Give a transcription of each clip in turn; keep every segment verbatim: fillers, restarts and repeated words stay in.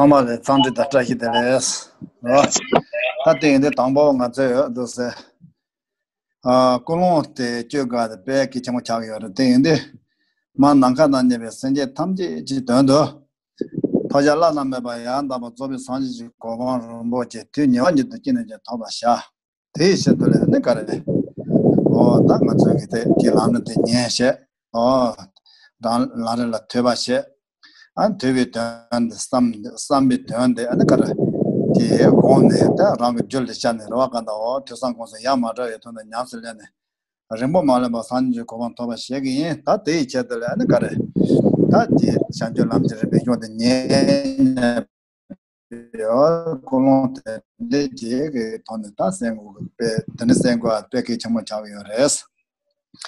ཚང་མ་ལ་འཚམས་འདྲི་དང་བཀྲ་ཤིས་བདེ་ལེགས། ཨོ། ད་དེ་ཡིན་དུས་དང་པོ་ང་ཚོས་འདུག་སེ། ཨ། ཀུན་སློང་དེ་སྤྱོད་དགོས་དེ་དཔེ་གལ་ཆེན་པོ་ཆགས་ཡོད་རེད། དེ་ཡིན་དུས། མ་ནམ་མཁའ་དང་མཉམ་པའི་སེམས་ཅན་ཐམས་ཅད་ཀྱི་དོན་དུ། ཐོབ་བྱ་བླ་ན་མེད་པ་ཡང་དག་པར་རྫོགས་པའི་སངས་རྒྱས་ཀྱི་གོ་འཕང་རིན་པོ་ཆེ་དུས་ཉེ་བ་ཉིད་དུ་ཅི་ནས་ཀྱང་ཐོབ་པར་བྱ། དེའི་ཆེད་དུ་ལས་ནི་ག་རེ། ཨོ། ད་ང་ཚོས་ཀྱི་དེ་དེའི་ལམ་རིམ་དེ་ཉན་བྱས། ཨོ། རང་ལམ་རིམ་ལ་ཐོས་པ་བྱས། ཨ། ཐོས་པའི་དོན་དེ་བསམ། བསམ་པའི་དོན་དེ་ཨ་ནི་ག་རེ། དེ་དགོངས་ནས་ད་རང་གི་རྒྱུད་ལ་བཅངས་ནས་རེ་བ་ག་འདྲ། ཨོ། ཐོས་བསམ་སྒོམ་གསུམ་ཡ་མ་བྲལ་བའི་ཐོག་ནས་ཉམས་སུ་ལེན་ནས། རིང་པོ་མ་ལོན་པར་སངས་རྒྱས་ཀྱི་གོ་འཕང་ཐོབ་པ་བྱེད་ཀྱི་ཡིན། ད་དེའི་ཆེད་དུ་ལས་ཨ་ནི་ག་རེ། ད་དེ་བྱང་ཆུབ་ལམ་གྱི་རིམ་པའི་གཞུང་དེ་ཉན་ནས། ཀུན་སློང་དེ་འདྲ་ཅིག་གི་ཐོག་ནས་ད་སེམས་ཁུར་དཔེ་དེ་འདྲ་སེམས་ཁུར་དཔེ་གལ་ཆེན་པོ་ཆགས་ཡོད་རེད།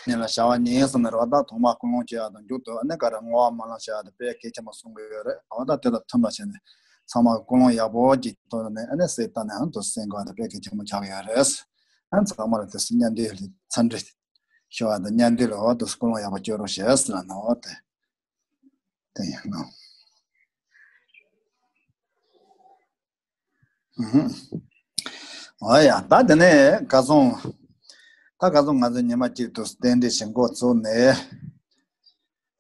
ཉིན་ལ་ཞག་པ་གཉིས་གསུམ་ནས་རེ་བ་ད་ཐོག་མར་ཀུན་སློང་བྱེད་ཡག་དང་མཇུག་ཏུ་ཨ་ནི་ག་རེ་བསྔོ་བ་སྨོན་ལམ་བྱེད་ཡག་དེ་དཔེ་གལ་ཆེན་པོ་གསུང་གི་ཡོད་རེད། འོ། ད་དེ་དང་མཐུན་པ་བྱས་ནས་ཚང་མ་ཀུན་སློང་ཡག་པོ་ཅིག་བཏོན་ནས་ཨ་ནི་སེམས་གཏིང་ནས་ཨ་ནི་དུ་སེམས་ཁུར་དེ་དཔེ་གལ་ཆེན་པོ་ཆགས་ཡོད་རེད། ཨ་ནི་ཚང་མ་ལ་དེ་སེམས་མཉམ་འདུས་ལ་འཚམས་འདྲི་ཞུ་བ་དང་། མཉམ་འདུས་ལ་འོ་དུ་ཀུན་སློང་ཡག་པོ་སྐྱོན་རོགས་ཞེས་ལབ་ནོ། དེ་དེ་ཡིན་ནོ། ཨུ་ཧུ། འོ་ཡ། ད་དེ་ནས་ཁ་སང་། ད་ཁ་སང་ང་ཚོ་ཉི་མ་གཅིག་ཏུ་རྟེན་འབྲེལ་ཞིག་འགོ་བཙུགས་ནས།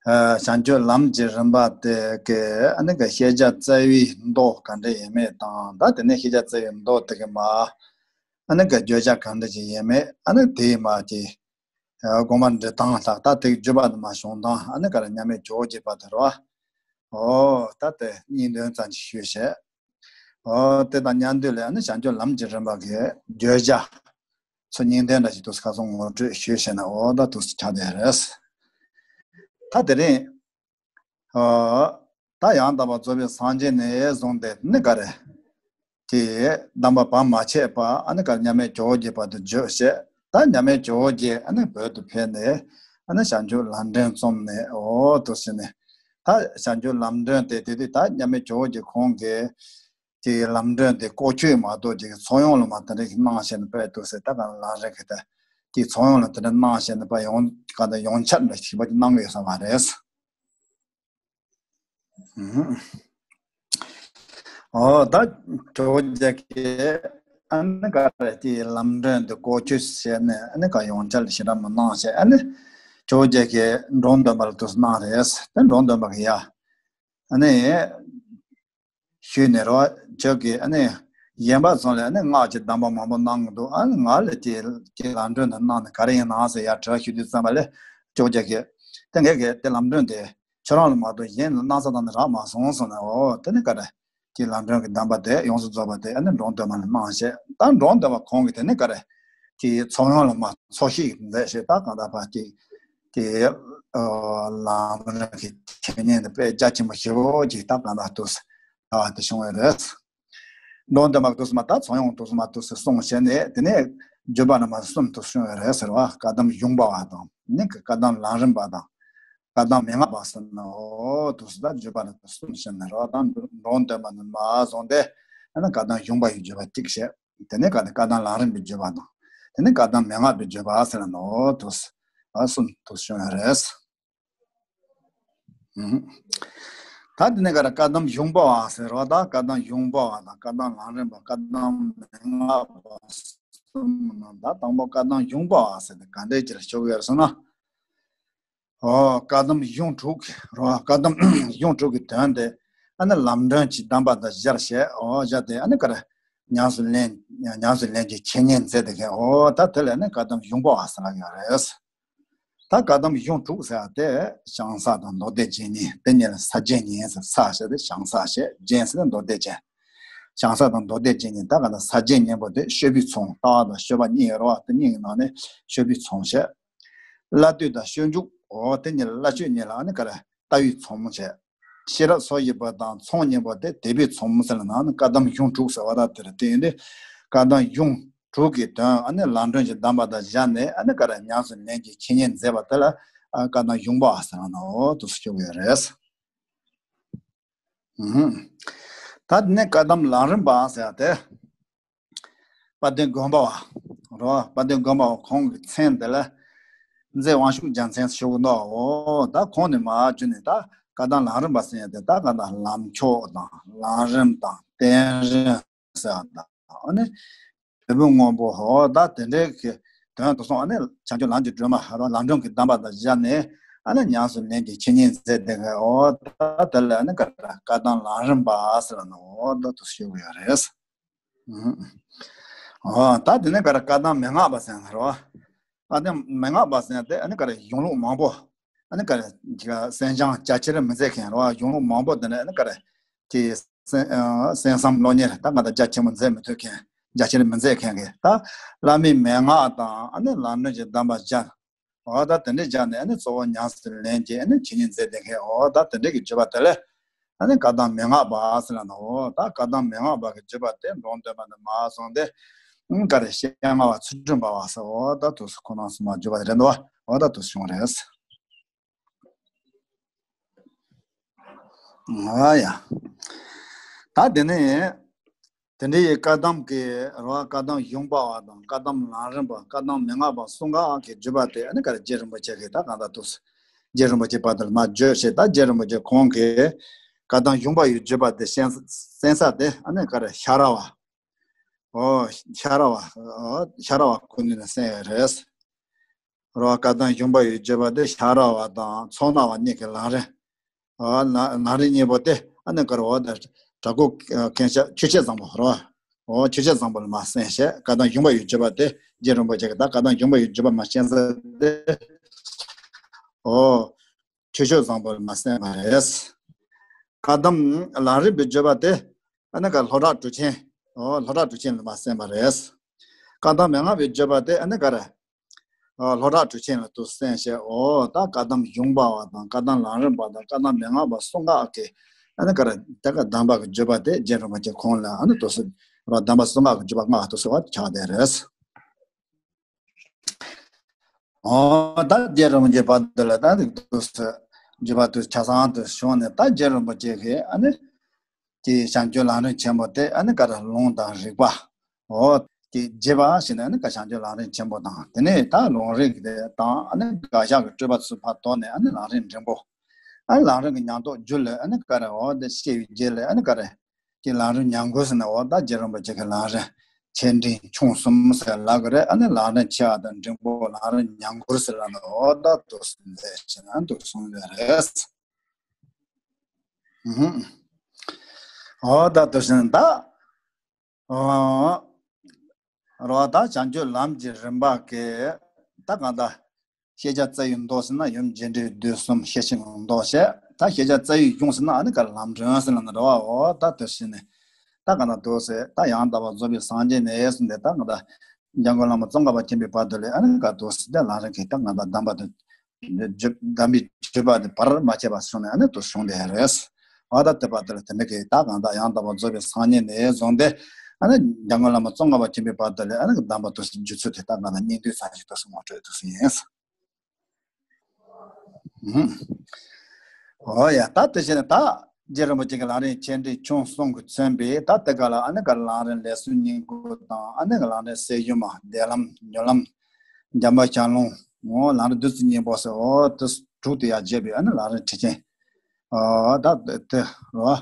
ཨ། བྱང་ཆུབ་ལམ་གྱི་རིམ་པ་དེ་གའི་ཨ་ནི་ག་ཤེས་བྱ་རྩ་བའི་མདོ་ག་འདྲ་ཡིན་མིན་དང་། ད་དེ་ནས་ཤེས་བྱ་རྩ་བའི་མདོ་དེ་གའི་མ་ཨ་ནི་ག་བརྗོད་བྱ་ག་འདྲ་ཅིག་ཡིན་མིན། ཨ་ནི་དེའི་མ་ཀྱི་དགོངས་པ་འགྲེལ་སྟངས་ལ་ད་དེ་བརྗོད་པ་དང་མ་བྱུང་དང་། ཨ་ནི་ག་རེ་མཉམ་མེད་ཇོ་བོ་རྗེ་པ་དེ་རེད་བ། འོ། ད་དེ་གཉིས་དོན་ཙམ་ཅིག་ཞུས་བྱས། འོ། དེ་དང་མཉམ་དུ་ལས་ཨ་ནི་བྱང་ཆུབ་ལམ་གྱི་རིམ་པ་གི་བརྗོད་བྱ་ཚོ་གཉིས་དོན་འདྲ་ཞིག་དུས་ཁ་སང་ངོ་སྤྲོད་ཞུས་བྱས་ན། འོ། ད་དུས་ཆགས་བསྡད་རེད། ད་དེ་རིང་། ཨོ། ད་ཡང་དག་པར་རྫོགས་པའི་སངས་རྒྱས་ནས་བཟུང་སྟེ་ནི་ག་རེ། དེ་གདམས་པ་བར་མ་ཆད་པ་ཨ་ནི་ག་རེ་མཉམ་མེད་ཇོ་བོ་རྗེ་བར་དུ་བརྗོད་བྱས། ད་མཉམ་མེད་ཇོ་བོ་རྗེ་ཨ་ནི་བོད་དུ་ཕེབས་ནས་ཨ་ནི་བྱང་ཆུབ་ལམ་སྒྲོན་རྩོམ་ནས། འོ། དུ་ཟེར་ནས། ད་བྱང་ཆུབ་ལམ་སྒྲོན་དེ་དེ་དུས་ད་མཉམ་མེད་ཇོ་བོ་རྗེ་ཁོང་གིས་དེའི་ལམ་སྒྲོན་དེ་བཀོལ་སྤྱོད་མ་གཏོགས་ཀྱི་ཚོགས་ཡོངས་ལ་མ་དེ་འདྲ་ཞིག་གནང་བྱས་ནས་བོད་དུ་ཟེར། ད་ག་ལམ་རིམ་གྱི་ད་དེའི་ཚོགས་ཡོངས་ལ་དེ་འདྲ་གནང་བྱས་ནས་ཕར་ཡོངས་ག་ད་ཡོངས་ཁྱབ་འདྲ་ཞིག་པ་གནང་གི་ཡོད་ས་མ་རེད། ཨོ། ད་ཇོ་བོ་རྗེ་གིས་ཨ་ནི་ག་རེ་དེའི་ལམ་སྒྲོན་དེ་བཀོལ་སྤྱོད་བྱས་ནས་ཨ་ནི་ག་ཡོངས་ཁྱབ་ལ་ཞེ་དྲག་མ་གནང་བྱས། ཨ་ནི་ཇོ་བོ་རྗེ་གིས་འགྲོ་དོན་པ་ལ་དུ་གནང་རེད། དེ་འགྲོ་དོན་པ་གིས་ཡ་ཨ་ནི་ཞུས་ནས་རོ། ཁྱོད་ཀྱིས་ཨ་ནི་གཞན་པ་ཚོ་ལ་ཨ་ནི་སྔགས་ཀྱི་གདམས་པ་མང་པོ་གནང་གི་འདུག། ཨ་ནི་ང་ལ་དེ་དེ་ལམ་སྒྲོན་དེ་གནང་ནས་ག་རེ་ཡིན་ནམ་ཟེར་ཡ་དྲི་བ་ཞུ་དུས་ཙམ་པ་ལ། ཇོ་བོ་རྗེ་གིས་དེ་ངས་གི་དེ་ལམ་སྒྲོན་དེ་ཁྱོད་རང་ལ་མ་གཏོགས་གཞན་ལ་གནང་ས་དང་ནི་རག་མ་སོང་གསུངས་ནས། འོ། དེ་ནི་ག་རེ་དེ་ལམ་སྒྲོན་གྱི་གདམས་པ་དེ་ཡོངས་སུ་རྫོགས་པ་དེ་ཨ་ནི་འགྲོ་དོན་པ་ལ་གནང་བྱས། ད་འགྲོ་དོན་པ་ཁོང་གིས་དེ་ནི་ག་རེ་དེ་ཚོགས་ཡོངས་ལ་མ་ཚོགས་ཞིག་མཛད་བྱས། ད་གང་ལྟར་ཕར་དེ་དེ་ལམ་རིམ་གྱི་འཆད་ཉན་དེ་དཔེ་རྒྱ་ཆེན་པོ་ཞེ་པོ་ཅིག་ད་གང་ལྟར་དུ་ཟེར་དེ་བྱུང་བ་རེད། འགྲོ་དོན་པ་དུ་ཟེར་མ། ད་ཚོགས་ཡོངས་དུ་ཟེར་མ་དུ་ཟེར་གསུངས་བྱས་ནས། དེ་ནས་བརྗོད་པ་ནི་མ་གསུམ་དུ་བྱུང་བ་རེད་ཟེར་བ། བཀའ་གདམས་གཞུང་པ་བ་དང་། ནི་བཀའ་གདམས་ལམ་རིམ་པ་དང་། བཀའ་གདམས་མན་ངག་པ་ཟེར་ནོ། འོ་དུ་ཟེར་ད་བརྗོད་པ་ནི་གསུམ་བྱས་ནས་རོ། ད་འགྲོ་དོན་པ་ནི་མ་བཟུང་སྟེ། ཨ་ནི་བཀའ་གདམས་གཞུང་པ་ཡི་བརྗོད་པ་གཅིག་བྱས། དེ་ནས་བཀའ་བཀའ་གདམས་ལམ་རིམ་པའི་བརྗོད་པ་དང་། དེ་ནས་བཀའ་གདམས་མན་ངག་པའི་བརྗོད་པ་ཟེར་ནོ། དུ་ཟེར་བ་གསུམ་དུ་བྱུང་བ་རེད། ད་དེ་ནས་ག་རེ་བཀའ་གདམས་གཞུང་པ་བ་ཟེར་བ་དང་། བཀའ་གདམས་གཞུང་པ་བ་དང་། བཀའ་གདམས་ལམ་རིམ་པ། བཀའ་གདམས་མན་ངག་པ་གསུམ་ནང་། ད་དང་པོ་བཀའ་གདམས་གཞུང་པ་བ་ཟེར་དེ་ག་འདྲས་ཅིག་ལ་ཞུ་གི་ཡོད་ཟེར་ན། ཨོ། བཀའ་གདམས་གཞུང་དྲུག་རོ། བཀའ་གདམས་གཞུང་དྲུག་གི་དོན་དེ་ཨ་ནི་ལམ་སྒྲོན་གྱི་གདམས་པ་དང་སྦྱར་བྱས། ཨོ། སྦྱར་ཏེ་ཨ་ནི་ག་རེ་ཉམས་སུ་ལེན། ཉམས་སུ་ལེན་གྱི་འཆད་ཉན་མཛད་དེ་ག། ཨོ། ད་དེ་ལ་ནི་བཀའ་གདམས་གཞུང་པ་བ་ཟེར་ལབ་ཡོད་རེད། ད་བཀའ་གདམས་གཞུང་དྲུག་ཟེར་བ་དེ་བྱང་ས་དང་མདོ་སྡེ་རྗེ་གཉིས། དེ་གཉིས་ལ་ས་བརྒྱད་གཉིས་ཟེར། ས་ཟེར་དེ་བྱང་ས་བྱས། རྒྱན་ཟེར་དེ་མདོ་སྡེ་རྒྱན། བྱང་ས་དང་མདོ་སྡེ་རྗེ་གཉིས། ད་ག་ད་ས་བརྒྱད་གཉིས་པོ་དེ་སྤྱོད་པའི་ཚོགས། ལྟ་བ་དང་སྤྱོད་པ་གཉིས་ཡོད་རེད་བ། དེ་གཉིས་ཀྱི་ནང་ནས་སྤྱོད་པའི་ཚོགས་བྱས། བླ་སྡུད་དང་སྤྱོད་འཇུག། འོ། དེ་གཉིས་ལ་བླ་སྤྱོད་གཉིས་ལ་ཨ་ནི་ག་རེ་ལྟ་བའི་ཚོགས་བྱས། ཤེས་རབ་སོགས་ཀྱི་བུ་དང་ཚོགས་གཉིས་པོ་དེ་དད་པའི་ཚོགས་ཟེར་ལ་ནང་ནི་བཀའ་གདམས་གཞུང་དྲུག་ཟེར་བ་ད་དེ་རེད། དེ་ཡིན་དུས་བཀའ་གདམས་གཞུང་དྲུག་གི་དོན་ཨ་ནི་ལམ་སྒྲོན་གྱི་གདམས་པ་དང་སྦྱར་ནས་ཨ་ནི་ག་རེ་ཉམས་སུ་ལེན་གྱི་འཆད་ཉན་མཛད་པ་དེ་ལ་ཨ་བཀའ་གདམས་གཞུང་པ་ཟེར་ན་འོ་དུ་སུ་ཆོག་ཡོད་རེད། ད་དེ་ནས་བཀའ་གདམས་ལམ་རིམ་པ་ཟེར་ཡ་དེ། དཔལ་ལྡན་དགོན་པ་བ་རོ། དཔལ་ལྡན་དགོན་པ་བ་ཁོང་གི་མཚན་དེ་ལ་མཛད་དབང་ཕྱུག་རྒྱལ་མཚན་ཞུ་གི་འདུག། འོ། ད་ཁོང་ནས་མར་བརྒྱུད་ནས་ད་ བཀའ་གདམས་ལམ་རིམ་པ་ཟེར་ཡ་དེ་ད་ག་ད་ལམ་མཆོག་དང་ལམ་རིམ་དང་བསྟན་རིམ་ཟེར་བ་དང་ཨ་ནི་འབྲས་བུ་སྔོན་པོ་ཧོ་ད་དེ་འདྲའི་གི་དོན་དུ་སོང་ཨ་ནི་བྱང་ཆུབ་ལམ་གྱི་སྒྲོན་མ་ཧ་རོ་ལམ་སྒྲོན་གྱི་གདམས་པ་དང་སྦྱར་ནས་ཨ་ནི་ཉམས་སུ་ལེན་གྱི་ཆོས་ཉིད་མཛད་དེ་གི་ཨོ་ད་དེ་ལ་ཨ་ནི་ག་ར་བཀའ་གདམས་ལམ་རིམ་པ་ཟེར་ནོ་ཨོ་ད་དུ་ཞུ་གི་ཡོད་རེད། ཨོ་ད་དེ་ནས་ག་ར་བཀའ་གདམས་མན་ངག་པ་ཟེར་ན་རོ། བཀའ་གདམས་མན་ངག་པ་ཟེར་ན་དེ་ཨ་ནི་ག་ར་གཞུང་ལུགས་མང་པོ། ཨ་ནི་ག་ར་གསན་སྦྱང་རྒྱ་ཆེར་མི་མཛད་མཁན་རོ། གཞུང་ལུགས་མང་པོ་དེ་ནས་ཨ་ནི་ག་ར་གི་གསན་གསན་བསམ་སློབ་གཉེར་ད་ག་ད་རྒྱ་ཆེན་པོ་མཛད་མི་ཐུབ་མཁན་རྒྱ་ཆེར་མི་མཛད་མཁན་གི་ད་བླ་མའི་མན་ངག་དང་ཨ་ནི་ལམ་སྒྲོན་གྱི་གདམས་པ་སྦྱར། འོ་ད་དེ་འདྲས་སྦྱར་ནས་ཨ་ནི་གཙོ་བོ་ཉམས་སུ་ལེན་གྱི་ཨ་ནི་ཆོས་ཉིད་མཛད་དེ་མཁན་འོ་ད་དེ་འདྲས་ཀྱི་བརྒྱུད་པ་དེ་ལས་ཨ་ནི་བཀའ་གདམས་མན་ངག་པ་ཟེར་ལ་ནོ། འོ་ད་བཀའ་གདམས་མན་ངག་པ་གི་བརྒྱུད་པ་དེ་འགྲོ་འདོད་པ་འདི་མ་སོང་སྟེ་ཨ་ག་རེ་སྤྱན་སྔ་བ་ཚུལ་ཁྲིམས་པ་བ་ཟེར་འོ་ད་དུ་ཁོ་རང་སུ་མ་བརྒྱུད་པ་དེ་རེད་འདུག་འོ་ད་དུ་བྱུང་རེད། ཨ་ཡ། ད་དེ་ནས་དེ་འདྲའི་བཀའ་གདམས་ཀྱི་རོ་བཀའ་གདམས་གཞུང་པ་བ་དང་བཀའ་གདམས་ལམ་རིམ་པ་བཀའ་གདམས་མན་ངག་པ་གསུང་སྐབས་ཀྱི་བརྒྱུད་པ་དེ་ཨ་ནི་ག་རེ་རྗེ་རིན་པོ་ཆེ་གིས་ད་གང་ལྟར་དུ་རྗེ་རིན་པོ་ཆེ་བར་དུ་མ་བརྗོད་བྱས་ད་རྗེ་རིན་པོ་ཆེ་ཁོང་གིས་བཀའ་གདམས་གཞུང་པ་ཡི་བརྒྱུད་པ་དེ་གསན་གསན་ས་དེ་ཨ་ནི་ག་རེ་ཤ་ར་བ། ཨོ་ཤ་ར་བ། ཨོ་ཤ་ར་བ་ཁོ་ནི་ནས་གསན་ཡོད་རེད། རོ་བཀའ་གདམས་གཞུང་པ་ཡི་བརྒྱུད་པ་དེ་ཤ་ར་བ་དང་ཚོགས་སྣ་བ་གཉིས་ཀྱི་ལམ་རིམ། ཨོ་ལམ་རིམ་གཉིས་པོ་དེ་ཨ་ནི་ག་རེ་འོ་ད་བྲག་སྒོ་མཁན་ཤ་ཆོས་འཆད་བཟང་པོ་རོ། ཨོ་ཆོས་འཆད་བཟང་པོ་ལ་མ་གསན་བྱས་བཀའ་གདམས་གཞུང་པ་ཡི་བརྒྱུད་པ་དེ་རྗེ་རིན་པོ་ཆེ་གིས་ད་བཀའ་གདམས་གཞུང་པ་ཡི་བརྒྱུད་པ་མ་གསན་ས་དེ་ཨོ་ཆོས་འཆད་བཟང་པོ་ལ་མ་གསན་པ་རེད། བཀའ་གདམས་ལམ་རིམ་པའི་བརྒྱུད་པ་དེ་ཨ་ནི་ག་ལྷོ་བྲག་གྲུབ་ཆེན། ཨོ་ལྷོ་བྲག་གྲུབ་ཆེན་ལ་མ་གསན་པ་རེད། བཀའ་གདམས་མན་ངག་པའི་བརྒྱུད་པ་དེ་ཨ་ནི་ག་རེ། ཨོ་ལྷོ་བྲག་གྲུབ་ཆེན་ལ་དུ་གསན་བྱས་ཨོ་ད་བཀའ་གདམས་གཞུང་པ་བ་དང་བཀའ་གདམས་ལམ་རིམ་པ་དང་བཀའ་གདམས་མན་ངག་པ་གསུང་སྐབས་ཀྱི་ཨ་ནི་ག་རེ་ད་ག་གདམས་པ་གི་བརྒྱུད་པ་དེ་རྗེ་རིན་པོ་ཆེ་ཁོང་ལ་ཨ་ནི་དུ་སུ་ར་གདམས་པ་གསུང་སྐབས་ཀྱི་བརྒྱུད་པ་ལྔ་དུ་སུ་བ་ཆགས་བསྡད་རེད། ཨོ་ད་རྗེ་རིན་པོ་ཆེ་བར་དུ་ལ་ད་དུ་སུ་བརྒྱུད་པ་དུ་ཆ་ཚང་དུ་བྱུང་ནས་ད་རྗེ་རིན་པོ་ཆེ་གིས་ཨ་ནི་དེ་བྱང་ཆུབ་ལམ་རིམ་ཆེན་པོ་དེ་ཨ་ནི་ག་རེ་ལུང་དང་རིགས་པ། འོ། དེ་རྒྱས་པ་ཞེས་ནས་ཨ་ནི་བཀའ་བྱང་ཆུབ་ལམ་རིམ་ཆེན་པོ་དང་དེ་ནས་ད་ལུང་རིགས་དེ་དང་ཨ་ནི་དགག་བཞག་གི་སྤྲོས་པ་ཚུར་ཕར་དོར་ནས་ཨ་ནི་ལམ་རིམ་འབྲིང་པོ། ཨ་ནི་ལམ་རིམ་གྱི་ཉམས་རྟོགས་རྒྱུད་ལ་ཨ་ནི་ག་རེ་འོ་དེ་ཤེས་པའི་རྗེས་ལ་ཨ་ནི་ག་རེ། དེ་ལམ་རིམ་ཉམས་རྒུད་ཟེར་ན་འོ་ད་རྗེ་རིན་པོ་ཆེ་གི་ལམ་རིམ་ཆེ་འབྲིང་ཆུང་གསུམ་ཟེར་ལབ་གི་རེད། ཨ་ནི་ལམ་རིམ་ཆེ་བ་དང་འབྲིང་པོ་ལམ་རིམ་ཉམས་རྒུད་ཟེར་ལབ་ན་འོ་ད་དུ་ཟེར་ཞེ་ན་དུ་གསུངས་ཡོད་རེད། ཨུ་ཧུ། འོ་ད་དུ་ཟེར་ན་ད། ཨོ། རོ་ད་བྱང་ཆུབ་ལམ་གྱི་རིམ་པ་གི་ད་གང་ལྟར་ཤེས་བྱ་རྩ་བའི་མདོ་ཟེར་ན་ཡུམ་རྒྱས་འབྲིང་བསྡུས་གསུམ་ཤེར་ཕྱིན་གྱི་མདོ་བཤད། ད་ཤེས་བྱ་རྩ་བའི་གཞུང་ཟེར་ན་ཨ་ནི་ག་ལམ་སྒྲོན་ཟེར་ལ་ནི་རོ་བ་འོ་ད་དེ་བཞིན་ནི་ད་གང་ལྟར་དུ་ཟེར་ད་ཡང་དག་པར་རྫོགས་པའི་སངས་རྒྱས་ནས་ཟེར་འདི་ད་གང་ལྟར་འཇམ་མགོན་བླ་མ་ཙོང་ཁ་པ་ཆེན་པོའི་བར་དུ་ལས་ཨ་ནི་ག་དུ་ཟེར་ད་ལམ་རིམ་གྱི་ད་གང་ལྟར་གདམས་པ་དེ། བརྒྱུད་གདམས་པའི་བརྒྱུད་པ་དེ་བར་མ་ཆད་པ་བྱུང་ནས་ཨ་ནི་དུ་བྱུང་བསྡད་རེད། འོ་ད་དེ་བར་དེ་ལ་དེ་འདྲ་གི་ད་གང་ལྟར་ཡང་དག་པར་རྫོགས་པའི་སངས་རྒྱས་ནས་བཟུང་སྟེ་ཨ་ནི་འཇམ་མགོན་བླ་མ་ཙོང་ཁ་པ་ཆེན་པོའི་བར་དུ་ལ་ཨ་ནི་གདམས་པ་དུ་བརྒྱུད་ཚུལ་དེ་ད་གང་ལྟར་སྙིང་བསྡུས་ཙམ་ཞིག་དུ་སོང་བ་སྤྲོད་དུ་སོང་ཡིན། འོ་ཡ་ད་དེ་བཞིན་ད་རྗེ་རིན་པོ་ཆེ་གི་ལམ་རིམ་ཆེ་འབྲིང་ཆུང་གསུམ་གྱིས་མཚོན་པའི་ད་དེ་ག་ལ་ཨ་ནི་ག་ལམ་རིམ་ལས་ཟུར་བསྙེན་བཀུར་དང་ཨ་ནི་ག་ལམ་རིམ་གསེར་ཞུན་མ་བཟླས་ལམ་མྱུར་ལམ་འཇམ་དཔལ་ཞལ་ལུང་། འོ་ལམ་རིམ་བདུད་རྩི་སྙིང་པོ་ཟེར་འོ་དེ་དྲུག་དེ་ཡང་བརྒྱད་པའི་ཨ་ནི་ལམ་རིམ་ཁྲིད་ཆེན། འོ་ད་དེ་རོ།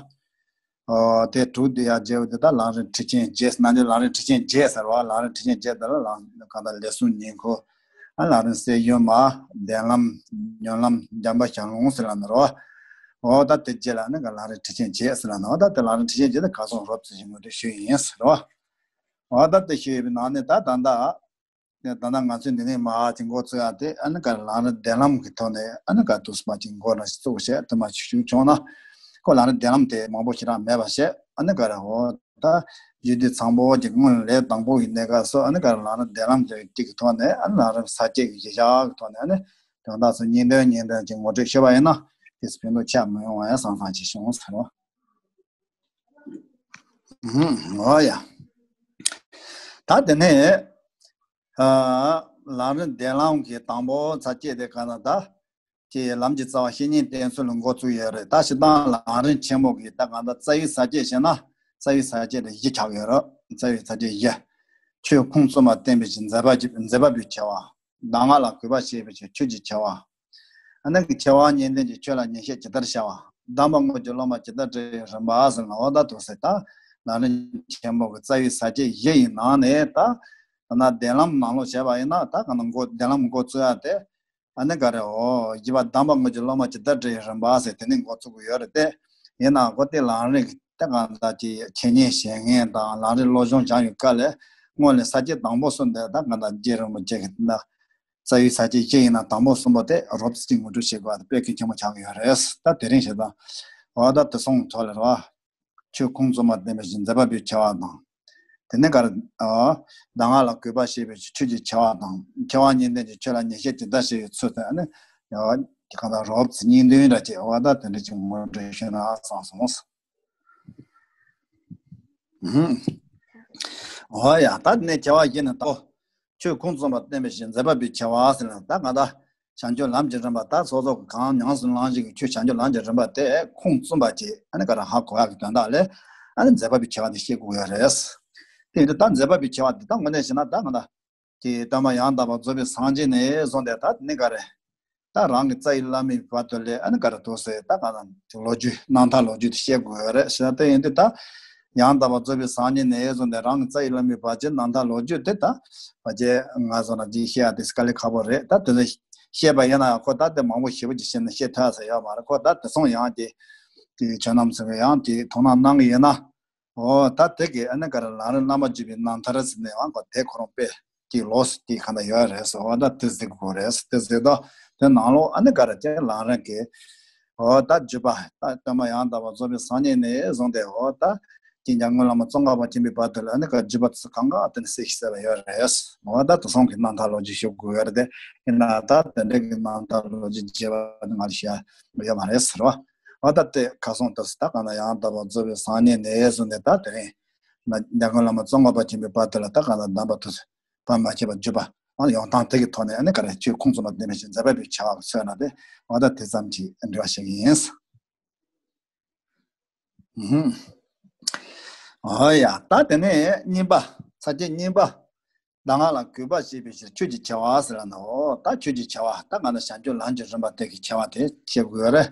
འོ་དེ་དྲུག་དེ་ཡང་བརྒྱད་པ་དེ་ད་ལམ་རིམ་ཁྲིད་ཆེན་བརྒྱད་ཟེར་ན་ནི་ལམ་རིམ་ཁྲིད་ཆེན་བརྒྱད་ཟེར་བ་ལམ་རིམ་ཁྲིད་ཆེན་བརྒྱད་དེ་ལ་ལམ་གང་ལྟར་ལས་ཟུར་བསྙེན་བཀུར། ཨ་ལམ་རིམ་གསེར་ཞུན་མ་བཟླས་ལམ་མྱུར་ལམ་འཇམ་དཔལ་ཞལ་ལུང་ཟེར་ལ་ནི་རོ། འོ་ད་དེ་རྗེས་ལ་ནི་ག་ལམ་རིམ་ཁྲིད་ཆེན་བརྒྱད་ཟེར་ལ་ནི་འོ་ད་དེ་ལམ་རིམ་ཁྲིད་ཆེན་བརྒྱད་དེ་ག་སོང་རོབ་ཙམ་ཞིག་ངོ་སྤྲོད་ཞུས་ཡིན་ཟེར་རོ། འོ་ད་དེ་ཞུས་པའི་ནང་ནས་ད་ད་ད། ད་ལྟ་ང་ཚོས་འདི་ནས་མ་ཅིག་འགོ་བཙུགས་ཡ་དེ་ཨ་ནི་ག་ལམ་རིམ་བཟླས་ལམ་གྱི་ཐོག་ནས་ཨ་ནི་ག་དུས་སུ་མ་ཅིག་འགོ་ལ་བཙུགས་བྱས་དུ་མ་ཞུགས་བྱུང་ན། ཁོ་ལམ་རིམ་བཟླས་ལམ་དེ་མང་པོ་ཞིག་རང་མེད་པ་བྱས་ཨ་ནི་ག་ར་འོ་ད་རྒྱུད་སྡེ་ཚང་པོ་ཅིག་སྔོན་ལས་དང་པོ་ཡི་གནས་སྐབས་སུ་ཨ་ནི་ག་ལམ་རིམ་བཟླས་ལམ་གྱི་གཅིག་གི་ཐོག་ནས་ཨ་ནི་ལམ་རིམ་ས་བཅད་ཀྱི་གཞི་བཞག་གི་ཐོག་ནས་ཨ་ནི་དོན་དག་ཚོ་གཉིས་དོན་གཉིས་དོན་ཅིག་ངོ་སྤྲོད་ཞུས་པ་ཡིན་ན་དེ་ཚོ་ཕན་ཐོགས་ཆེ་མི་ཡོང་བ་ཡང་བསམ་བསམ་ཅིག་བྱུང་ཟེར་རོ། ཨུམ། འོ་ཡ། ད་དེ་ནས། ཨ། ལམ་རིམ་བཟླས་ལམ་གྱི་དང་པོ་ས་བཅད་དེ་ག་ན་ད། ཀྱི་ལམ་གྱི་རྩ་བ་བཤེས་གཉེན་བསྟེན་ཚུལ་ལ་འགོ་བཙུགས་ཡོད་རེད། ད་སྤྱིར་བཏང་ལམ་རིམ་ཆེན་མོ་གི་ད་ག་ད་རྩ་བའི་ས་བཅད་བཤད་ན་རྩ་བའི་ས་བཅད་དེ་བཞི་ཆགས་ཡོད་རེད། རྩ་བའི་ས་བཅད་བཞི། ཆོས་ཁུངས་བཙུན་པ་བསྟེན་པའི་ཕྱིར་མཛད་པ་མཛད་པ་པོའི་ཆེ་བ། གདམས་ངག་ལ་གུས་པ་བྱེད་པའི་ཕྱིར་ཆོས་ཀྱི་ཆེ་བ། ཨ་ནི་གི་ཆེ་བ་གཉིས་ལྡན་གྱི་ཆོས་ལ་ཉན་བཤད་ཇི་ལྟར་བྱ་བ། གདམས་པ་དངོས་ཀྱི་སློབ་མ་ཇི་ལྟར་བསྒྲལ་བའི་རིམ་པ་ཟེར་ན། འོ་ད་དུ་ཟེར་ད་ལམ་རིམ་ཆེན་མོ་གི་རྩ་བའི་ས་བཅད་བཞི་ཡི་ནང་ནས་ད་ད་ན་བདེན་ལམ་ནང་ལོགས་བྱས་པ་ཡིན་ན། ད་ག་ན་འགོ་བདེན་ལམ་འགོ་བཙུགས་ཡ་དེ་ཨ་ནི་ག་རེ། འོ་བཞི་པ་གདམས་པ་དངོས་ཀྱི་སློབ་མ་ཇི་ལྟར་བསྒྲལ་བའི་རིམ་པ་ཟེར་དེ་ནས་འགོ་བཙུགས་ཀྱི་ཡོད་རེད་དེ། ཡིན་ནའང་འགོ་དེ་ལམ་རིམ་གྱི་ད་གང་ལྟར་གྱི་འཆད་ཉན་བྱེད་མཁན་དང་ལམ་རིམ་སློབ་སྦྱོང་སྦྱངས་ཡོད་སྐབས་ལ་སྔོན་ལ་ས་བཅད་དང་པོ་གསུམ་དེ་ད་གང་ལྟར་རྗེ་རིན་པོ་ཆེ་གི་ད་རྩ་བའི་ས་བཅད་བཞི་ཡིན་ན་དང་པོ་གསུམ་པོ་དེ་རོབ་ཙམ་ཅིག་ངོ་སྤྲོད་བྱེད་དགོས་པ་དེ་དཔེ་གལ་ཆེན་པོ་ཆགས་ཀྱི་ཡོད་རེད། ད་དེ་རིང་བྱེད་དང་། འོ་ད་དེ་སོང་ཐོག་ལ་རེད་བ། ཆོས་ཁུངས་བཙུན་པ་བསྟན་པའི་ཞིང་མཛད་པ་པོའི་ཆེ་བ་དང་། དེ་ནས་ག་རེ། ཨ། གདམས་ངག་ལ་གུས་པ་བྱེད་པའི་ཆོས་ཀྱི་ཆེ་བ་དང་། ཆེ་བ་གཉིས་ལྡན་གྱི་ཆོས་ལ་ཉན་བཤད་ཇི་ལྟར་བྱ་བའི་ཚུལ་དང་། ཨ་ནི་ཡང་གང་ལྟར་རོབ་ཙམ་སྙིང་དོན་འདྲ་བྱས། འོ་ད་དེ་འདྲ་ཅིག་ངོ་སྤྲོད་ཞུས་ན་བསམ་སོང་། ཨུམ། འོ་ཡ། ད་དེ་ནས་ཆེ་བ་བཞི་ནི་ད་ཆོས་ཁུངས་བཙུན་པ་བསྟན་པའི་ཞིང་མཛད་པ་པོའི་ཆེ་བ་ཟེར་ན། ད་གང་ལྟར་བྱང་ཆུབ་ལམ་གྱི་རིམ་པ་ད་སོ་སོ་གང་ཉམས་སུ་བླངས་ཤིང་གི་ཆོས་བྱང་ཆུབ་ལམ་གྱི་རིམ་པ་དེ་ཁུངས་བཙུན་པ་བྱས། ཨ་ནི་ག་རེ་ཧ་གོ་ཡག་གི་དོན་དག་ལ་ཨ་ནི་མཛད་པ་པོའི་ཆེ་བ་དེ་བཤད་དགོས་ཡོད་རེད། དེ་ཡིན་དུས་ད་མཛད་པ་པོའི་ཆེ་བ་དེ་ད་དངོས་གནས་བྱས་ན་ད་གང་ལྟར་གྱི་སྟོན་པ་ཡང་དག་པར་རྫོགས་པའི་སངས་རྒྱས་ནས་བཟུང་སྟེ་ད་ནི་ག་རེ། ད་རང་གི་རྩ་བའི་བླ་མའི་བར་དུ་ལས་ཨ་ནི་ག་རེ་འདུག་ཟེར། ད་གང་ལྟར་ལོ་རྒྱུས་རྣམ་ཐར་ལོ་རྒྱུས་དེ་བཤད་དགོས་ཡོད་རེད། ཞེ་ན་དེ་ཡིན་དུས་ད་ཡང་དག་པར་རྫོགས་པའི་སངས་རྒྱས་ནས་བཟུང་སྟེ་རང་གི་རྩ་བའི་བླ་མའི་བར་གྱི་རྣམ་ཐར་ལོ་རྒྱུས་དེ་ད་ཕལ་ཆེར་ང་ཚོ་ནང་ཅིག་བཤད་ཡ་དེ་དཀའ་ལས་ཁག་པོ་རེད། ད་དེ་ཚོ་བཤད་པ་ཡིན་ན་ཡང་ཁོ་ད་དེ་མང་པོ་ཞེ་པོ་ཅིག་བཤད་ན་བཤད་ཐུབ་ས་ཡོད་མ་རེད། ཁོ་ད་དེ་སོང་ཡང་དེ་དེ་ཆོས་ནམ་ཚོ་གི་ཡང་དེ་དོ་སྣང་གནང་གི་ཡོད་ན། འོ་ད་དེ་གི་ཨ་ནི་ག་རེ་ལམ་རིམ་བླ་མ་བརྒྱུད་པའི་རྣམ་ཐར་ཟེར་ནས་ཡང་གོ་དེ་ཁོ་རང་དཔེ་གཅིག་ལོགས་སུ་དེ་ག་འདྲ་ཡོད་རེད་ཟེར། འོ་ད་དེ་གཟིགས་དགོས་རེད་ཟེར། དེ་གཟིགས་དུས་དེ་ནང་ལོགས་ཨ་ནི་ག་རེ་དེ་ལམ་རིམ་གི། འོ་ད་བརྒྱུད་པ་ད་སྟོན་པ་ཡང་དག་པར་རྫོགས་པའི་སངས་རྒྱས་ནས་བཟུང་སྟེ། འོ་ད་སྐྱེས་མཆོག་དངོས་བླ་མ་ཙོང་ཁ་པ་ཆེན་པོའི་བར་དུ་ལ་ཨ་ནི་ག་བརྒྱུད་པ་དེ་ཚོ་གང་ག་དེ་ནས་གཟིགས་ཤེས་པ་ཡོད་རེད། འོ་ད་དེ་ཚོ་གི་རྣམ་ཐར་ལོ་རྒྱུས་ཞུ་དགོས་ཡོད་རེད་དེ། ཡིན་ན་ད་དེ་འདྲ་གི་རྣམ་ཐར་ལོ་རྒྱུས་བརྗེ་བ་ང་ལ་བཤད་ཡོད་མ་རེད་ཟེར་བ། འོ་ད་དེ་ཁ་སང་དུ་ད་གང་ལྟར་ཡང་དག་པར་རྫོགས་པའི་སངས་རྒྱས་ནས་བཟུང་ནས་ད་དེ་རིང་ན་མཆོག་དངོས་བླ་མ་ཙོང་ཁ་པ་ཆེན་པོའི་བར་དུ་ལ་ད་གང་ལྟར་གདམས་པ་དེ་བར་མ་ཆད་པར་བརྒྱུད་པ། ཨ་ཡོང་སྟངས་དེ་གི་ཐོག་ནས་ཨ་ནི་ག་རེ་ཆོས་ཁུངས་བཙུན་པ་བསྟན་པའི་ཞིང་མཛད་པ་པོའི་ཆེ་བ་གི་ཚོད་ན་དེ། འོ་ད་དེ་ཙམ་གྱིས་འབྲེལ་བ་བྱེད་ཀྱི་ཡིན། ཨུམ། འོ་ཡ། ད་དེ་ནས་གཉིས་པ། ས་བཅད་གཉིས་པ། གདམས་ངག་ལ་གུས་པ་བྱེད་པའི་ཕྱིར་ཆོས་ཀྱི་ཆེ་བ་ཟེར་ལ་ནོ། ད་ཆོས་ཀྱི་ཆེ་བ་ད་གང་ལྟར་བྱང་ཆུབ་ལམ་གྱི་རིམ་པ་དེ་གི་ཆེ་བ་དེ་བཤད་དགོས་རེད།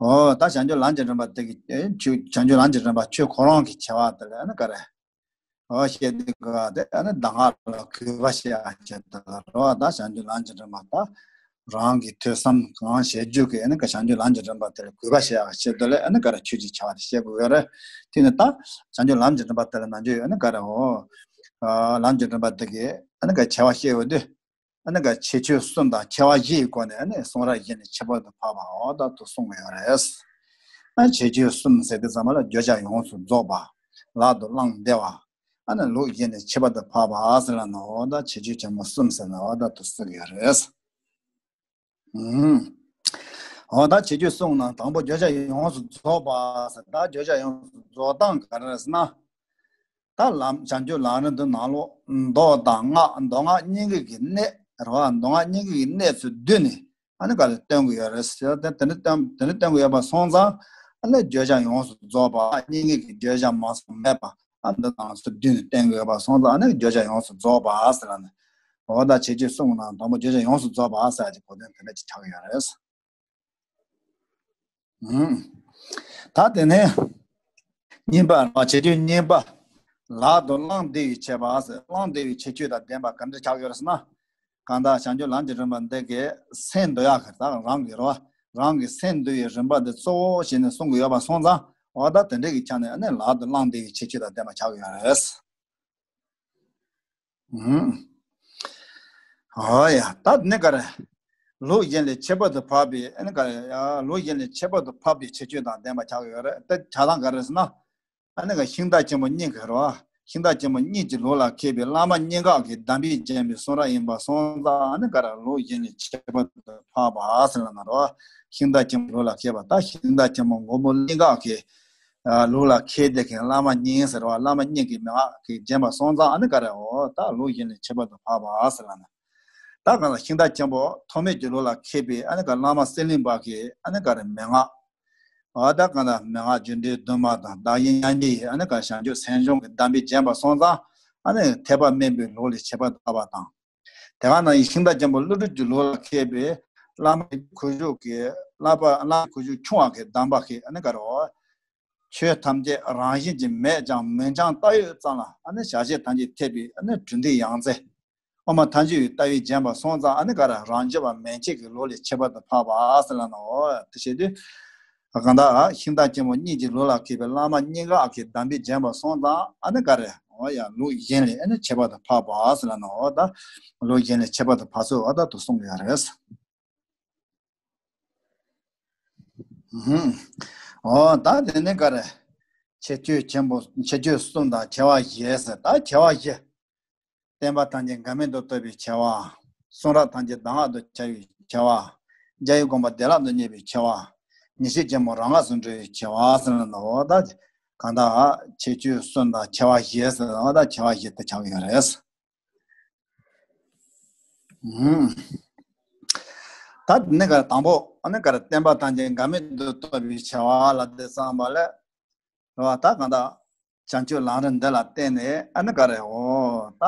འོ་ད་བྱང་ཆུབ་ལམ་གྱི་རིམ་པ་དེ་གི་ཆོས་བྱང་ཆུབ་ལམ་གྱི་རིམ་པ་ཆོས་ཁོ་རང་གི་ཆེ་བ་དེ་ལ་ཨ་ནི་ག་རེ། འོ་བཤད་དུས་ག་དེ་ཨ་ནི་གདམས་ངག་ལ་གུས་པ་བྱེད་ཡག་ཆེད་དུ་ལ་རོ། ད་བྱང་ཆུབ་ལམ་གྱི་རིམ་པ་ད་རང་གི་ཐོས་བསམ་གང་བྱེད་རྒྱུ་གི་ཨ་ནི་ག་བྱང་ཆུབ་ལམ་གྱི་རིམ་པ་དེ་ལ་གུས་པ་བྱེད་ཡག་ཆེད་དུ་ལ་ཨ་ནི་ག་རེ་ཆོས་ཀྱི་ཆེ་བ་དེ་བཤད་དགོས་ཡོད་རེད། དེ་ནི་ད་བྱང་ཆུབ་ལམ་གྱི་རིམ་པ་དེ་ལ་ནང་ཆོས་ཡོད་ཨ་ནི་ག་རེ། འོ་ལམ་གྱི་རིམ་པ་དེ་གི་ཨ་ནི་ག་ཆེ་བ་བཤད་ཡོད་དུས། ཨ་ནི་ག་ཁྱད་ཆོས་གསུམ་དང་ཆེ་བ་བཞི་ཡི་སྒོ་ནས་ཨ་ནི་གསུང་རབ་བཞི་ནས་ཁྱད་པར་དུ་འཕགས་པ་འོ་ད་དུ་གསུངས་ཡོད་རེད། ཨ་ཁྱད་ཆོས་གསུམ་ཟེར་དུས་ཙམ་པ་ལ་བརྗོད་བྱ་ཡོངས་སུ་རྫོགས་པ། ལག་ཏུ་བླང་བདེ་བ། ཨ་ནི་ལུགས་གཞན་ནས་ཁྱད་པར་དུ་འཕགས་པ་ཟེར་ལ་ནི་འོ་ད་ཁྱད་ཆོས་ཆེན་མོ་གསུམ་ཟེར་ན་འོ་ད་དུ་གསུངས་ཡོད་རེད། ཨུམ། འོ་ད་ཁྱད་ཆོས་གསུམ་ནང་དང་པོ་བརྗོད་བྱ་ཡོངས་སུ་རྫོགས་པ་ཟེར། ད་བརྗོད་བྱ་ཡོངས་སུ་རྫོགས་སྟངས་ག་རེ་རེད་ཟེར་ན། ད་ལམ་བྱང་ཆུབ་ལམ་རིམ་དུ་ནང་ལོགས་མདོ་དང་སྔགས་མདོ་སྔགས་གཉིས་ཀའི་གི་གནད་རེད་བ། མདོ་སྔགས་གཉིས་ཀའི་གི་གནད་ཚུལ་བསྡུས་ནས་ཨ་ནི་ག་རེ་སྟོན་གྱི་ཡོད་རེད་ཟེར། དེ་དེ་འདྲ་སྟོན་དེ་འདྲ་སྟོན་གྱི་ཡོད་པ་སོང་ཙང་ཨ་ནི་བརྗོད་བྱ་ཡོངས་སུ་རྫོགས་པ་གཉིས་ཀའི་གི་བརྗོད་བྱ་མང་ཙམ་མེད་པ་ཨ་འདི་དང་ཚུལ་བསྡུས་ནས་སྟོན་གྱི་ཡོད་པ་སོང་ཙང་ཨ་ནི་བརྗོད་བྱ་ཡོངས་སུ་རྫོགས་པ་ཟེར་ལ་ནི། འོ་ད་ཁྱད་ཆོས་གསུམ་ནང་དང་པོ་བརྗོད་བྱ་ཡོངས་སུ་རྫོགས་པ་ཟེར་གྱི་གོ་དོན་དེ་འདྲ་ཅིག་ཆགས་ཀྱི་ཡོད་རེད། ཨུམ། ད་དེ་ནས་གཉིས་པ་རེད་བ། ཁྱད་ཆོས་གཉིས་པ། ལག་ཏུ་བླང་བདེ་བའི་ཁྱད་པར་ཟེར། བླང་བདེ་བའི་ཁྱད་ཆོས་དང་ལྡན་པ་ག་འདྲ་ཆགས་ཡོད་རེད་ཟེར་ན། གང་ལྟར་བྱང་ཆུབ་ལམ་གྱི་རིམ་པ་འདི་གའི་སེམས་འདུལ་ཡག་གི་ད་རང་གི་རེད་བ། རང་གི་སེམས་འདུལ་བའི་རིམ་པ་འདི་གཙོ་བོ་བྱས་ནས་གསུང་གི་ཡོད་པ་སོང་ཙང་འོ་ད་དེ་འདྲ་གི་ཆ་ནས་ཨ་ནི་ལག་ཏུ་བླང་བདེ་བའི་ཁྱད་ཆོས་དང་ལྡན་པ་ཆགས་ཀྱི་ཡོད་རེད། ཨུམ། ཨོ་ཡ། ད་ནི་ག་རེ། ལུགས་གཞན་ལས་ཁྱད་པར་དུ་འཕགས་པའི་ཨ་ནི་ག་རེ། ལུགས་གཞན་ལས་ཁྱད་པར་དུ་འཕགས་པའི་ཁྱད་ཆོས་དང་ལྡན་པ་ཆགས་ཡོད་རེད། དེ་ཆ་ཚང་ག་རེ་ཟེར་ན། ཨ་ནི་ག་ཤིང་རྟ་ཆེན་པོ་གཉིས་ཀ་རེད་བ། ཤིང་རྟ་ཆེན་པོ་གཉིས་ཀྱི་ལུགས་ལ་མཁས་པའི་བླ་མ་གཉིས་ཀ་གི་གདམས་པས་བརྒྱན་པའི་གསུང་རབ་ཡིན་པ་སོང་ཙང་ཨ་ནི་ག་རེ་ལུགས་གཞན་ལས་ཁྱད་པར་དུ་འཕགས་པ་ཟེར་ལ་ན་རེད་བ། ཤིང་རྟ་ཆེན་པོ་ལུགས་ལ་མཁས་པ་ད་ཤིང་རྟ་ཆེན་པོ་མགོན་པོ་གླིང་ག་གི་ལུགས་ལ་མཁས་ཏེ་མཁན་བླ་མ་གཉིས་ཟེར་བ་བླ་མ་གཉིས་ཀྱི་མན་ངག་གིས་བརྒྱན་པ་སོང་ཙང་ཨ་ནི་ག་རེ་འོ་ད་ལུགས་གཞན་ལས་ཁྱད་པར་དུ་འཕགས་པ་ཟེར་ལ་ན། ད་གང་ལ་ཤིང་རྟ་ཆེན་པོ་ཐོགས་མེད་ཀྱི་ལུགས་ལ་མཁས་པའི་ཨ་ནི་ག་བླ་མ་གསེར་གླིང་པ་གི་ཨ་ནི་ག་རེ་མན་ངག་འོ་ད་གང་ལ་མན་ངག་སྒྱུ་འཕྲུལ་གདུང་མ་དང་བདག་གཞན་མཉམ་བརྗེ་ཡི་ཨ་ནི་ག་བྱང་ཆུབ་སེམས་སྦྱོང་གི་གདམས་པས་བརྒྱན་པ་སོང་ཙང་ཨ་ནི་ཐེག་པ་དམན་པའི་ལུགས་ལས་ཁྱད་པར་དུ་འཕགས་པ་དང་། དེ་ག་ན་ཡི་ཤིང་རྟ་ཆེན་པོ་ཀླུ་སྒྲུབ་ཀྱི་ལུགས་ལ་མཁས་པའི་ བླ་མ་གི་ཁུ་བྱུག་གི་བསླབ་པ། བླ་མ་ཁུ་བྱུག་ཆུང་བ་གི་གདམས་པ་གི་ཨ་ནི་ག་རེ་བ། ཆོས་ཐམས་ཅད་རང་བཞིན་གྱིས་མེད་ཀྱང་མིང་རྐྱང་བཏགས་ཡོད་ཙམ་ལ། ཨ་ནི་བྱ་བྱེད་ཐམས་ཅད་འཐད་པའི་ཨ་ནི་གྲུབ་མཐའི་ཡང་རྩེ། དབུ་མ་ཐལ་འགྱུར་བའི་ལྟ་བས་བརྒྱན་པ་སོང་ཙང་། ཨ་ནི་ག་རེ། རང་རྒྱུད་པ་མན་ཆད་ཀྱི་ལུགས་ལས་ཁྱད་པར་དུ་འཕགས་པ་ཟེར་ལབ་ནོ། དེ་བྱེད་དུས། གང་ལྟར་ཤིང་རྟ་ཆེན་པོ་གཉིས་ཀྱི་ལུགས་ལ་མཁས་པའི་བླ་མ་གཉིས་ཀ་གི་གདམས་པས་བརྒྱན་པ་སོང་ཙང་། ཨ་ནི་ག་རེ། འོ་ཡ། ལུགས་གཞན་ལས་ཨ་ནི་ཁྱད་པར་དུ་འཕགས་པ་ཟེར་ལབ་ནོ། ད་ལུགས་གཞན་ལས་ཁྱད་པར་དུ་འཕགས་ཚུལ་འོ་ད་དུ་གསུངས་ཡོད་རེད། ཧུམ། འོ་ད་དེ་ནི་ག་རེ། ཁྱད་ཆོས་ཆེན་པོ། ཁྱད་ཆོས་གསུམ་དང་ཆེ་བ་བཞི་ཟེར། ད་ཆེ་བ་བཞི། བསྟན་པ་ཐམས་ཅད་འགལ་མེད་དུ་རྟོགས་པའི་ཆེ་བ། གསུང་རབ་ཐམས་ཅད་གདམས་ངག་ཏུ་འཆར་བའི་ཆེ་བ། རྒྱལ་བའི་དགོངས་པ་བདེ་བླག་ཏུ་རྙེད་པའི་ཆེ་བ། ཉེར་ཞི་ཆེན་མོ་རང་སྔགས་སུ་འགྲོ་བའི་ཆེ་བ་ཟེར་ནོ། འོ་ད་གང་ལྟར་ཁྱད་ཆོས་གསུམ་དང་ཆེ་བ་བཞི་ཟེར། འོ་ད་ཆེ་བ་བཞི་དེ་ཆགས་ཡོད་རེད། ཧུམ། ད་དེ་ནི་ག་རེ། དང་པོ་ཨ་ནི་ག་རེ། བསྟན་པ་ཐམས་ཅད་འགལ་མེད་དུ་རྟོགས་པའི་ཆེ་བ་ལ་དེ་བསམ་པ་ལས། རེད་བ། ད་གང་ལྟར་བྱང་ཆུབ་ལམ་རིམ་འདི་ལ་བརྟེན་ནས་ཨ་ནི་ག་རེ། འོ་ད་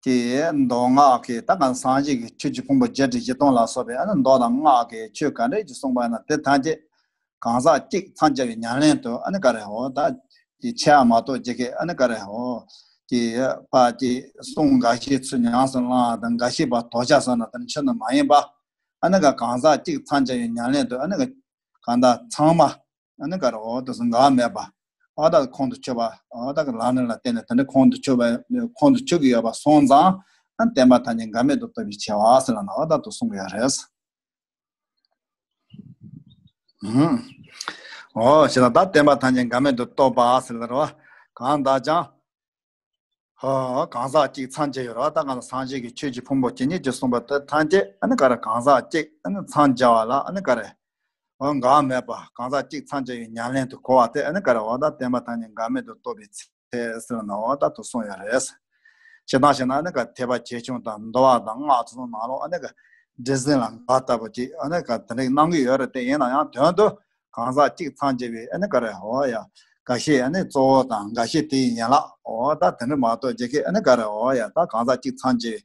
དེ་མདོ་སྔགས་ཀྱི། ད་གང་སངས་རྒྱས་ཀྱི་ཆོས་ཀྱི་ཕུང་པོ་བརྒྱད་ཁྲི་བཞི་སྟོང་ལ་སོགས་པའི་ཨ་ནི་མདོ་དང་སྔགས་ཀྱི་ཆོས་ག་འདྲས་ཀྱི་གསུངས་པ་ཡིན་ན། དེ་ཐམས་ཅད་གང་ཟག་གཅིག་མཚམས་སྦྱར་བའི་ཉམས་ལེན་དུ་ཨ་ནི་ག་རེ། འོ་ད་དེ་འཆད་པ་མ་གཏོགས་ཅིག་གི་ཨ་ནི་ག་རེ། འོ་དེ་ཕར་དེ་གསུང་འགའ་ཤས་ཚུར་ཉམས་སུ་བླངས་དང་། འགའ་ཤས་པ་དོགས་ཆ་བཟོ་ན་དེ་ནི་ཆོས་ནི་མ་ཡིན་པ། ཨ་ནི་ག་གང་ཟག་གཅིག་མཚམས་སྦྱར་བའི་ཉམས་ལེན་དུ་ཨ་ནི་ག་གང་ལྟར་ཚང་མ་ཨ་ནི་ག་རེ། འོ་དེ་ཚོ་འགག་མེད་པ། འོ་ད་ཁོང་དུ་ཆུད་པ། འོ་ད་གི་ལམ་རིམ་ལ་བརྟེན་ནས་དེ་འདྲ་ཁོང་དུ་ཆུད་པ། ཁོང་དུ་ཆུད་ཀྱི་ཡོད་པ་སོང་ཙང་། ཨ་བསྟན་པ་ཐམས་ཅད་འགལ་མེད་དུ་རྟོགས་པའི་ཆེ་བ་ཟེར་ལབ་ནོ། འོ་ད་དུ་གསུངས་ཡོད་རེད། ཧུམ། འོ་བྱས་ཙང་ད་བསྟན་པ་ཐམས་ཅད་འགལ་མེད་དུ་རྟོགས་པ་ཟེར་ལབ་རེད་བ། གང་ལྟར་ཀྱང་། ཧོ། གང་ཟག་གཅིག་མཚམས་སྦྱར་ཡོད་རེད་བ། ད་གང་ལྟར་སངས་རྒྱས་ཀྱི་ཆོས་ཀྱི་ཕུང་པོ་ཇི་སྙེད་ཅིག་གསུངས་པ་དེ་ཐམས་ཅད་ཨ་ནི་ག་རེ། གང་ཟག་གཅིག་ཨ་ནི་མཚམས་སྦྱར་བ་ལ་ཨ་ནི་ག་རེ། འོ་འགག་མེད་པ། གང་ཟག་གཅིག་མཚམས་སྦྱར་བའི་ཉམས་ལེན་དུ་གོ་བ་དེ་ཨ་ནི་ག་རེ། འོ་ད་བསྟན་པ་ཐམས་ཅད་འགལ་མེད་དུ་རྟོགས་པའི་ཚེ་ཟེར་ནོ། འོ་ད་དུ་གསུངས་ཡོད་རེད། སྤྱིར་བཏང་བྱས་ན་ཨ་ནི་ག་ཐེག་པ་ཆེ་ཆུང་དང་མདོ་བ་དང་སྔགས་ཚོ་ནང་ལོགས་ཨ་ནི་ག་འདྲེ་ཟིང་ལ་འགག་ལྟ་བུ་ཅིག་ཨ་ནི་ག་དེ་འདྲ་གནང་གི་ཡོད་རེད། དེ་ཡིན་ན་ཡང་དོན་དུ་གང་ཟག་གཅིག་མཚམས་སྦྱར་བའི་ཨ་ནི་ག་རེ། འོ་ཡ། འགའ་ཤས་ཨ་ནི་གཙོ་བོ་དང་། འགའ་ཤས་དེའི་ཡན་ལག་འོ་ད་དེ་འདྲ་མ་གཏོགས་ཅིག་གི་ཨ་ནི་ག་རེ། འོ་ཡ། ད་གང་ཟག་གཅིག་མཚམས་སྦྱར་བའི་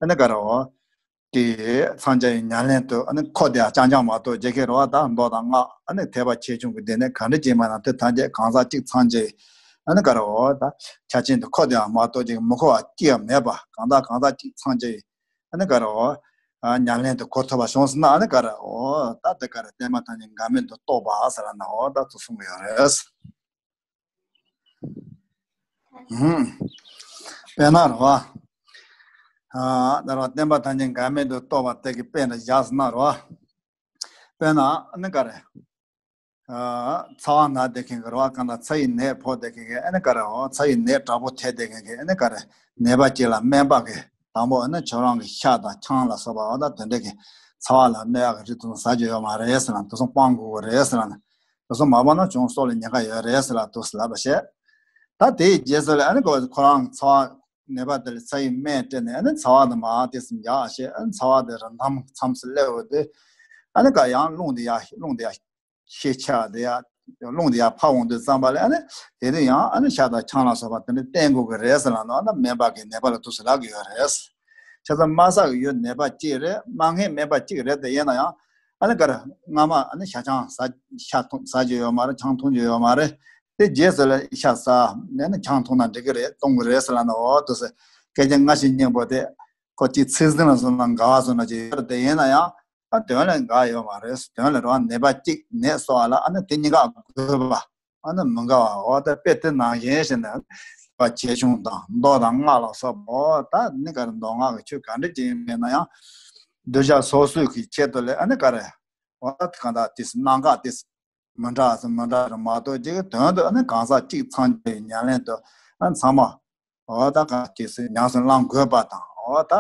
ཨ་ནི་ག་རེ། འོ་དེ་མཚམས་སྦྱར་བའི་ཉམས་ལེན་དུ་ཨ་ནི་འཁོར་དེ་ཡང་རྐྱང་རྐྱང་མ་གཏོགས་ཅིག་གི་རེད་བ། ད་མདོ་དང་སྔགས་ཨ་ནི་ཐེག་པ་ཆེ་ཆུང་གི་སྡེ་སྣོད་ག་འདྲ་ཅིག་མ་ན་དེ་ཐམས་ཅད་གང་ཟག་གཅིག་མཚམས་སྦྱར་བའི་ཨ་ནི་ག་རེ། འོ་ད་ཆ་ཆེན་དུ་འཁོར་དེ་ཡང་མ་གཏོགས་ཅིག་མི་འཁོར་བ་གཅིག་ཡང་མེད་པ། གང་ལྟར་གང་ཟག་གཅིག་མཚམས་སྦྱར་བའི་ཨ་ནི་ག་རེ། འོ་ཉམས་ལེན་དུ་གོ་ཐུབ་པ་བྱུང་སོང་ན་ཨ་ནི་ག་རེ། འོ་ད་དེ་ག་རེ། བསྟན་པ་ཐམས་ཅད་འགལ་མེད་དུ་རྟོགས་པ་ཟེར་ན་འོ་ད་ཚུར་གསུངས་ཡོད་རེད། ཧུམ། དཔེར་ན་རེད་བ། ཨ་ད་རེད་བ། བསྟན་པ་ཐམས་ཅད་འགལ་མེད་དུ་རྟོགས་པ་དེ་གི་དཔེ་འདྲ་བཞག་ཟེར་ན་རེད་བ། དཔེར་ན་ཨ་ནི་ག་རེ། ཨ་ཚ་བ་ན་བསྡད་མཁན་གྱི་རེད་བ། གང་ལྟར་ཚ་བའི་ནད་ཕོག་བསྡད་མཁན་གྱི་ཨ་ནི་ག་རེ། འོ་ཚ་བའི་ནད་དྲག་པོ་ཐེབས་བསྡད་མཁན་གྱི་ཨ་ནི་ག་རེ། ནད་པ་ཅིག་ལ་སྨན་པ་གིས་དང་པོ་ཨ་ནི་ཁྱོད་རང་གི་ཤ་དང་ཆང་ལ་སོགས་པ་འོ་ད་དེ་འདྲ་གི་ཚ་བ་ལ་གནོད་ཡག་གི་རིགས་དེ་ཚོ་ཟ་རྒྱུ་ཡོད་མ་རེད་ཟེར་ལབ་ན། དེ་ཚོ་སྤང་དགོས་ཀྱི་རེད་ཟེར་ལབ་ན། དེ་ཚོ་མ་སྤངས་ན་ཁྱོད་སྲོག་ལ་ཉེན་ཁ་ཡོད་རེད་ཟེར་ལབ་འདུག་ཟེར་ལབ་པ་བྱས། ད་དེའི་རྗེས་སུ་ལ་ཨ་ནི་ཁོ་ཁོ་རང་ཚ་བ་ནད་པ་དེ་ལ་ཚ་བའི་སྨན་སྤྲད་ནས་ཨ་ནི་ཚ་བ་དེ་མར་དེ་ཙམ་རྒྱག་བྱས། ཨ་ནི་ཚ་བ་དེ་རང་དམ་མཚམས་སུ་སླེབས་འོང་དུས་ཨ་ནི་ག་ཡང་རླུང་དེ་ཡར་རླུང་དེ་ཡར་ཤེད་ཆག་དེ་ཡར་རླུང་དེ་ཡར་ཕར་འོང་དུས་ཙམ་པ་ལ་ཨ་ནི་དེ་དུས་ཡང་ཨ་ནི་ཤ་དང་ཆང་ལ་སོགས་པ་དེ་འདྲ་བསྟེན་དགོས་ཀྱི་རེད་ཟེར་ལབ་ན། ཨ་ནི་སྨན་པ་གིས་ནད་པ་ལ་འདུག་སེ་ལབ་ཀྱི་ཡོད་རེད། བྱས་ཙང་དམར་ཟས་ཀྱི་ཡུལ་ནད་པ་གཅིག་རེད། མ་ངེས་སྨན་པ་གཅིག་རེད། དེ་ཡིན་ན་ཡང་ཨ་ནི་ག་རེ། སྔ་མ་ཨ་ནི་ཤ་ཆང་ཟ་ཤ་འཐུང་ཟ་རྒྱུ་ཡོད་མ་རེད། ཆང་འཐུང་རྒྱུ་ཡོད་མ་རེད། དེ་རྗེས་སུ་ལ་ཤ་ཟ་ནས་ནི་ཆང་འཐུང་ན་འགྲིག་གི་རེད། གཏོང་གི་རེད་ཟེར་ལབ་ན། འོ་དེ་ཚོ་སྐད་ཆ་སྔ་ཕྱི་སྙན་པོ་དེ་ཁོ་གཅིག་ཚིག་ཟིན་ལ་སོང་ན་འགལ་བ་སོང་ན་ཅིག་ཡོད་རེད། དེ་ཡིན་ན་ཡང་ཨ་དོན་ལ་འགལ་ཡོད་མ་རེད། དོན་ལ་རང་ནད་པ་གཅིག་ནད་གསོ་བ་ལ་ཨ་ནི་དེ་གཉིས་ཀ་དགོས་པ་ཨ་ནི་མི་འགལ་བ། འོ་ད་དཔེ་དེ་ནང་བཞིན་བྱས་ནས་པ་ཆེ་ཆུང་དང་མདོ་དང་སྔགས་ལ་སོགས་པ། འོ་ད་ནི་ག་རེ། མདོ་སྔགས་ཀྱི་ཆོས་ག་འདྲ་ཅིག་ཡིན་ན་ཡང་གདུལ་བྱ་སོ་སོའི་གི་ཆེད་དུ་ལས་ཨ་ནི་ག་རེ། འོ་ད་གང་ལྟར་དེ་རྣམ་འགག་དེ་མི་འདྲ་ཟེར་མི་འདྲ་རེད་མ་གཏོགས་ཅིག་དོན་དུ་ཨ་ནི་གང་ཟག་གཅིག་མཚམས་སྦྱར་བའི་ཉམས་ལེན་དུ་ཨ་ཚང་མ་འོ་ད་ག་དེ་ཚོ་ཉམས་སུ་བླང་དགོས་པ་དང་། འོ་ད་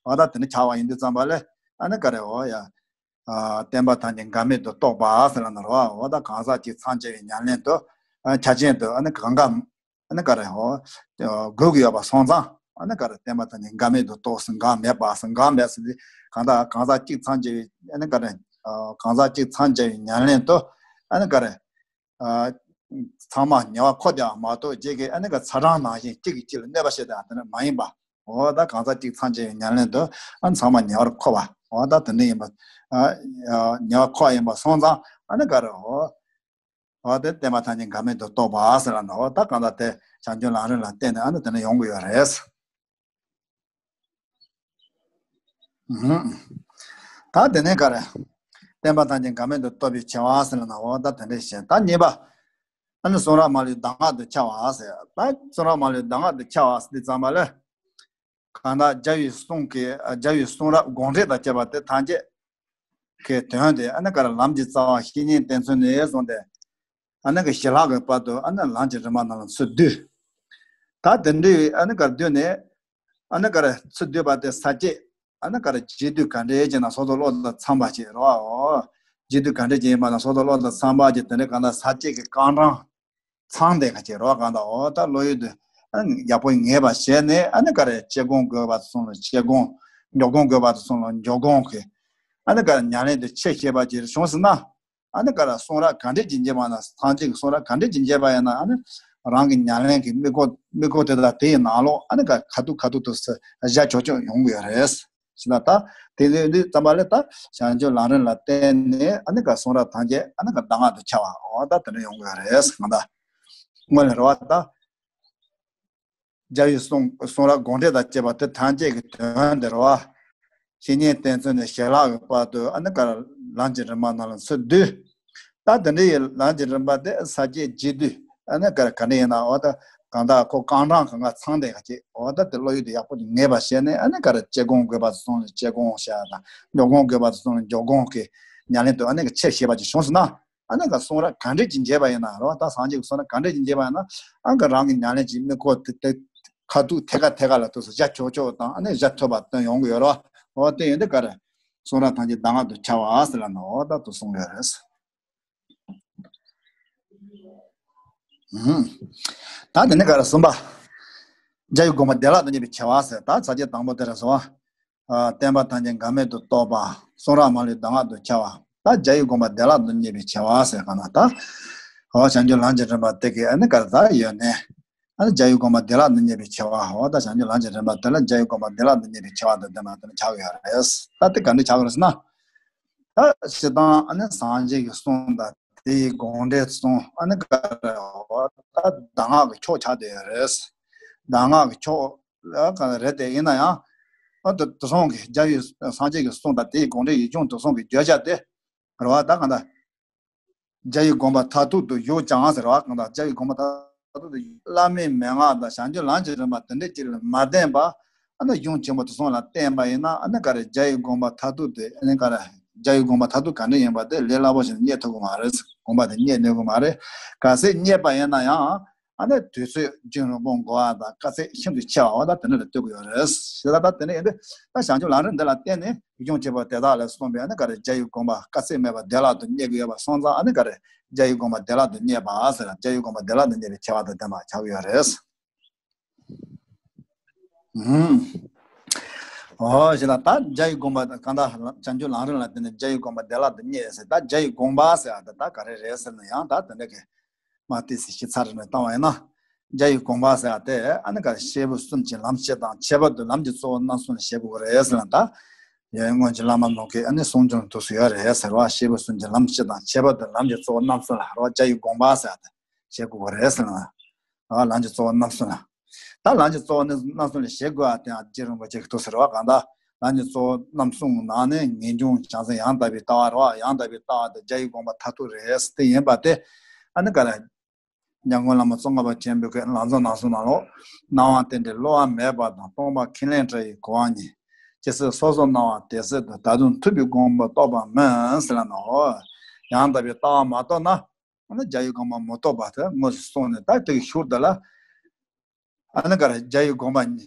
འོ་ད་དེ་འདྲ་ཆགས་པ་ཡིན་དུས་ཙམ་པ་ལས་ཨ་ནི་ག་རེ། འོ་ཡ། ཨ་བསྟན་པ་ཐམས་ཅད་འགལ་མེད་དུ་རྟོགས་པ་ཟེར་ལབ་ན་རེད་བ། འོ་ད་གང་ཟག་གཅིག་མཚམས་སྦྱར་བའི་ཉམས་ལེན་དུ་ཨ་ཆ་ཆེན་དུ་ཨ་ནི་གང་ག་ཨ་ནི་ག་རེ། འོ་དགོས་ཀྱི་ཡོད་པ་སོང་ཙང་ཨ་ནི་ག་རེ། བསྟན་པ་ཐམས་ཅད་འགལ་མེད་དུ་རྟོགས་ཟེར། འགག་མེད་པ་ཟེར། འགག་མེད་ཟེར་དུས་གང་ལྟར་གང་ཟག་གཅིག་མཚམས་སྦྱར་བའི་ཨ་ནི་ག་རེ། ཨ་གང་ཟག་གཅིག་མཚམས་སྦྱར་བའི་ཉམས་ལེན་དུ་ཨ་ནི་ག་རེ། ཨ་ཚང་མ་ཉེ་བར་འཁོར་དེ་མ་གཏོགས་རྗེས་ཀྱི་ཨ་ནི་ག་ཚ་གྲང་ནང་བཞིན་གཅིག་གིས་གཅིག་ལ་གནོད་པ་བྱེད་དེ་དེ་འདྲ་མ་ཡིན་པ། འོ་ད་གང་ཟག་གཅིག་ཚང་གཅིག་གི་ཉམས་ལེན་དུ་ཨ་ཚང་མ་ཉེ་བར་མཁོ་བ། འོ་ད་དེ་འདྲ་ཡིན་པ། ཨ་ཉེ་བར་མཁོ་བ་ཡིན་པ་སོང་ཙང་ཨ་ནི་ག་རེ། འོ་འོ་དེ་བསྟན་པ་ཐམས་ཅད་འགལ་མེད་དུ་རྟོགས་པ་ཟེར་ལ་ནི། འོ་ད་གང་ཟག་དེ་བྱང་ཆུབ་ལམ་རིམ་ལ་བརྟེན་ནས་ཨ་ནི་དེ་འདྲ་ཡོང་གི་ཡོད་རེད། ད་དེ་ནས་ག་རེ། བསྟན་པ་ཐམས་ཅད་འགལ་མེད་དུ་རྟོགས་པའི་ཆེ་བ་ཟེར་ལ་ན། འོ་ད་དེ་འདྲས་བཤད། ད་གཉིས་པ། ཨ་ནི་གསུང་རབ་མ་ལུས་གདམས་ངག་ཏུ་འཆར་བ་ཟེར། ད་གསུང་རབ་མ་ལུས་གདམས་ངག་ཏུ་འཆར་བ་ཟེར་དུས་ཙམ་པ་ལ། གང་ལྟར་རྒྱལ་བའི་གསུང་གི་རྒྱལ་བའི་གསུང་རབ་དགོངས་འགྲེལ་དང་བཅས་པ་དེ་ཐམས་ཅད་ཀྱི་དོན་དེ་ཨ་ནི་ག་རེ་ལམ་གྱི་རྩ་བ་བཤེས་གཉེན་བསྟེན་ཚུལ་ནས་བཟུང་སྟེ། ཨ་ནི་གི་ཞི་ལྷག་གི་བར་དུ་ཨ་ནི་ལམ་གྱི་རིམ་པ་རྣམས་ལ་ཚུར་བསྡུས། ད་དེ་འདྲའི་ཨ་ནི་གར་བསྡུས་ནས། ཨ་ནི་གར་ཚུར་བསྡུས་པ་དེ་ས་བཅད་ཨ་ནི་གར་རྒྱས་བསྡུས་ག་འདྲའི་བྱས་ན་སོ་སོ་བློ་དང་འཚམ་པ་ཅིག་རོ། རྒྱས་བསྡུས་ག་འདྲའི་བྱས་ཡིན་པ་ན་སོ་སོ་བློ་དང་འཚམ་པ་ཅིག་དེ་འདྲའི་གང་ལྟར་ས་བཅད་ཀྱི་རྐང་གྲངས་ཚང་བསྡད་ག་ཅིག་རོ། གང་ལྟར་འོ་ད་བློ་ཡུལ་དུ་ཨ་ནི་ཡག་པོ་ངེས་པ་བྱས་ནས། ཨ་ནི་གར་དཔྱད་སྒོམ་དགོས་པ་དང་སོང་ལ་དཔྱད་སྒོམ། འཇོག་སྒོམ་དགོས་པ་དང་སོང་ལ་འཇོག་སྒོམ་གྱི་ཨ་ནི་གར་ཉམས་ལེན་དུ་ཆེ་ཤེས་པ་ཅིག་བྱུང་ཟིན་ན། ཨ་ནི་ག་རེ་གསུང་རབ་ག་འདྲས་ཀྱི་འབྱེད་པ་ན། ཐམས་ཅད་ཀྱི་གསུང་རབ་ག་འདྲས་ཀྱི་འབྱེད་པ་ཡིན་ན། ཨ་ནི་རང་གི་ཉམས་ལེན་གྱི་དམིགས་སྐོར་དམིགས་སྐོར་དེ་དག་དེ་ཡི་ནང་ལོགས་ཨ་ནི་ག་ཁ་ཐུག་ཁ་ཐུག་ཏུ་བཞག་ཆོག་ཆོག་ཡོང་གི་ཡོད་རེད། ཞེ་ན་ད་དེ་ལས་འདི་ཙམ་པ་ལས་ད་བྱང་ཆུབ་ལམ་རིམ་ལ་བརྟེན་ནས་ཨ་ནི་ག་གསུང་རབ་ཐམས་ཅད་ཨ་ནི་ག་གདམས་ངག་ཏུ་འཆར་བ། འོ་ད་དེ་འདྲ་ཡོང་གི་ཡོད་རེད། གང་ལྟར་སྔོན་ལ་རེད་བ། ད་རྒྱལ་བའི་གསུང་གསུང་རབ་དགོངས་འགྲེལ་དང་བཅས་པ་དེ་ཐམས་ཅད་ཀྱི་དོན་དེ་རེད་བ། བཤེས་གཉེན་བསྟེན་ཚུལ་ནས་ཞི་ལྷག་གི་བར་དུ་ཨ་ནི་ག་རེ་ལམ་གྱི་རིམ་པ་རྣམས་ལ་ཚུར་བསྡུས། ད་དེ་འདྲ་ཡི་ལམ་གྱི་རིམ་པ་དེ་ས་བཅད་རྒྱས་བསྡུས་ཨ་ནི་ག་རེ་ག་འདྲ་ཡིན་ན། འོ་ད་གང་ལྟར་ཁོ་རྐང་གྲངས་གང་ག་ཚང་བསྡད་ག་ཅིག་འོ་ད་དེ་བློ་ཡུལ་དུ་ཡག་པོ་ངེས་པ་བྱས་ནས། ཨ་ནི་ག་རེ་དཔྱད་སྒོམ་དགོས་པ་དང་སོང་ལ་དཔྱད་སྒོམ་བྱ་དང་། འཇོག་སྒོམ་དགོས་པ་དང་སོང་ལ་འཇོག་སྒོམ་གྱི་ཉམས་ལེན་དུ་ཨ་ནི་ག་ཆེ་ཤེས་པ་ཅིག་བྱུང་སོང་ན། ཨ་ནི་ག་གསུང་རབ་ག་འདྲས་ཀྱི་འབྱེད་པ་ཡིན་ན་རོ། ད་སངས་རྒྱས་ཀྱི་གསུང་རབ་ག་འདྲས་ཀྱི་འབྱེད་པ་ཡིན་ན། ཨ་ག་རང་གི་ཉམས་ལེན་གྱི་དམིགས་སྐོར་དེ་དེ་ཁ་ཐུག་ཐད་ཀ་ཐད་ཀ་ལ་ཐུག་སུ་བཞག་ཆོག་ཆོག་དང་། ཨ་ནི་བཞག་ཐུབ་པ་སྟོན་ཡོང་གི་ཡོད་རོ། འོ་དེ་ཡིན་དུས་ག་རེ་གསུང་རབ་ཐམས་ཅད་གདམས་ངག་ཏུ་འཆར་བ་ཟེར་ལ་ནི། འོ་ད་དུ་གསུངས་ཡོད་རེད། ད་དེ་ནས་ག་རེ་གསུམ་པ། རྒྱལ་བའི་དགོངས་པ་བདེ་བླག་ཏུ་རྙེད་པའི་ཆེ་བ་ཟེར། ད་ས་བཅད་དང་པོ་དེ་རེད་སོ། བསྟན་པ་ཐམས་ཅད་འགལ་མེད་དུ་རྟོགས་པ། གསུང་རབ་མ་ལུས་གདམས་ངག་ཏུ་འཆར་བ། ད་རྒྱལ་བའི་དགོངས་པ་བདེ་བླག་ཏུ་རྙེད་པའི་ཆེ་བ་ཟེར་ག་ན་ད། འོ་བྱང་ཆུབ་ལམ་གྱི་རིམ་པ་དེ་གི་ཨ་ནི་ག་རེ་ད་ཡོད་ནས། ཨ་ནི་རྒྱལ་བའི་དགོངས་པ་བདེ་བླག་ཏུ་རྙེད་པའི་ཆེ་བ། འོ་ད་བྱང་ཆུབ་ལམ་གྱི་རིམ་པ་དེ་ལ་རྒྱལ་བའི་དགོངས་པ་བདེ་བླག་ཏུ་རྙེད་པའི་ཆེ་བ་དང་ལྡན་པ་དེ་ནི་ཆགས་ཡོད་རེད། ད་དེ་ག་འདྲ་ཆགས་ཡོད་རེད་ཟེར་ན། ད་སྤྱིར་བཏང་ཨ་ནི་སངས་རྒྱས་ཀྱི་གསུང་དང་དེའི་དགོངས་འགྲེལ་གསུང་། ཨ་ནི་ག་རེ་འོ་ད་གདམས་ངག་གི་ཕྱོགས་ཆགས་བསྡད་ཡོད་རེད། གདམས་ངག་གི་ཕྱོགས་ལ་ག་རེ་རེད་དེ། ཡིན་ན་ཡང་ཨ་དེ་དེ་སོང་གི་རྒྱལ་བའི་སངས་རྒྱས་ཀྱི་གསུང་དང་དེའི་དགོངས་འགྲེལ་ཡིག་ཆུང་དེ་སོང་གི་བརྗོད་བྱ་དེ་རེད་བ། ད་གང་ལྟར་རྒྱལ་བའི་དགོངས་པ་མཐར་ཐུག་ཏུ་བཞུགས་ཀྱང་ཟེར་བ། གང་ལྟར་རྒྱལ་བའི་དགོངས་པ་མཐར་ཐུག་ཏུ་བླ་མའི་མན་ངག་དང་བྱང་ཆུབ་ལམ་གྱི་རིམ་པ་དེ་འདྲ་ཅིག་ལ་མ་བརྟེན་པ། ཨ་ནི་གཞུང་ཆེན་པོ་དེ་ཚོ་ལ་བརྟེན་པ་ཡིན་ན། ཨ་ནི་ག་རེ་རྒྱལ་བའི་དགོངས་པ་མཐར་ཐུག་དེ། ཨ་ནི་ག་རེ་རྒྱལ་བའི་དགོངས་པ་མཐར་ཐུག་ག་འདྲ་ཡིན་པ་དེ་ལས་སླ་པོ་ཞིག་རྙེད་ཐུབ་ཀྱི་མ་རེད། དགོངས་པ་དེ་རྙེད་ནུས་ཀྱི་མ་རེད། གལ་སྲིད་རྙེད་པ་ཡིན་ན་ཡང་། ཨ་ནི་དུས་ཚོད་རྒྱུན་རིང་པོ་འགོར་བ་དང་དཀའ་ཚེགས་ཤིན་ཏུ་ཆེ་བ། འོ་ད་དེ་འདྲ་ལ་ལྟོས་ཀྱི་ཡོད་རེད། ཞེས་ད་ད་དེ་འདྲ་ཡིན་དུས་ད་བྱང་ཆུབ་ལམ་རིམ་འདི་ལ་བརྟེན་ནས་གཞུང་ཆེན་པོ་དེ་དག་ལས་གསུངས་པའི་ཨ་ནི་ག་རེ་རྒྱལ་བའི་དགོངས་པ་དཀའ་ཚེགས་མེད་པར་བདེ་བླག་ཏུ་རྙེད་ཀྱི་ཡོད་པ་སོང་ཙང་། ཨ་ནི་ག་རེ་རྒྱལ་བའི་དགོངས་པ་བདེ་བླག་ཏུ་རྙེད་པ་ཟེར། རྒྱལ་བའི་དགོངས་པ་བདེ་བླག་ཏུ་རྙེད་པའི་ཆེ་བ་དང་ལྡན་པ་ཆགས་ཀྱི་ཡོད་རེད། ཨུམ། འོ་ཞེས་ན་ད་རྒྱལ་བའི་དགོངས་པ་གང་ལྟར་བྱང་ཆུབ་ལམ་རིམ་ལ་བརྟེན་ནས་རྒྱལ་བའི་དགོངས་པ་བདེ་བླག་ཏུ་རྙེད་ཟེར། ད་རྒྱལ་བའི་དགོངས་པ་ཟེར་བ་དེ་ད་ག་རེ་རེད་ཟེར་ན་ཡང་ད་དེ་འདྲ་གི་མ་ཏི་སི་ཤི་ཚར་རེ་ནས་བཏང་བ་ཡིན་ན། རྒྱལ་བའི་དགོངས་པ་ཟེར་བ་དེ་ཨ་ནི་ག་རེ་སྐྱེས་བུ་གསུམ་གྱི་ལམ་སྤྱི་དང་ཁྱད་པར་དུ་ལམ་གྱི་གཙོ་བོ་རྣམ་གསུམ་ལ་བྱེད་དགོས་ཀྱི་རེད་ཟེར་ན། ད་ཡང་སྔོན་གྱི་བླ་མ་ནང་གི་ཨ་ནི་གསུང་རྒྱུན་དུ་སུ་ཡོད་རེད་ཟེར་བ། སྐྱེས་བུ་གསུམ་གྱི་ལམ་སྤྱི་དང་ཁྱད་པར་དུ་ལམ་གྱི་གཙོ་བོ་རྣམ་གསུམ་ལ་རོ། རྒྱལ་བའི་དགོངས་པ་ཟེར་བ་དེ་བྱེད་དགོས་ཀྱི་རེད་ཟེར་ན། ཨ་ལམ་གྱི་གཙོ་བོ་རྣམ་གསུམ་ལ། ད་ལམ་གྱི་གཙོ་བོ་རྣམ་གསུམ་ལ་བྱེད་དགོས་པ་དེ་ཡང་རྗེ་རིན་པོ་ཆེ་གི་ཐུགས་སུ་རེད་བ། གང་ལྟར་ལམ་གྱི་གཙོ་བོ་རྣམ་གསུམ་ནང་ནས་ངེས་འབྱུང་བྱང་སེམས་ཡང་དག་པའི་ལྟ་བ་རེད་བ། ཡང་དག་པའི་ལྟ་བ་དེ་རྒྱལ་བའི་དགོངས་པ་མཐར་ཐུག་རེད་དེ་ཡིན་པ་དེ། ཨ་ནི་ག་རེ། ཉམས་མགོན་བླ་མ་ཙོང་ཁ་པ་ཆེན་པོའི་ལམ་གཙོ་རྣམ་གསུམ་ནང་ལོགས། སྣང་བ་རྟེན་འབྲེལ་བསླུ་བ་མེད་པ་དང་། སྟོང་པ་ཁས་ལེན་བྲལ་བའི་གོ་འཕང་ཉིད། ཇི་སྲིད་སོ་སོར་སྣང་བ་དེ་སྲིད་དུ། ད་དུང་ཐུབ་པའི་དགོངས་པ་རྟོགས་པ་མིན་ཟེར་ལ་ནོ། ཡང་དག་པའི་ལྟ་བ་མ་རྟོགས་ན། ཨ་ནི་རྒྱལ་བའི་དགོངས་པ་མི་རྟོགས་པ་དེ་དངོས་སུ་སོང་ནས། ད་དེ་གི་ཤུལ་དེ་ལ། ཨ་ནི་ག་རེ་རྒྱལ་བའི་དགོངས་པ།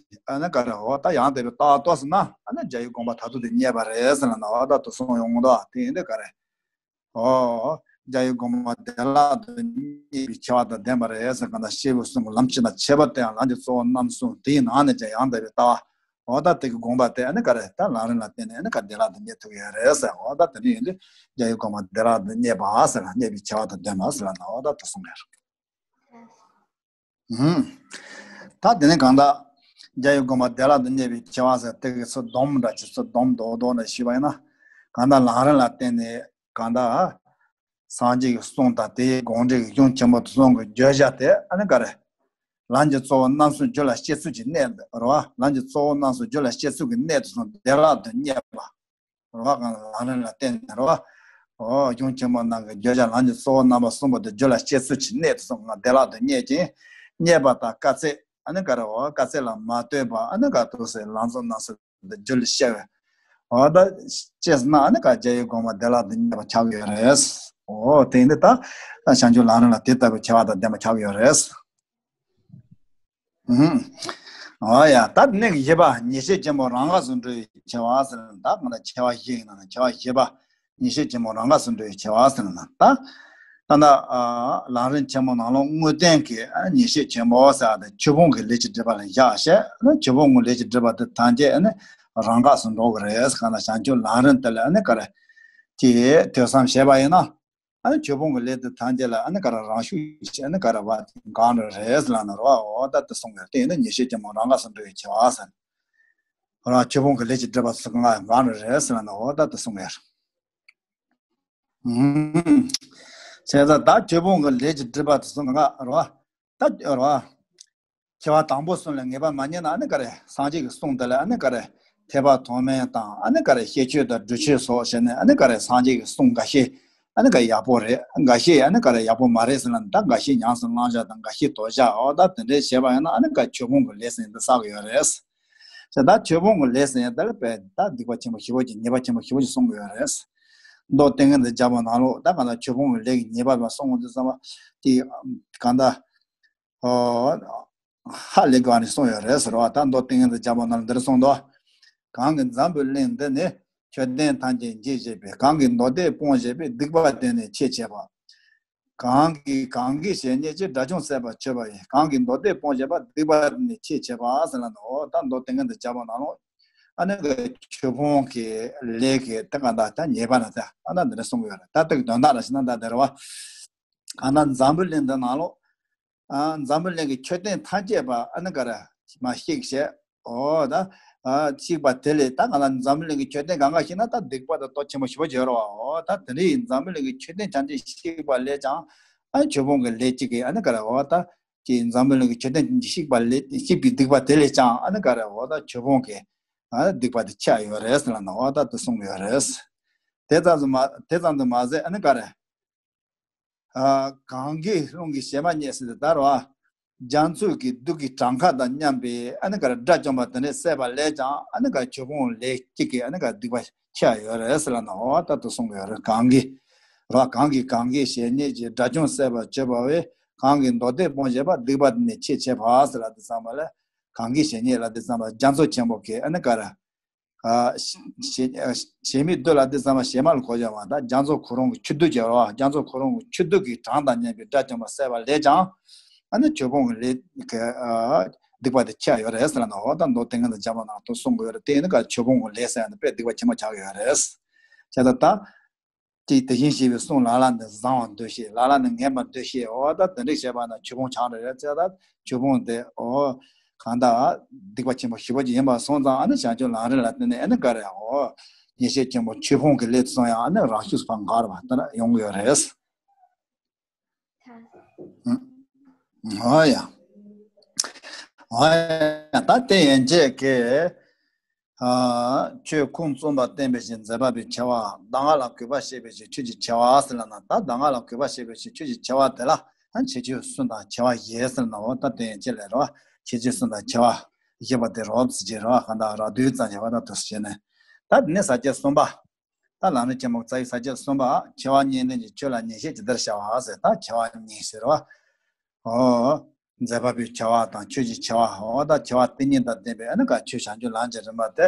ཨ་ནི་ག་རེ་འོ་ད་ཡང་དག་པའི་ལྟ་བ་རྟོགས་ཟིན་ན། ཨ་ནི་རྒྱལ་བའི་དགོངས་པ་མཐར་ཐུག་ཏུ་རྙེད་པ་རེད་ཟེར་ལ་ནོ། ད་དུ་སོང་ཡོང་གི་འདུག་དེ་ཡིན་དུས་ག་རེ། འོ། རྒྱལ་བའི་དགོངས་པ་བདེ་བླག་ཏུ་རྙེད་པའི་ཆེ་བ་དང་ལྡན་པ་རེད་ཟེར། གང་ལྟར་སྐྱེས་བུ་གསུམ་གྱི་ལམ་སྤྱི་དང་ཁྱད་པར་དུ་ཡང་ལམ་གྱི་གཙོ་བོ་རྣམ་གསུམ་དེའི་ནང་ནས་ཀྱང་ཡང་དག་པའི་ལྟ་བ། འོ་ད་དེ་གི་དགོངས་པ་དེ་ཨ་ནི་ག་རེ་ད་ལམ་རིམ་ལ་བརྟེན་ནས་ཨ་ནི་ག་བདེ་བླག་ཏུ་རྙེད་ཐུབ་ཡོད་རེད་ཟེར། འོ་ད་དེ་ནི་ཡིན་དུས་རྒྱལ་བའི་དགོངས་པ་བདེ་བླག་ཏུ་རྙེད་པ་ཟེར་ལ། རྙེད་པའི་ཆེ་བ་དང་ལྡན་པ་ཟེར་ལ་ནོ། འོ་ད་དུ་སོང་རེད། ཨུམ། ད་དེ་ནས་གང་ལྟར། རྒྱལ་བའི་དགོངས་པ་བདེ་བླག་ཏུ་རྙེད་པའི་ཆེ་བ་ཟེར་དེ་གི་ཚུལ་སྡོམ་འདྲ་ཅིག་ཚུལ་སྡོམ་རྡོག་རྡོག་འདྲ་ཞུས་པ་ཡིན་ན། གང་ལྟར་ལམ་རིམ་ལ་བརྟེན་ནས་གང་ལྟར། སངས་རྒྱས་ཀྱི་གསུང་དང་དེའི་དགོངས་འགྲེལ་གྱི་གཞུང་ཆེན་པོ་དེ་ཚོ་གི་བརྗོད་བྱ་དེ་ཨ་ནི་ག་རེ། ལམ་གྱི་གཙོ་བོ་རྣམ་གསུམ་རྒྱུད་ལ་སྐྱེ་ཚུལ་གྱི་གནད་དུ་རེད་བ། ལམ་གྱི་གཙོ་བོ་རྣམ་གསུམ་རྒྱུད་ལ་སྐྱེ་ཚུལ་གྱི་གནད་དུ་སོང་བདེ་བླག་ཏུ་རྙེད་པ། རེད་བ། གང་ལམ་རིམ་ལ་བརྟེན་ནས་རེད་བ། འོ་གཞུང་ཆེན་མོ་ནང་གི་བརྗོད་བྱ་ལམ་གྱི་གཙོ་བོ་རྣམ་པ་གསུམ་པོ་དེ་རྒྱུད་ལ་སྐྱེ་ཚུལ་གྱི་གནད་དུ་སོང་ང་བདེ་བླག་ཏུ་རྙེད་ཅིང་། རྙེད་པ་དང་དཀའ་ཚེགས་ཨ་ནི་ག་རེ་འོ་དཀའ་ཚེགས་ལ་མ་ལྟོས་པ་ཨ་ནི་ག་དུ་སེ་ལམ་གཙོ་རྣམ་གསུམ། འདི་རྒྱུད་ལ་སྐྱེ་བས། འོ་ད་ཅེས་ན་ཨ་ནི་ག་རྒྱལ་བའི་དགོངས་པ་བདེ་བླག་ཏུ་རྙེད་པ་ཆགས་ཡོད་རེད། འོ་དེ་འདི་ད་བྱང་ཆུབ་ལམ་རིམ་ལ་དེ་ལྟ་བུའི་ཆེ་བ་དང་ལྡན་པ་ཆགས་ཡོད་རེད། ཨུམ། འོ་ཡ་ད་གནད་བཞི་པ་ཉེར་ཞི་ཆེན་པོ་རང་འགགས་སུ་འགྲོ་བའི་ཆེ་བ་ཟེར་ན་ད་གང་ལྟར་ཆེ་བ་བཞི་ཡིན་ན་ཆེ་བ་བཞི་པ། ཉེར་ཞི་ཆེན་པོ་རང་འགགས་སུ་འགྲོ་བའི་ཆེ་བ་ཟེར་ན་ད། ད་ལྟ་ལམ་རིམ་ཆེན་མོ་ནང་ལོགས་དངོས་བསྟན་གྱི་ཉེར་ཞི་ཆེན་པོ་ཟེར་བ་དེ་ཆོས་ཕུང་གི་ལས་ཀྱི་སྒྲིབ་པ་ལ་བཞག་བྱས་ཆོས་ཕུང་གི་ལས་ཀྱི་སྒྲིབ་པ་དེ་ཐམས་ཅད་རང་འགགས་སུ་འགྲོ་གི་རེད། གང་ལྟར་བྱང་ཆུབ་ལམ་རིམ་དེ་ལ་ཨ་ནི་ག་རེ། ཀྱི་ཐོས་བསམ་བྱས་པ་ཡིན་ན། ཨ་ནི་ཆོས་ཕུང་གི་ལས་དེ་ཐམས་ཅད་ལ་ཨ་ནི་ག་རེ་རང་ཤུགས་ཀྱིས་ཨ་ནི་ག་རེ་བ་འགག་འགྲོ་རེད་ལབ་ན་རོ་འོ་ད་དེ་གསུང་གི་རེད། དེ་ཡིན་ན་ཉེར་ཞི་ཆེན་མོ་རང་འགགས་སུ་འགྲོ་བའི་ཆེ་བ་ཟེར། རང་ཆོས་ཕུང་གི་ལས་ཀྱི་སྒྲིབ་པ་ཚོ་ང་འགག་འགྲོ་རེད་ཟེར་ན་འོ་ད་དེ་གསུང་གི་རེད། ཨུམ། བྱས་ཙང་ད་ཆོས་ཕུང་གི་ལས་ཀྱི་སྒྲིབ་པ་དེ་ཚོ་འགག་རོ། ད་རོ། ཆེ་བ་དང་པོ་གསུམ་ལ་ངེས་པ་མ་རྙེད་ན་ཨ་ནི་ག་རེ་སངས་རྒྱས་ཀྱི་གསུང་དེ་ལ་ཨ་ནི་ག་རེ་ཐེག་པ་ཐོགས་མེད་དང་ཨ་ནི་ག་རེ་ཤེས་ཆོས་དང་སྒྲུབ་ཆོས་སོགས་བྱས་ནས་ཨ་ནི་ག་རེ་སངས་རྒྱས་ཀྱི་གསུང་འགའ་ཤས་ཨ་ནི་ག་ཡག་པོ་རེད། འགའ་ཤས་ཨ་ནི་ག་རེ་ཡག་པོ་མ་རེད་ཟེར་ན་ད་འགའ་ཤས་ཉམས་སུ་བླང་བྱ་དང་འགའ་ཤས་དོར་བྱ་འོ་ད་དེ་འདྲའི་བྱས་པ་ཡིན་ན་ཨ་ནི་ག་ཆོས་ཕུང་གི་ལས་ཟེར་འདི་བསགས་ཀྱི་ཡོད་རེད། ད་ཆོས་ཕུང་གི་ལས་ཟེར་ཡང་དེ་ལ་དཔེ་ད་སྡིག་པ་ཆེན་པོ་བཞི་པོ་ཅིག་ཉེས་པ་ཆེན་པོ་བཞི་པོ་ཅིག་གསུང་གི་ཡོད་རེད། མདོ་ཏིང་ངེ་འཛིན་རྒྱལ་པོ་ནང་ལོགས་ད་གང་ལྟར་ཆོས་ཕུང་གི་ལས་ཀྱི་ཉེས་པ་ལ་གསུང་འོང་དུས་ཙམ་པ་དེ་གང་ལྟར་ཧ་ལས་ག་ནས་གསུངས་ཡོད་རེད་ཟེར་བ། ད་མདོ་ཏིང་ངེ་འཛིན་རྒྱལ་པོ་ནང་ལ་འདིར་གསུངས་འདུག་གང་གིས་འཛམ་བུའི་གླིང་འདི་ནི། མཆོད་རྟེན་ཐམས་ཅད་འཇིག་བྱེད་པའི། གང་གིས་མདོ་སྡེ་སྤོང་བྱེད་པའི། སྡིག་པ་དེ་ནི་ཆེས་ཆེ་བ། གང་གིས་གང་གིས་ཞེས་བསྙད་ཀྱི། དགྲ་བཅོམ་བསད་པར་བྱེད་པ་ཡི། གང་གིས་མདོ་སྡེ་སྤོང་བྱེད་པ། སྡིག་པ་དེ་ནི་ཆེས་ཆེ་བ་ཟེར་ལ་ནོ། ད་མདོ་ཏིང་ངེ་འཛིན་རྒྱལ་པོ་ནང་ལོགས་ཨ་ནི་གི་ཆོས་ཕུང་གི་ལས་ཀྱི་ད་ག་ད་ད་ཉེས་པ་ན་ད་ཨ་ན་འདི་འདྲ་གསུང་གི་ཡོད་རེད། ད་དེ་གི་དོན་དག་ར་ཞིག་ན་ད་འདི་རེད་བ། གང་ན་འཛམ་བུ་གླིང་འདི་ནང་ལོགས་ཨ་འཛམ་བུ་གླིང་གི་མཆོད་རྟེན་ཐམས་ཅད་པ་ཨ་ནི་ག་ར་མ་བཤིག་བྱས། ཨོ་ད། ཨ་བཤིག་པ་དེ་ལས་ད་ག་ན་འཛམ་བུ་གླིང་གི་མཆོད་རྟེན་གང་ག་བཤིག་ན་ད་སྡིག་པ་དང་སྟོབས་ཆེན་པོ་ཞེ་པོ་ཅིག་ཡོད་རེད་བ། ཨོ་ད་དེ་འདྲའི་འཛམ་བུ་གླིང་གི་མཆོད་རྟེན་ཐམས་ཅད་བཤིག་པ་ལས་ཀྱང་ཨ་ཆོས་ཕུང་གི་ལས་གཅིག་གིས་ཨ་ནི་ག་ར་ཨོ་ད་ཀྱི་འཛམ་བུ་གླིང་གི་མཆོད་རྟེན་བཤིག་པ་ལས་བཤིག་པའི་སྡིག་པ་དེ་ལས་ཀྱང་ཨ་ནི་ག་ར་ཨོ་ད་ཆོས་ཕུང་གི་ཨ་སྡིག་པ་དེ་ཆེ་ཡོད་རེད་ཟེར་ལ་ན་ཨོ་ད་དེ་གསུངས་ཡོད་རེད། དེ་ཙམ་དུ་མ་དེ་ཙམ་དུ་མ་ཟད་ཨ་ནི་ག་ར། ཨ་གང་གིས་རླུང་གི་གཞལ་མ་རྙེད་ཟེར་ཏེ་ད་ར་བ། རྒྱ་མཚོ་གི་རྡུལ་གྱི་གྲངས་ཁ་དང་མཉམ་པའི་ཨ་ནི་ག་ར་དགྲ་བཅོམ་པ་དེ་འདྲས་བསད་པ་ལས་ཀྱང་ཨ་ནི་ག་ཆོས་ཕུང་ལས་གཅིག་གིས་ཨ་ནི་ག་སྡིག་པ་ཆེ་ཡོད་རེད་ཟེར་ལ་ན་འོ་ད་དུ་གསུང་གི་ཡོད་རེད། གང་གིས་ར་བ་གང་གིས་གང་གིས་ཞེས་བསྙད་ཀྱི་དགྲ་བཅོམ་བསད་པར་བྱེད་པ་བས། གང་གིས་མདོ་སྡེ་སྤོང་བྱེད་པ། སྡིག་པ་དེ་ནི་ཆེས་ཆེ་བ་ཟེར་ལ་དེ་ཙམ་པ་ལས་གང་གིས་ཞེས་བསྙད་ལ་དེ་ཙམ་པ་རྒྱ་མཚོ་ཆེན་པོ་གིས་ཨ་ནི་ག་ར། ཨ་ཞེས་ཞེས་མི་སྡོད་ལ་འདི་ཙམ་པ་ཞེ་མ་ལ་གོ་བྱ་བ་ད་རྒྱ་མཚོ་ཁོ་རང་གི་ཆུ་རྡུལ་གྱི་རོ། རྒྱ་མཚོ་ཁོ་རང་གི་ཆུ་རྡུལ་གྱི་གྲངས་དང་མཉམ་པའི་དགྲ་བཅོམ་པ་བསད་པ་ལས་ཀྱང་ཨ་ནི་ཆོས་ཕུང་གི་ལས་ཀྱི་ཨ་སྡིག་པ་དེ་ཆེ་ཡོད་རེད་ཟེར་ལ་ན་འོ་ད་མདོ་ཏིང་ངེ་འཛིན་རྒྱལ་པོ་ནང་དུ་གསུང་གི་ཡོད་རེད། དེ་ནི་ག་ཆོས་ཕུང་གི་ལས་ཟེར་ཡ་འདི་དཔེ་སྡིག་པ་ཆེན་པོ་ཆགས་ཀྱི་ཡོད་རེད། བྱས་ཙང་ད། ཅིག་དེ་བཞིན་གཤེགས་པའི་གསུང་ལ་ལ་ནི་བཟང་བར་འདོད་ཤེས། ལ་ལ་ནི་ངན་པར་འདོད་ཤེས། འོ་ད་དེ་འདྲ་བྱས་པ་ན་ཆོས་ཕུང་ཆགས་འགྲོ་རེད་ཟེར། ད་ཆོས་ཕུང་དེ་འོ་གང་ལྟར་སྡིག་པ་ཆེན་པོ་ཞེ་པོ་ཅིག་ཡིན་པ་སོང་ཙང་ཨ་ནི་བྱང་ཆུབ་ལམ་རིམ་ལ་བརྟེན་ནས་ཨ་ནི་ག་རེ་འོ་ཉེར་ཞི་ཆེན་པོ་ཆོས་ཕུང་གི་ལས་སུ་སོང་ཡང་ཨ་ནི་རང་ཤུགས་སུ་ཕར་འགག་ར་བ་དེ་འདྲ་ཡོང་གི་ཡོད་རེད། འོ་ཡ། འོ་ཡ། ད་དེ་ཡན་ཆད་ཀྱི། ཨ་ཆོས་ཁུངས་བཙུན་པ་བསྟན་པའི་ཕྱིར་མཛད་པ་པོའི་ཆེ་བ། གདམས་ངག་ལ་གུས་པ་བྱེད་པའི་ཕྱིར་ཆོས་ཀྱི་ཆེ་བ་ཟེར་ལ་ན། ད་གདམས་ངག་ལ་གུས་པ་བྱེད་པའི་ཕྱིར་ཆོས་ཀྱི་ཆེ་བ་དེ་ལ་ཨ་ཁྱད་ཆོས་གསུམ་དང་ཆེ་བ་བཞི་ཟེར་ན། འོ་ད་དེ་ཡན་ཆད་ལས་རོ་ཁྱད་ཆོས་གསུམ་དང་ཆེ་བ་བཞི་པ་དེ་རོབ་ཙམ་བྱས་རོ་གང་དག་ར་བསྡུས་ཙམ་བྱས་པ་ད་དུ་བྱས་ནས། ད་དེ་ནས་ས་བཅད་གསུམ་པ། ད་ལམ་རིམ་ཆེན་མོ་རྩ་བའི་ས་བཅད་གསུམ་པ། ཆེ་བ་གཉིས་ལྡན་གྱི་ཆོས་ལ་ཉན་བཤད་ཇི་ལྟར་བྱ་བ་ཟེར། ད་ཆེ་བ་གཉིས་ཟེར་བ། འོ། མཛད་པ་པོའི་ཆེ་བ་དང་ཆོས་ཀྱི་ཆེ་བ། འོ་ད་ཆེ་བ་དེ་གཉིས་དང་ལྡན་པའི་ཨ་ནི་ག་ཆོས་བྱང་ཆུབ་ལམ་གྱི་རིམ་པ་དེ་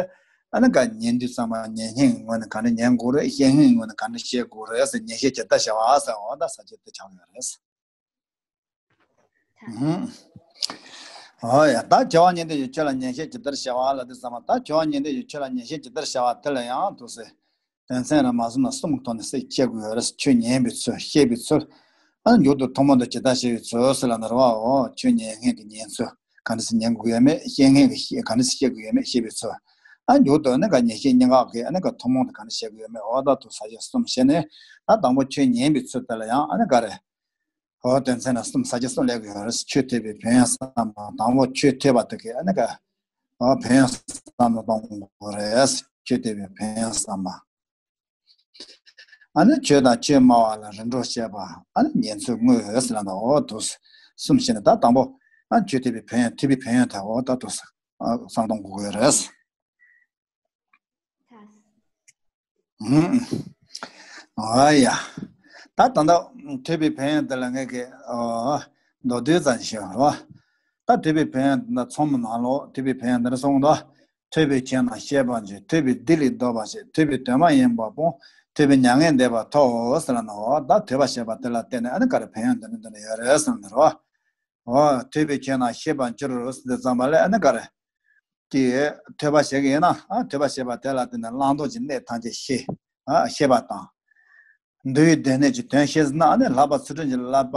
ཨ་ནི་ག་ཉན་དུས་ཙམ་པ་ཉན་མཁན་གྱི་ངོས་ནས་ག་འདྲ་ཉན་དགོས་རེད། བཤད་མཁན་གྱི་ངོས་ནས་ག་འདྲ་བཤད་དགོས་རེད་ཟེར་ཉན་བཤད་ཇི་ལྟར་བྱ་བ་ཟེར། འོ་ད་ས་བཅད་དེ་ཆགས་ཡོད་རེད། ཨུམ། འོ་ཡ། ད་ཆེ་བ་གཉིས་ལྡན་གྱི་ཆོས་ལ་ཉན་བཤད་ཇི་ལྟར་བྱ་བ་ལ་དེ་ཙམ་པ། ད་ཆེ་བ་གཉིས་ལྡན་གྱི་ཆོས་ལ་ཉན་བཤད་ཇི་ལྟར་བྱ་བ་དེ་ལ་ཡང་དུ་ཟེར། དོན་ཚན་ར་མ་བཟུང་ན་གསུམ་གྱི་ཐོག་ནས་ཚིག་བཅད་དགོས་ཡོད་རེད། ཆོས་ཉན་པའི་ཚུལ། བཤད་པའི་ཚུལ། ཨ་མཇུག་ཏུ་ཐུན་མོང་དུ་ཇི་ལྟར་བྱེད་པའི་ཚུལ་ཟེར་ལ་ན་རེད་བ། འོ་ཆོས་ཉན་མཁན་གྱི་ཉན་ཚུལ། ག་འདྲ་ཞིག་ཉན་དགོས་ཡོད་མེད། བཤད་མཁན་གྱིས་བཤད་ག་འདྲ་ཞིག་བཤད་དགོས་ཡོད་མེད་བཤད་པའི་ཚུལ། ཨ་མཇུག་ཏུ་ཨ་ནི་ག་ཉན་བཤད་གཉིས་ཀ་གིས་ཨ་ནི་ག་ཐུན་མོང་དུ་ག་འདྲ་བཤད་དགོས་ཡོད་མེད། འོ་ད་དུ་ས་བཅད་གསུམ་བཤད་ནས། ད་དང་པོ་ཆོས་ཉན་པའི་ཚུལ་དེ་ལ་ཡང་ཨ་ནི་ག་རེ། འོ་དོན་ཚན་ལ་གསུམ། ས་བཅད་གསུམ་སླེབས་ཀྱི་ཡོད་རེད། ཆོས་ཐོས་པའི་ཕན་ཡོན་བསམ་པ། དང་པོ་ཆོས་ཐོས་པ་དེ་གིས་ཨ་ནི་ག་འོ་ཕན་ཡོན་བསམ་བློ་གཏོང་དགོས་རེད། ཆོས་ཐོས་པའི་ཕན་ཡོན་བསམ་པ། ཨ་ནི་ཆོས་དང་ཆོས་སྨྲ་བ་ལ་རིམ་གྲོ་བྱེད་པ། ཨ་ནི་ཉན་ཚུལ་དངོས་ཟེར་ལབ་ན། འོ་དུ་གསུམ་བཤད་ནས། ད་དང་པོ་ཨ་ཆོས་ཐོས་པའི་ཕན་ཡོན། ཐོས་པའི་ཕན་ཡོན་དེ་འོ་ད་དུ་བསམ་བློ་གཏོང་དགོས་ཀྱི་ཡོད་རེད། ཨ་ཡ། ད་ད་ལྟ་ཐོས་པའི་ཕན་ཡོན་དེ་ལ་ངས་ཀྱི་མདོར་བསྡུས་ཙམ་ཞུ་རོགས། ད་ཐོས་པའི་ཕན་ཡོན་དེ་ཚོམས་ནང་ལོགས་ཐོས་པའི་ཕན་ཡོན་དེ་འདྲ་གསུངས་འདུག། ཐོས་པའི་ཁྱེད་རྣམས་ཤེས་པར་འགྱུར། ཐོས་པས་སྡིག་ལས་ལྡོག་པར་བྱེད། ཐོས་པས་དོན་མ་ཡིན་པ་སྤོང་། ཐོས་པས་མྱ་ངན་འདས་པ་ཐོབ་ཟེར་ལབ་ན། འོ་ད་ཐོས་པ་ཞེས་པ་དེ་ལ་བརྟེན་ནས་ཨ་ནི་ག་རེ་ཕན་ཡོན་འདི་འདྲ་འདི་འདྲ་ཡོད་རེད་ཟེར་ལབ་ན་རོ། འོ་ཐོས་པའི་ཁྱེད་རྣམས་ཤེས་པར་འགྱུར་ཟེར་དུས་ཙམ་པ་ལ་ཨ་ནི་ག་རེ། ཀྱི་ཐོས་པ་བྱེད་ཀྱི་ཡིན་ན། ཨ་ཐོས་པ་བྱེད་པ་དེ་ལ་བརྟེན་ནས་བླང་དོར་གྱི་གནས་ཐམས་ཅད་ཤེས། ཨ་ཤེས་པ་དང་། འདུལ་བའི་སྡེ་སྣོད་ཀྱི་དོན་ཤེས་ཟིན་ན། ཨ་ནི་ལྷག་པ་ཚུལ་ཁྲིམས་ཀྱི་བསླབ་པ།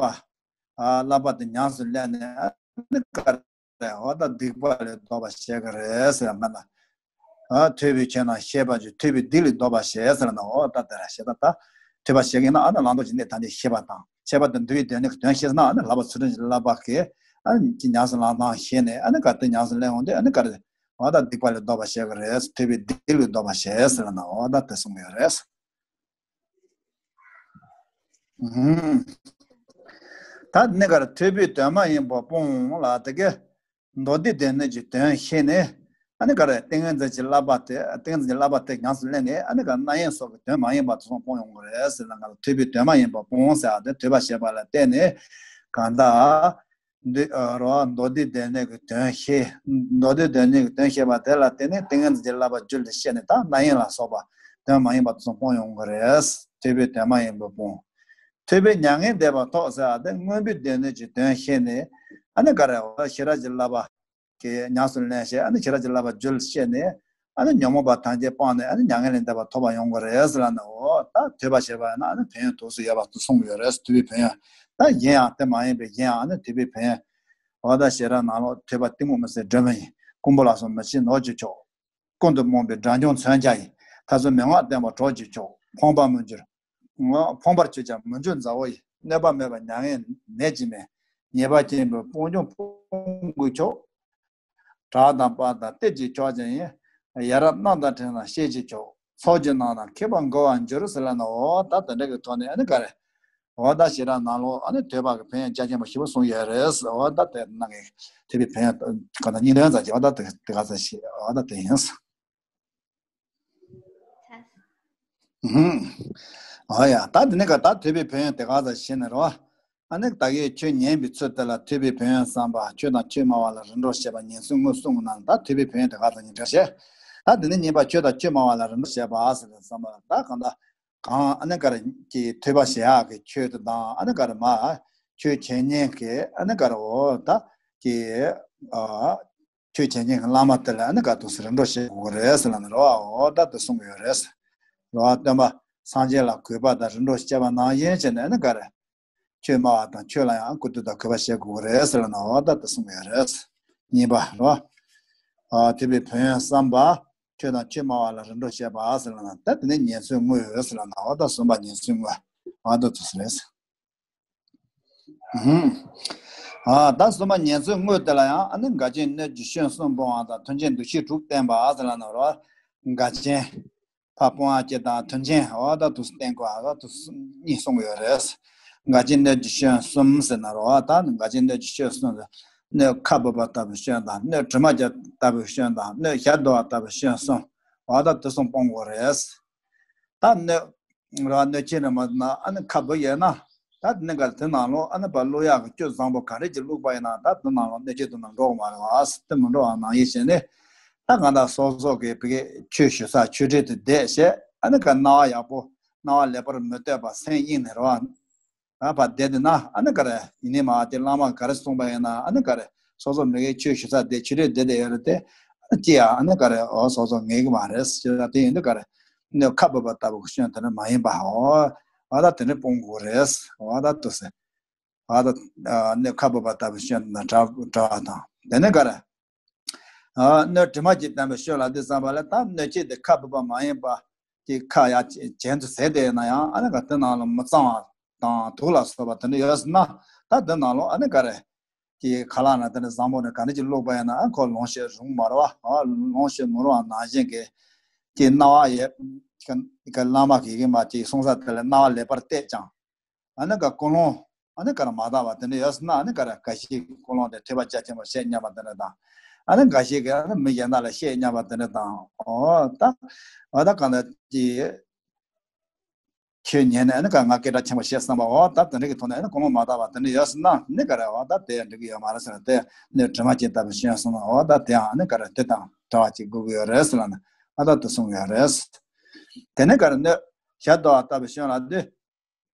ཨ་བསླབ་པ་དེ་ཉམས་སུ་ལེན་ནས་ཨ་ནི་ག་རེ། འོ་ད་སྡིག་པ་ལས་ལྡོག་པ་བྱེད་ཀྱི་རེད་ཟེར་མ་ན། ཨ་ཐོས་པའི་ཁྱེད་རྣམས་ཤེས་པར་འགྱུར། ཐོས་པས་སྡིག་ལས་ལྡོག་པར་བྱེད་ཟེར་ན། འོ་ད་དེ་ར་བྱེད་ད། ད་ཐོས་པ་བྱེད་ཀྱི་ཡིན་ན་ཨ་ནི་བླང་དོར་གྱི་གནས་ཐམས་ཅད་ཤེས་པ་དང་། ཤེས་པ་དང་འདུལ་བའི་སྡེ་སྣོད་ཀྱི་དོན་ཤེས་ན། ཨ་ནི་ལྷག་པ་ཚུལ་ཁྲིམས་ཀྱི་བསླབ་པ་གིས་ཨ་ནི་ཉམས་སུ་བླང་སྟངས་ཤེས་ནས་ཨ་ནི་ག་དེ་ཉམས་སུ་ལེན་འོང་དུས་ཨ་ནི་ག་རེ། འོ་ད་སྡིག་པ་ལས་ལྡོག་པ་བྱེད་ཀྱི་རེད། ཐོས་པས་སྡིག་ལས་ལྡོག་པ་བྱེད་ཟེར་ན། འོ་ད་དེ་གསུང་གི་ཡོད་རེད། ཨུམ། ད་ནི་ག་རེ། ཐོས་པས་དོན་མ་ཡིན་པ་སྤོང་ལ་དེ་གའི་མདོ་སྡེ་སྡེ་སྣོད་ཀྱི་དོན་ཤེས་ནས་ཨ་ནི་ག་རེ། ཏིང་ངེ་འཛིན་གྱི་བསླབ་པ་དེ། ཏིང་ངེ་འཛིན་གྱི་བསླབ་པ་དེ་ཉམས་སུ་ལེན་ནས་ཨ་ནི་ག་རེ། རྣམ་གཡེང་སོགས་ཀྱི་དོན་མ་ཡིན་པ་དེ་ཚོ་སྤོང་ཡོང་གི་རེད་ཟེར་ན། ག་རེ། ཐོས་པས་དོན་མ་ཡིན་པ་སྤོང་ཟེར་བ་དེ་ཐོས་པ་བྱེད་པ་ལ་བརྟེན་ནས་གང་ལྟར། འདི་ཨ་རོ་མདོ་སྡེ་སྡེ་སྣོད་ཀྱི་དོན་ཤེས། མདོ་སྡེ་སྡེ་སྣོད་ཀྱི་དོན་ཤེས་པ་དེ་ལ་བརྟེན་ནས་ཏིང་ངེ་འཛིན་གྱི་བསླབ་པ་རྒྱུད་ལ་ཤེས་ནས། ད་རྣམ་གཡེང་ལ་སོགས་པ་དོན་མ་ཡིན་པ་དེ་ཚོ་སྤོང་ཡོང་གི་རེད། ཐོས་པས་དོན་མ་ཡིན་པ་སྤོང་། ཐོས་པས་མྱ་ངན་འདས་པ་ཐོབ་ཟེར་བ་དེ་མངོན་པའི་སྡེ་སྣོད་ཀྱི་དོན་ཤེས་ནས་ཨ་ནི་ག་རེ། འོ་ཤེས་རབ་ཀྱི་བསླབ་པ་གི་ཉམས་སུ་ལེན་བྱས། ཨ་ནི་ཤེས་རབ་ཀྱི་བསླབ་པ་རྒྱུད་ལ་ཤེས་ནས་ཨ་ནི་ཉོན་མོངས་པ་ཐམས་ཅད་སྤངས་ནས་ཨ་ནི་མྱ་ངན་ལས་འདས་པ་ཐོབ་པ་ཡོང་གི་རེད་ཟེར་ལབ་ན། འོ་ད་ཐོས་པ་བྱས་པ་ཡིན་ན་ཨ་ནི་ཕན་ཡོན་དུས་སུ་ཡོད་པ་དེ་གསུངས་ཡོད་རེད། ཐོས་པའི་ཕན་ཡོན། ད་གཞན་ཡང་དེ་མ་ཡིན་པའི་གཞན་ཡང་ཨ་ནི་ཐོས་པའི་ཕན་ཡོན། འོ་ད་ཤེས་རབ་ནང་ལོགས། ཐོས་པ་གཏི་མུག་མི་སེལ་སྒྲོན་མེ་ཡིན། རྐུན་པོ་ལ་སོགས་མི་བྱེད་ནོར་གྱི་མཆོག། ཀུན་ཏུ་རྨོངས་པའི་དགྲ་འཇོམས་མཚོན་ཆ་ཡིན། ཐར་ཚུལ་མན་ངག་བསྟན་པ་གྲོགས་ཀྱི་མཆོག། ཕོངས་པར་མི་འགྱུར། ཕོངས་པར་གྱུར་ཀྱང་མི་འགྱུར་མཛའ་བོ་ཡིན། གནོད་པ་མེད་པ་མྱ་ངན་མེད་ཀྱི་མེད། ཉེས་པ་སྐྱེན་པའི་དཔུང་འཇོམས་དཔུང་གི་མཆོག། གྲགས་དང་དཔལ་དང་གཏེར་གྱི་མཆོག་ཀྱང་ཡིན། ཡ་རབས་རྣམ་དང་ཕྲད་ན་ཤེས་ཀྱི་མཆོག། ཚོགས་ཀྱི་ནང་ན་མཁས་པར་འགོད་པར་འགྱུར་ཟེར་ལབ་ན། འོ་ད་དེ་འདྲ་གི་ཐོག་ནས་ཨ་ནི་ག་རེ། འོ་ད་ཤེས་རབ་ནང་ལོགས་ཨ་ནི་ཐོས་པ་གི་ཕན་ཡོན་རྒྱ་ཆེན་པོ་ཞེ་པོ་གསུངས་ཡོད་རེད། འོ་ད་དེ་ནང་གི་ཐོས་པའི་ཕན་ཡོན་ག་ད་གཉིས་ལྡན་ཙམ་གྱི་འོ་ད་དེ་དེ་ག་ཚ་ཞེས། འོ་ད་དེ་ཡིན། ཧུམ། འོ་ཡ། ད་དེ་ནས་ག་ད་ཐོས་པའི་ཕན་ཡོན་དེ་ག་ཚ་ཤེས་ནས་རོ། ཨ་ནི་ད་གིན་ཆོས་ཉན་པའི་ཚུལ་དེ་ལ་ཐོས་པའི་ཕན་ཡོན་བསམ་པ། ཆོས་དང་ཆོས་སྨྲ་བ་ལ་རིམ་གྲོ་བྱེད་པ། ཉན་ཚུལ་དངོས་གསུམ་གྱི་ནང་ད་ཐོས་པའི་ཕན་ཡོན་དེ་ག་ཚ་ཉིན་བྲལ་བྱས། ད་དེ་ནས་གཉིས་པ་ཆོས་དང་ཆོས་སྨྲ་བ་ལ་རིམ་གྲོ་བྱེད་པ་ཟེར་ནས་བསམ་པ་ད་གང་ལྟར། གང་ཨ་ནི་ག་རེ་གི་ཐོས་པ་བྱེད་ཡག་གི་ཆོས་དེ་དང་། ཨ་ནི་ག་རེ་མ་ཆོས་བྱེད་ཉན་གི་ཨ་ནི་ག་རེ་འོ་ད་གི་ཨ་ཆོས་བྱེད་ཉན་གི་བླ་མ་དེ་ལ་ཨ་ནི་ག་དུས་སུ་རིམ་གྲོ་བྱེད་དགོས་རེད་ཟེར་ལབ་ནས་རོ། འོ་ད་དེ་གསུང་གི་ཡོད་རེད། རོ། སྟོན་པ་སངས་རྒྱས་ལ་གུས་པ་དང་རིམ་གྲོ་བྱེད་པ་ནང་བཞིན་བྱས་ནས་ཨ་ནི་ག་རེ་ཆོས་སྨྲ་བ་དང་ཆོས་ལ་ཡང་ཀུན་ཏུ་དང་གུས་པ་བྱེད་དགོས་རེད་ཟེར་ལབ་ནས། འོ་ད་དེ་གསུང་གི་ཡོད་རེད། གཉིས་པ་རོ། ཨ་ཐོས་པའི་ཕན་ཡོན་བསམ་པ། ཆོས་དང་ཆོས་སྨྲ་བ་ལ་རིམ་གྲོ་བྱེད་པ་ཟེར་ལབ་ན། ད་དེ་ནས་ཉན་ཚུལ་དངོས་ཟེར་ལབ་ན། འོ་ད་གསུམ་པ་ཉན་ཚུལ་དངོས། འོ་ད་དེ་ཚོ་རེད། ཧུམ། ཨ་ད་གསུམ་པ་ཉན་ཚུལ་དངོས་དེ་ལ་ཡང་ཨ་ནི་འགལ་རྐྱེན་སྣོད་ཀྱི་སྐྱོན་གསུམ་སྤོང་བ་དང་། མཐུན་རྐྱེན་འདུ་ཤེས་དྲུག་བསྟེན་པ་ཟེར་ལབ་ནས་རོ། འགལ་རྐྱེན་ཕར་སྤོང་ཡག་གི་དང་མཐུན་རྐྱེན། འོ་ད་དེ་ཚོ་བསྟེན་དགོས། འོ་ད་དེ་ཚོ་གཉིས་གསུང་གི་ཡོད་རེད། འགལ་རྐྱེན་སྣོད་ཀྱི་སྐྱོན་གསུམ་ཟེར་ན་རོ། ད་འགལ་རྐྱེན་སྣོད་ཀྱི་སྐྱོན་གསུམ་ཟེར། སྣོད་ཁ་སྦུབ་པ་ལྟ་བུའི་སྐྱོན་དང་། སྣོད་གྲིབ་མ་བརྒྱབ་ལྟ་བུའི་སྐྱོན་དང་། སྣོད་ཞྭ་རྡོལ་བ་ལྟ་བུའི་སྐྱོན་གསུམ། འོ་ད་དེ་གསུམ་སྤོང་དགོས་རེད། ད་སྣོད་ར་སྣོད་ཆེན་རེད་མ་ན་ཨ་ནི་ཁ་སྦུབ་ཡོད་ན། ད་དེ་ནས་ག་དེ་ནང་ལོགས་ཨ་ནི་ཕར་བླུག་ཡག་གི་བཅུད་བཟང་པོ་ག་རེ་ཅིག་བླུགས་པ་ཡིན་ན། ད་དེ་ནང་ལོགས་སྣོད་ཆེན་དེ་ནང་འགྲོ་གི་མ་རེད་བ། དེ་མི་འགྲོ་བ་ནང་བཞིན་བྱས་ནས། ད་གང་ལྟར་སོ་སོ་གི་བི་གའི་ཆོས་ཞུ་ས་ཆོས་ཁྲིད་དེ་བསྡད་བྱས། ཨ་ནི་ག་སྣང་བ་ཡག་པོ་སྣང་བ་ལེགས་པར་མི་གཏོད་པ་སེམས་གཡེངས་ནས་རེད་བ། ཨ་ཕར་བསྡད་དེ་ན་ཨ་ནི་ག་རེ་ཡིན་ནི་མ་དེ་བླ་མ་ག་རེ་གསུངས་པ་ཡིན་ན་ཨ་ནི་ག་རེ་སོ་སོ་མི་གའི་ཆོས་ཞུ་ས་དེ་ཆོས་ཁྲིད་བསྡད་དེ་ཡོད་རེད་དེ། ཨ་ནི་ཅི་ཡང་ཨ་ནི་ག་རེ་འོ་སོ་སོ་ངེས་གི་མ་རེད་ཟེར། དེ་ཡིན་དུས་ག་རེ་སྣོད་ཁ་སྦུབ་པ་ལྟ་བུ་གི་སྐྱོན་དེ་འདྲ་མ་ཡིན་པ། འོ་ཨ་ད་དེ་འདྲ་སྤོང་དགོས་རེད། འོ་ད་དུ་ཟེར། ཨ་ད་ཨ་སྣོད་ཁ་སྦུབ་པ་ལྟ་བུའི་སྐྱོན་དང་བྲལ་བྲལ་བ་དང་ དེ་ནས་ག་རེ། ཨ། སྣོད་དྲི་མ་གྱིས་བརྟེན་པའི་སྐྱོན་ལ་དེ་ཙམ་པ་ལ། ད་སྣོད་སྤྱད་དེ་ཁ་སྦུབ་པ་མ་ཡིན་པ་གྱི་ཁ་ཡ་གྱེན་དུ་ཟེར་དེ་ཡིན་ན་ཡང་། ཨ་ནི་ག་དེ་ནང་ལ་མི་གཙང་བ་དང་དུག་ལ་སོགས་པ་དེ་འདྲ་ཡོད་ཟེར་ན། ད་དེ་ནང་ལ་ཨ་ནི་ག་རེ། དེ་ཁ་ལག་ན་དེ་འདྲ་བཟང་པོ་ནས་ག་འདྲ་ཅིག་བླུགས་པ་ཡིན་ན། ཨ། ཁོ་ལོངས་སྤྱོད་རུང་མ་རུང་བ། ཨ། ལོངས་སྤྱོད་མི་རུང་བ་ནང་བཞིན་གྱི་དེ་རྣ་བ་ཡོད་གི། བླ་མ་གིས་མ་ཅིག་གསུང་ས་དེ་ལ་རྣ་བ་ལེགས་པར་གཏད་ཀྱང་། ཨ་ནི་ག་ཀུན་སློང་ཨ་ནི་ག་རེ་མ་དག་པ་དེ་འདྲ་ཡོད་ཟེར་ན། ཨ་ནི་ག་རེ། འགའ་ཞིག་ཀུན་སློང་དེ་ཐོས་པ་རྒྱ་ཆེན་པོ་བཤད་སྙམ་པ་དེ་འདྲ་དང་། ཨ་ནི་འགའ་ཞིག་གིས་ཨ་ནི་མི་གཞན་དག་ལ་བཤད་སྙམ་པ་དེ་འདྲ་དང་། འོ་ད། འོ་ད་གང་ལྟར་དེ་ཆོས་ཉན་ནས། ཨ་ནི་ག་ང་སྐད་གྲགས་ཆེན་པོ་བཤད་བསམ་པ། འོ་ད་དེ་འདྲ་གི་ཐོག་ནས་ཨ་ནི་ཀུན་སློང་མ་དག་པ་དེ་འདྲ་ཡོད་ཟེར་ན། ཨ་ནི་ག་རེ། འོ་ད་དེ་ཡང་འགྲིག་གི་ཡོད་མ་རེད་ཟེར་ན། དེ་སྣོད་དྲི་མ་གྱིས་བརྟེན་པའི་སྐྱོན་ཟེར་ན། འོ་ད་དེ་ཡང་ཨ་ནི་ག་རེ། དེ་དང་འདྲ་བ་ཅིག་དགོས་ཀྱི་ཡོད་རེད་ཟེར་ལབ་ནས། ཨ། ད་དེ་གསུང་གི་ཡོད་རེད། དེ་ནས་ག་རེ། སྣོད་ཞལ་རྡོལ་བ་ལྟ་བུའི་སྐྱོན་ལ་དེ།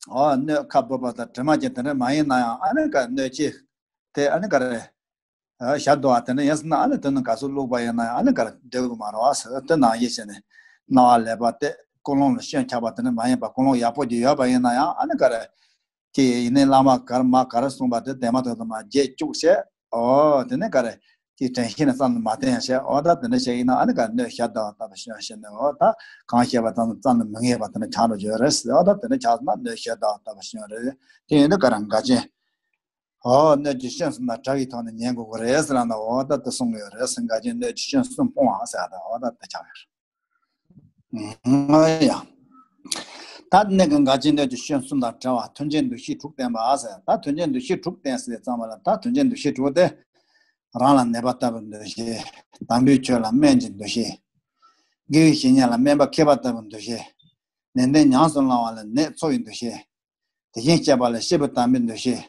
འོ། སྣོད་ཁ་སྦུབ་པ་དང་དྲི་མ་གྱིས་དེ་འདྲ་མ་ཡིན་ན་ཡང་། ཨ་ནི་ག་རེ། སྣོད་སྤྱད་དེ་ཨ་ནི་ག་རེ། ཨ། ཞལ་རྡོལ་བ་དེ་འདྲ་ཡིན་ཟེར་ན། ཨ་ནི་དེ་ནང་ག་ཚོད་བླུགས་པ་ཡིན་ན་ཡང་། ཨ་ནི་ག་རེ། སྡོད་དགོས་མ་རེད་བ་ཟེར། དེ་ནང་བཞིན་བྱས་ནས་རྣ་བ་ལེགས་པར་གཏད། ཀུན་སློང་ལ་སྐྱོན་ཆགས་པ་དེ་འདྲ་མ་ཡིན་པ། ཀུན་སློང་ཡག་པོ་ཅིག་ཡོད་པ་ཡིན་ན་ཡང་། ཨ་ནི་ག་རེ། དེ་ཡིན་ནའི་བླ་མ་ག་རེ་མ་ག་རེ་གསུངས་པ་དེ་དེ་མ་ཐག་ཏུ་མར་བརྗེད་བཅུག་བྱས། འོ། དེ་ནས་ག་རེ། དེ་དྲན་ཤེས་ནས་བསམ་བློ་མ་བཏང་བྱས། འོ་ད་དེ་འདྲ་བྱས་ཡིན་ན། ཨ་ནི་ག་རེ། སྣོད་ཞལ་རྡོལ་བ་ལྟ་བུའི་སྐྱོན་ཞེས་ནས། འོ་ད་གང་བཤད་པ་ཙམ་བསམ་བློ་མི་ངེས་པ་དེ་འདྲ་ཆགས་འགྲོ་རྒྱུ་རེད། འོ་ད་དེ་འདྲ་ཆགས་སོང་ན་སྣོད་ཞལ་རྡོལ་བ་ལྟ་བུའི་སྐྱོན་རེད། དེ་ཡིན་དུས་ག་རེ། འགལ་རྐྱེན། འོ། སྣོད་ཀྱི་སྐྱོན་གསུམ་དང་བྲལ་བའི་ཐོག་ནས་ཉན་དགོས་ཀྱི་རེད་ཟེར་ལབ་ན། འོ་ད་དེ་གསུང་གི་ཡོད་རེད། འགལ་རྐྱེན་སྣོད་ཀྱི་སྐྱོན་གསུམ་སྤོང་བ་ཟེར་ཡ་ད། འོ་ད་དེ་ཆགས་ཡོད་རེད། ཨང་། ཡ། ད་སྣོད་ཀྱི་འགལ་རྐྱེན་སྣོད་ཀྱི་སྐྱོན་གསུམ་དང་བྲལ་བ་མཐུན་རྐྱེན་འདུ་ཤེས་དྲུག་བསྟེན་པ་ཟེར། ད་མཐུན་རྐྱེན་འདུ་ཤེས་དྲུག་བསྟེན་ཟེར་ཙམ་པ་ལ། ད་མཐུན་རྐྱེན་འདུ་ཤེས་དྲུག་དེ། རང་ལ་ནད་པ་ལྟ་བུའི་འདུ་ཤེས། དམ་པའི་ཆོས་ལ་སྨན་གྱི་འདུ་ཤེས། དགེ་བའི་བཤེས་གཉེན་ལ་སྨན་པ་མཁས་པ་ལྟ་བུའི་འདུ་ཤེས། ནན་ཏན་ཉམས་སུ་བླང་བ་ལ་ནད་འཚོ་བའི་འདུ་ཤེས། དེ་བཞིན་གཤེགས་པ་ལ་བསྐྱེད་པ་དམ་པའི་འདུ་ཤེས།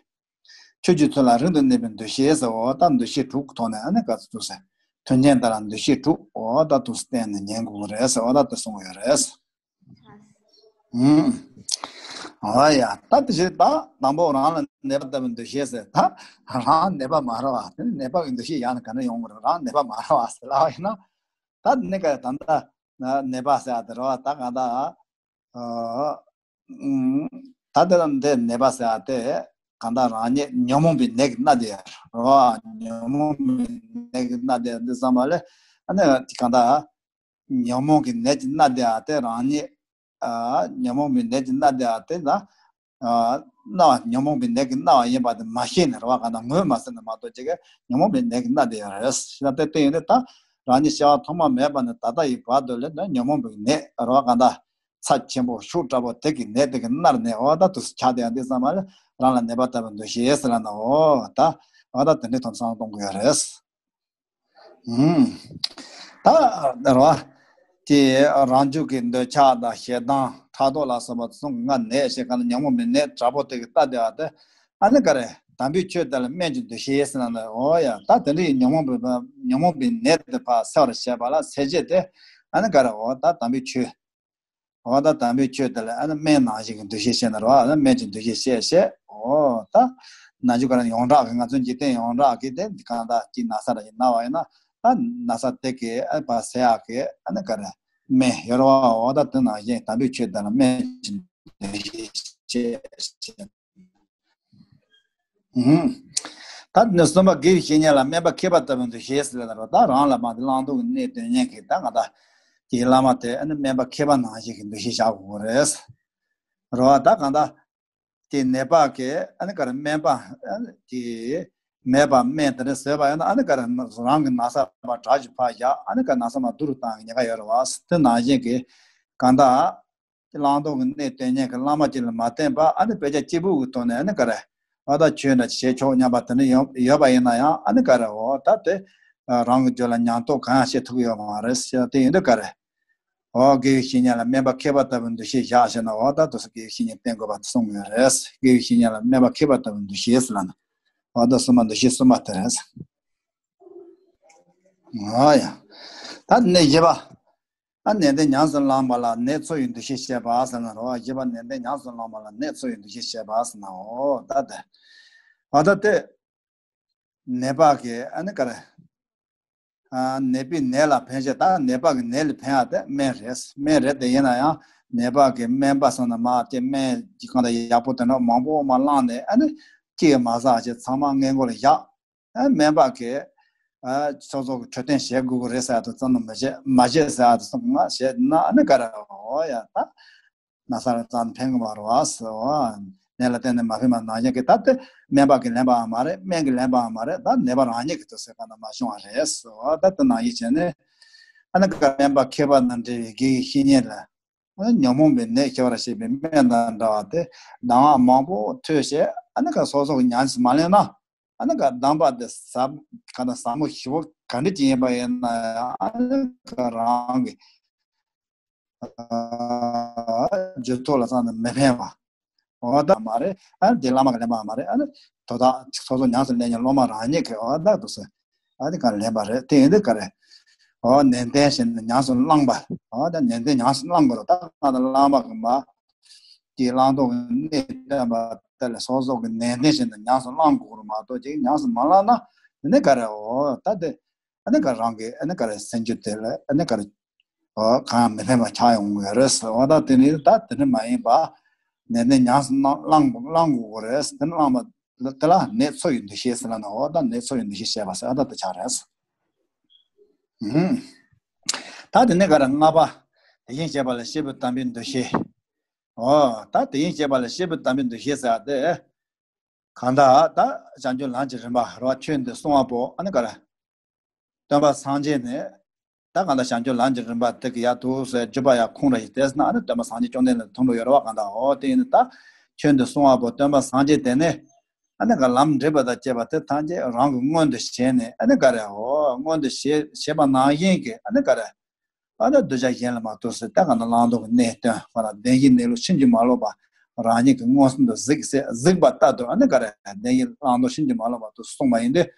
ཆོས་ཀྱི་ཚུལ་ལ་རིང་དུ་གནས་པའི་འདུ་ཤེས་ཟེར། འོ་ད་འདུ་ཤེས་དྲུག་གི་ཐོག་ནས་ཨ་ནི་ག་ཚོད་ཟེར། མཐུན་རྐྱེན་དེ་ལ་འདུ་ཤེས་དྲུག་འོ་ད་དུ་བསྟེན་ནས་ཉན་དགོས་རེད་ཟེར། འོ་ད་དེ་གསུང་གི་ཡོད་རེད། ཨང་། འོ་ཡ། ད་དེ་བཞིན་ད་དང་པོ་རང་ལ་ནད་པ་ལྟ་བུའི་འདུ་ཤེས་ཟེར། ད་རང་ནད་པ་མ་རེད་བ། དེ་ནི་ནད་པ་གི་འདུ་ཤེས་ཡང་ན་ག་འདྲ་ཡོང་གི་རེད། རང་ནད་པ་མ་རེད་བ་ཟེར་ལབ་པ་ཡིན་ན། ད་ནི་ག་ད་ལྟ་ནད་པ་ཟེར་ཡ་དེ་རེད་བ། ད་གང་ལྟར། ཨ། ཨང་། ད་ལྟ་འདི་ནད་པ་ཟེར་ཡ་དེ་གང་ལྟར་རང་ཉིད་ཉོན་མོངས་པའི་ནད་ཀྱིས་མནར་བསྡད་ཡོད་རེད་བ། ཉོན་མོངས་པའི་ནད་ཀྱིས་མནར་བསྡད་ཡོད་འདི་ཙམ་པ་ལས། ཨ་ནི་གང་ལྟར་ཉོན་མོངས་ཀྱི་ནད་ཀྱིས་མནར་བསྡད་ཡ་དེ། རང་ཉིད། ཨ། ཉོན་མོངས་པའི་ནད་ཀྱིས་མནར་བསྡད་ཡ་དེ་ལ། ཨ། མནར་བ། ཉོན་མོངས་པའི་ནད་ཀྱིས་མནར་བ་ཡིན་པ་དེ་མ་ཤེས་ནས་རེད་བ། གང་ལྟར་ངོས་མ་ཟིན་ནས་མ་གཏོགས་ཅིག་གིས་ཉོན་མོངས་པའི་ནད་ཀྱིས་མནར་བསྡད་ཡོད་རེད་ཟེར་ན། དེ་ལྟ་ཡིན་དུས་ད་རང་ཉིད་སྐྱེ་བ་ཐོག་མ་མེད་པ་ནས་ད་ལྟ་ཡི་བར་དུ་ལ་ད་ཉོན་མོངས་པའི་ནད་རེད་བ། གང་ལྟར་ཚབས་ཆེན་པོ་ཤུགས་དྲག་པོ་དེ་གི་ནད་དེ་གིས་མནར་ནས། འོ་ད་དུ་ཆགས་བསྡད་ཡ་འདི་ཙམ་པ་ལ་རང་ལ་ནད་པ་ལྟ་བུའི་འདུ་ཤེས་ཟེར་ལབ་ན། འོ་ད། འོ་ད་དེ་འདྲའི་ཐོག་ནས་བསམ་བློ་གཏོང་དགོས་ཡོད་རེད། ཨང་། ད་རེད་བ། དེ་རང་རྒྱུད་ཀྱི་འདོད་ཆགས་དང་ཞེ་སྡང་ཕྲག་དོག་ལ་སོགས་པ་གསུམ་གྱི་ལྔ་ནད་ཞེས། གང་ལ་ཉོན་མོངས་པའི་ནད་དྲག་པོ་དེ་གིས་བཏབ་བསྡད་པ་དེ། ཨ་ནི་ག་རེ། དམ་པའི་ཆོས་དེ་ལ་སྨན་གྱི་འདུ་ཤེས་ཟེར་ན་ནི། འོ་ཡ། ད་དེ་འདྲའི་ཉོན་མོངས་པའི་ཉོན་མོངས་པའི་ནད་དེ་ཕར་སེལ་བར་བྱེད་པ་ལ་སེལ་བྱེད་དེ། ཨ་ནི་ག་རེ། འོ་ད་དམ་པའི་ཆོས། འོ་ད་དམ་པའི་ཆོས་དེ་ལ་ཨ་ནི་སྨན་ནང་བཞིན་གྱི་འདུ་ཤེས་བྱས་ན་རེད་བ། ཨ་ནི་སྨན་གྱི་འདུ་ཤེས་བྱས་བྱས། འོ་ད་ནང་རྒྱུད་ཀ་ནས་ཡོངས་གྲགས་ཀྱི། ང་ཚོ་འཇིག་རྟེན་ཡོངས་གྲགས་ཀྱི་དེ་གང་ལྟར་གྱི་ན་ཚ་ར་ཞིག་ན་བ་ཡིན་ན། ད་ན་ཚ་དེ་གི་ཨ་ཕར་སེལ་ཡག་གི་ཨ་ནི་ག་རེ། སྨན་ཡོད་རེད་བ། འོ་ད་དེ་ནང་བཞིན་དམ་པའི་ཆོས་དེ་ལ་སྨན་གྱི་འདུ་ཤེས་བྱས་བྱས། ཨུམ། ད་ནི་གསུམ་པ་དགེ་བའི་བཤེས་གཉེན་ལ་སྨན་པ་མཁས་པ་ལྟ་བུའི་འདུ་ཤེས་ཟེར་ལ་རོ། ད་རང་ལ་མ་དེ་བླང་དོར་གྱི་གནས་སྟོན་མཁན་གྱི་ད་ང་ད་ཀྱི་བླ་མ་དེ་ཨ་ནི་སྨན་པ་མཁས་པ་ནང་བཞིན་གྱི་འདུ་ཤེས་བཞག་དགོས་རེད། རོ། ད་གང་ད་དེ་ནད་པ་གི་ཨ་ནི་ག་རེ། སྨན་པ་ཨ་ནི་དེ་མེད་པ་སྨན་དེ་འདྲ་བཟོས་པ་ཡིན་ན། ཨ་ནི་ག་རེ། རང་གི་ན་ཚ་པ་དྲག་ཅིག་ཕར་བཞག་ཨ་ནི་ག་ན་ཚ་མ་སྡུག་རུ་བཏང་གི་ཉེན་ཁ་ཡོད་རེད་བ། དེ་ནང་བཞིན་གྱི་གང་ད། བླང་དོར་གྱི་གནས་སྟོན་མཁན་གྱི་བླ་མ་ཅིག་ལ་མ་བརྟེན་པར། ཨ་ནི་དཔེ་ཆ་གཅིག་པུ་གི་ཐོག་ནས་ཨ་ནི་ག་རེ། ཨ་ད་ཆོས་འདྲ་བྱེད་ཆོག་སྙམ་པ་དེ་འདྲ་ཡོད་ཡོད་པ་ཡིན་ན་ཡང་། ཨ་ནི་ག་རེ། འོ་ད་དེ་རང་གི་རྒྱུད་ལ་ཉམས་རྟོགས་གང་ཡང་བྱེད་ཐུབ་ཀྱི་ཡོད་མ་རེད་ཟེར། དེ་ཡིན་དུས་ག་རེ། འོ་དགེ་བའི་བཤེས་གཉེན་ལ་སྨན་པ་མཁས་པ་ལྟ་བུའི་འདུ་ཤེས་བཞག་བྱས་ན། འོ་ད་དེ་ཚོ་དགེ་བའི་བཤེས་གཉེན་བསྟེན་དགོས་པ་དེ་གསུངས་ཡོད་རེད། དགེ་བའི་བཤེས་གཉེན་ལ་སྨན་པ་མཁས་པ་ལྟ་བུའི་འདུ་ཤེས་ཟེར་ལབ་ན། འོ་ད་གསུམ་པ་འདུ་ཤེས་གསུམ་པ་དེ་རེད། འོ་ཡ། ད་ནི་བཞི་པ། ཨ་ནན་ཏན་ཉམས་སུ་བླངས་པ་ལ་ནད་འཚོ་བའི་འདུ་ཤེས་བསྐྱེད་པ་ཟེར་ན་རོ། བཞི་པ་ནན་ཏན་ཉམས་སུ་བླངས་པ་ལ་ནད་འཚོ་བའི་འདུ་ཤེས་བསྐྱེད་པ་ཟེར་ན། འོ་ད་དེ། འོ་ད་དེ། ནད་པ་གི་ཨ་ནི་ག་རེ། ཨ། ནད་པའི་ནད་ལ་ཕན་བྱེད། ད་ནད་པ་གི་ནད་ལ་ཕན་ཡ་དེ་སྨན་རེད། སྨན་རེད་དེ། ཡིན་ན་ཡང་ནད་པ་གི་སྨན་པ་ཟེར་ན་མ་དེ་སྨན་གྱི་གང་ལྟར་ཡག་པོ་དེ་འདྲ་མང་པོ་མ་བླངས་ནས། ཨ་ནི་གཅིག་མ་ཟ་བྱས་ཚང་མ་སྔས་མགོ་ལ་བཞག་ཨ། སྨན་པ་གིས་ ཨ་སོ་སོ་གི་འཕྲོད་བསྟེན་བྱེད་དགོས་ཀྱི་རེད་ཟེར་དུས་ཙམ་ན་མ་བྱེད་མ་བྱེད་ཟེར་དུས་ཙམ་ང་བྱེད་ན་ཨ་ནི་ག་རེ་འོ་ཡ་ད། ན་ཚ་ལ་ཙམ་ཕན་གི་མ་རེད་བ་ཟེར་བ། ནད་ལ་བརྟེན་ནས་མ་ཕན་པ་ནང་བཞིན་གྱི་ད་དེ་སྨན་པ་གི་ལན་པའང་མ་རེད། སྨན་གྱི་ལན་པའང་མ་རེད། ད་ནད་པ་རང་ཉིད་ཀྱི་དུས་ཚོད་གང་ན་མ་བྱུང་བ་རེད་ཟེར་བ། ད་དེ་ནང་བཞིན་བྱས་ནས་ཨ་ནི་ག་སྨན་པ་མཁས་པ་དང་འབྲེལ་བའི་དགེ་བའི་བཤེས་གཉེན་ལ་ཨ་ནི་ཉོན་མོངས་པའི་ནད་སྐྱེ་བར་བྱེད་པའི་སྨན་དང་འདྲ་བ་དེ་གདམས་ངག་མང་པོ་ཐོས་བྱས་ཨ་ནི་ག་སོ་སོ་གི་ཉམས་སུ་མ་ལེན་ན། ཨ་ནི་ག་གདམས་པ་དེ་ཟབ་ག་ན་ཟབ་མོ་ཞེ་པོ་ག་འདྲ་ཅིག་ཡིན་པ་ཡིན་ན་ཡང་ཨ་ནི་ག་རང་གི་རྒྱུད་ཐོག་ལ་ཙམ་དུ་མི་ཕན་པ། འོ་ད་མ་རེད། ཨ་ནི་དེ་བླ་མ་གི་ལན་པ་མ་རེད། ཨ་ནི་དོ་བདག་སོ་སོ་ཉམས་སུ་ལེན་མཁན་སློབ་མ་རང་ཉིད་ཀྱི་འོ་ད་དུ་ཟེར། ཨ་ནི་ག་ལན་པ་རེད། དེ་ཡིན་དུས་ག་རེད། འོ་ནན་ཏན་བྱས་ནས་ཉམས་སུ་བླངས་པ། འོ་ད་ནན་ཏན་ཉམས་སུ་བླངས་དགོས་རེད། ད་ང་ད་བླ་མ་གི་མ་གི་བླང་དོར་གྱི་གནས་བསྟན་པ་དེ་ལ་སོ་སོ་གི་ནན་ཏན་བྱས་ནས་ཉམས་སུ་བླངས་དགོས་རེད་མ་གཏོགས་ཅིག་ཉམས་སུ་མ་བླངས་ན་དེ་ནི་ག་རེད། འོ་ད་དེ་ཨ་ནི་ག་རང་གི་ཨ་ནི་ག་རེ་སེམས་རྒྱུད་དེ་ལ་ཨ་ནི་ག་རེ་འོ་གང་ཡང་མི་ཕན་པ་ཆགས་ཡོང་གི་ཡོད་རེད་ཟེར་བ། ད་དེ་ནི་ད་དེ་ནི་མ་ཡིན་པ། ནན་ཏན་ཉམས་སུ་བླང་བླང་དགོས་རེད། དེ་ནི་བླངས་པ་དེ་ལ་ནད་འཚོ་བའི་འདུ་ཤེས་ཟེར་ལ་ན། འོ་ད་ནད་འཚོ་བའི་འདུ་ཤེས་བྱས་པ་ཟེར་བ་ད་དེ་ཆགས་རེད། ཨུམ། ད་དེ་ནི་ག་རེ་ལྔ་པ། དེ་བཞིན་གཤེགས་པ་ལ་གཤེ་བའི་དམ་པའི་འདུ་ཤེས། འོ་ད་དེ་བཞིན་གཤེགས་པ་ལ་གཤེ་བའི་དམ་པའི་འདུ་ཤེས་ཟེར་བ་དེ། གང་ལྟར་ད་བྱང་ཆུབ་ལམ་གྱི་རིམ་པ་རེད་བ། ཆོས་འདི་གསུང་བ་པོ་ཨ་ནི་ག་རེ། སྟོན་པ་སངས་རྒྱས་ནས་ད་གང་ལྟར་བྱང་ཆུབ་ལམ་གྱི་རིམ་པ་དེ་གི་ཡ་དུ་ཟེར་བརྒྱུད་པ་ཡ་ཁུངས་ར་ཡི་དེས་ན་ཨ་ནི་སྟོན་པ་སངས་རྒྱས་བཅོམ་ལྡན་འདས་མཐོང་འགྲོ་ཡོད་རེད་བ། གང་ལྟར་འོ་དེ་ཡིན་ད་ཆོས་འདི་གསུང་བ་པོ་སྟོན་པ་སངས་རྒྱས་དེ་ནས་ཨ་ནི་ག་ལམ་འདྲེན་པ་དང་བཅས་པ་དེ་ཐམས་ཅད་རང་གི་མངོན་དུ་བྱས་ནས་ཨ་ནི་ག་རེ་འོ་མངོན་དུ་བྱས་བྱས་པ་ནང་བཞིན་གྱི་ཨ་ནི་ག་རེ། ཨ་ནི་གདུལ་བྱ་གཞན་ལ་མ་གཏོགས་ཟེར་ད་ག་ན་བླང་དོར་གྱི་གནས་སྟོན་པ་ལ་བདེན་བཞིའི་གནས་ལུགས་ཕྱིན་ཅི་མ་ལོག་པ་རང་ཉིད་ཀྱི་མངོན་སུམ་དུ་གཟིགས་ཟེར་གཟིགས་པ་ལྟར་དུ་ཨ་ནི་ག་རེ་བདེན་བཞི་བླང་དོར་ཕྱིན་ཅི་མ་ལོག་པ་དུ་གསུངས་པ་ཡིན་དུས།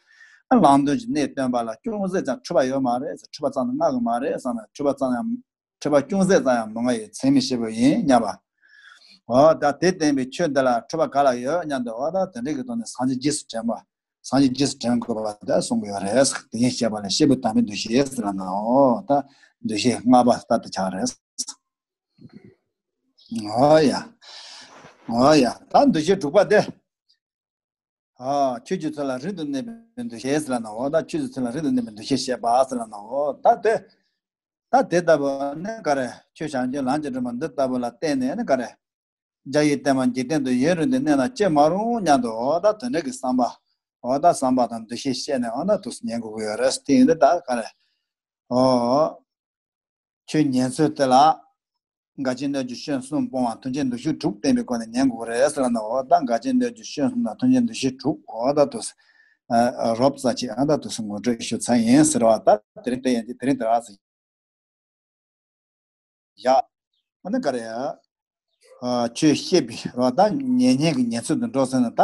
ཨ་བླང་དོར་གྱི་གནས་སྟོན་པ་ལ་ཅུང་ཟད་ཀྱང་འཁྲུལ་པ་ཡོད་མ་རེད་ཟེར། འཁྲུལ་པ་ཙམ་ནི་ང་གི་མ་རེད་བསམ་ན་འཁྲུལ་པ་ཙམ་ཡང་འཁྲུལ་པ་ཅུང་ཟད་ཙམ་ཡང་མི་མངའ་བའི་ཚད་མེད་བཞི་པོ་ཡིན་སྙམ་པ། འོ་ད་དེ་བསྟན་པའི་ཆོས་འདི་ལ་འཁྲུལ་པ་ག་ལ་ཡོད་སྙམ་དུ་འོ་ད་དེ་འདྲ་གི་ཐོག་ནས་སངས་རྒྱས་རྗེས་སུ་དྲན་པ། སངས་རྒྱས་རྗེས་སུ་དྲན་དགོས་པ་ད་གསུང་གི་ཡོད་རེད། དེ་བཞིན་གཤེགས་པ་ལ་གཤེ་བའི་དམ་པའི་འདུ་ཤེས་ཟེར་ལ་ནའོ། ད་འདུ་ཤེས་ལྔ་པ་ལྟར་དུ་ཆགས་རེད། འོ་ཡ། འོ་ཡ། ད་འདུ་ཤེས་དྲུག་པ་དེ། ཨ་ཆོས་ཀྱི་ཚུལ་ལ་རིང་དུ་གནས་པའི་འདུ་ཤེས་ཟེར་ལ་ནའོ། ད་ཆོས་ཀྱི་ཚུལ་ལ་རིང་དུ་གནས་པའི་འདུ་ཤེས་བྱེད་པ་ཟེར་ལ་ནའོ། ད་དེ། ད་དེ་ལྟ་བུ་ནི་ག་རེ། ཆོས་བྱང་ཆུབ་ལམ་གྱི་རིམ་པ་འདི་ལྟ་བུ་ལ་བརྟེན་ནས་ནི་ག་རེ། རྒྱ་ཡི་བསྟན་པ་འཇིག་རྟེན་དུ་ཡུན་རིང་དུ་གནས་ན་ཅི་མ་རུང་སྙམ་དུ་འོ་ད་དེ་འདྲ་གི་བསམ་པ། འོ་ད་བསམ་པ་དང་འདུ་ཤེས་བཤད་ནས་འོ་ན་དུས་སུ་ཉན་དགོས་ཀྱི་ཡོད་རེད། དེ་ཡིན་དུས་ད་ག་རེ། འོ། ཆོས་ཉན་ཚུལ་དེ་ལ། འགལ་རྐྱེན་གནོད་བྱེད་སྐྱོན་གསུམ་སྤོང་བ་མཐུན་རྐྱེན་འདུ་ཤེས་དྲུག་བསྟེན་པའི་སྒོ་ནས་ཉན་དགོས་ཀྱི་རེད་ཟེར་ལ་ནའོ། འོ་ད་འགལ་རྐྱེན་གནོད་བྱེད་སྐྱོན་གསུམ་དང་མཐུན་རྐྱེན་འདུ་ཤེས་དྲུག་འོ་ད་དུས་སུ། རོབ་ཙམ་ཅིག་འོ་ད་དུས་སུ་ངོ་སྤྲོད་ཞུ་ཚར་ཡིན་ཟེར་བ། ད་དེ་རིང་དེ་ཡིན་གྱི་དེ་རིང་དེ་ར་ཟེར། ཡ། ཨ་ནི་ག་རེ། ཨ་ཆོས་བཤད་པའི་རོ་ད་ཉན་མཁན་གྱི་ཉན་ཚུལ་དུ་འགྲོ་ཟེར་ན། ད་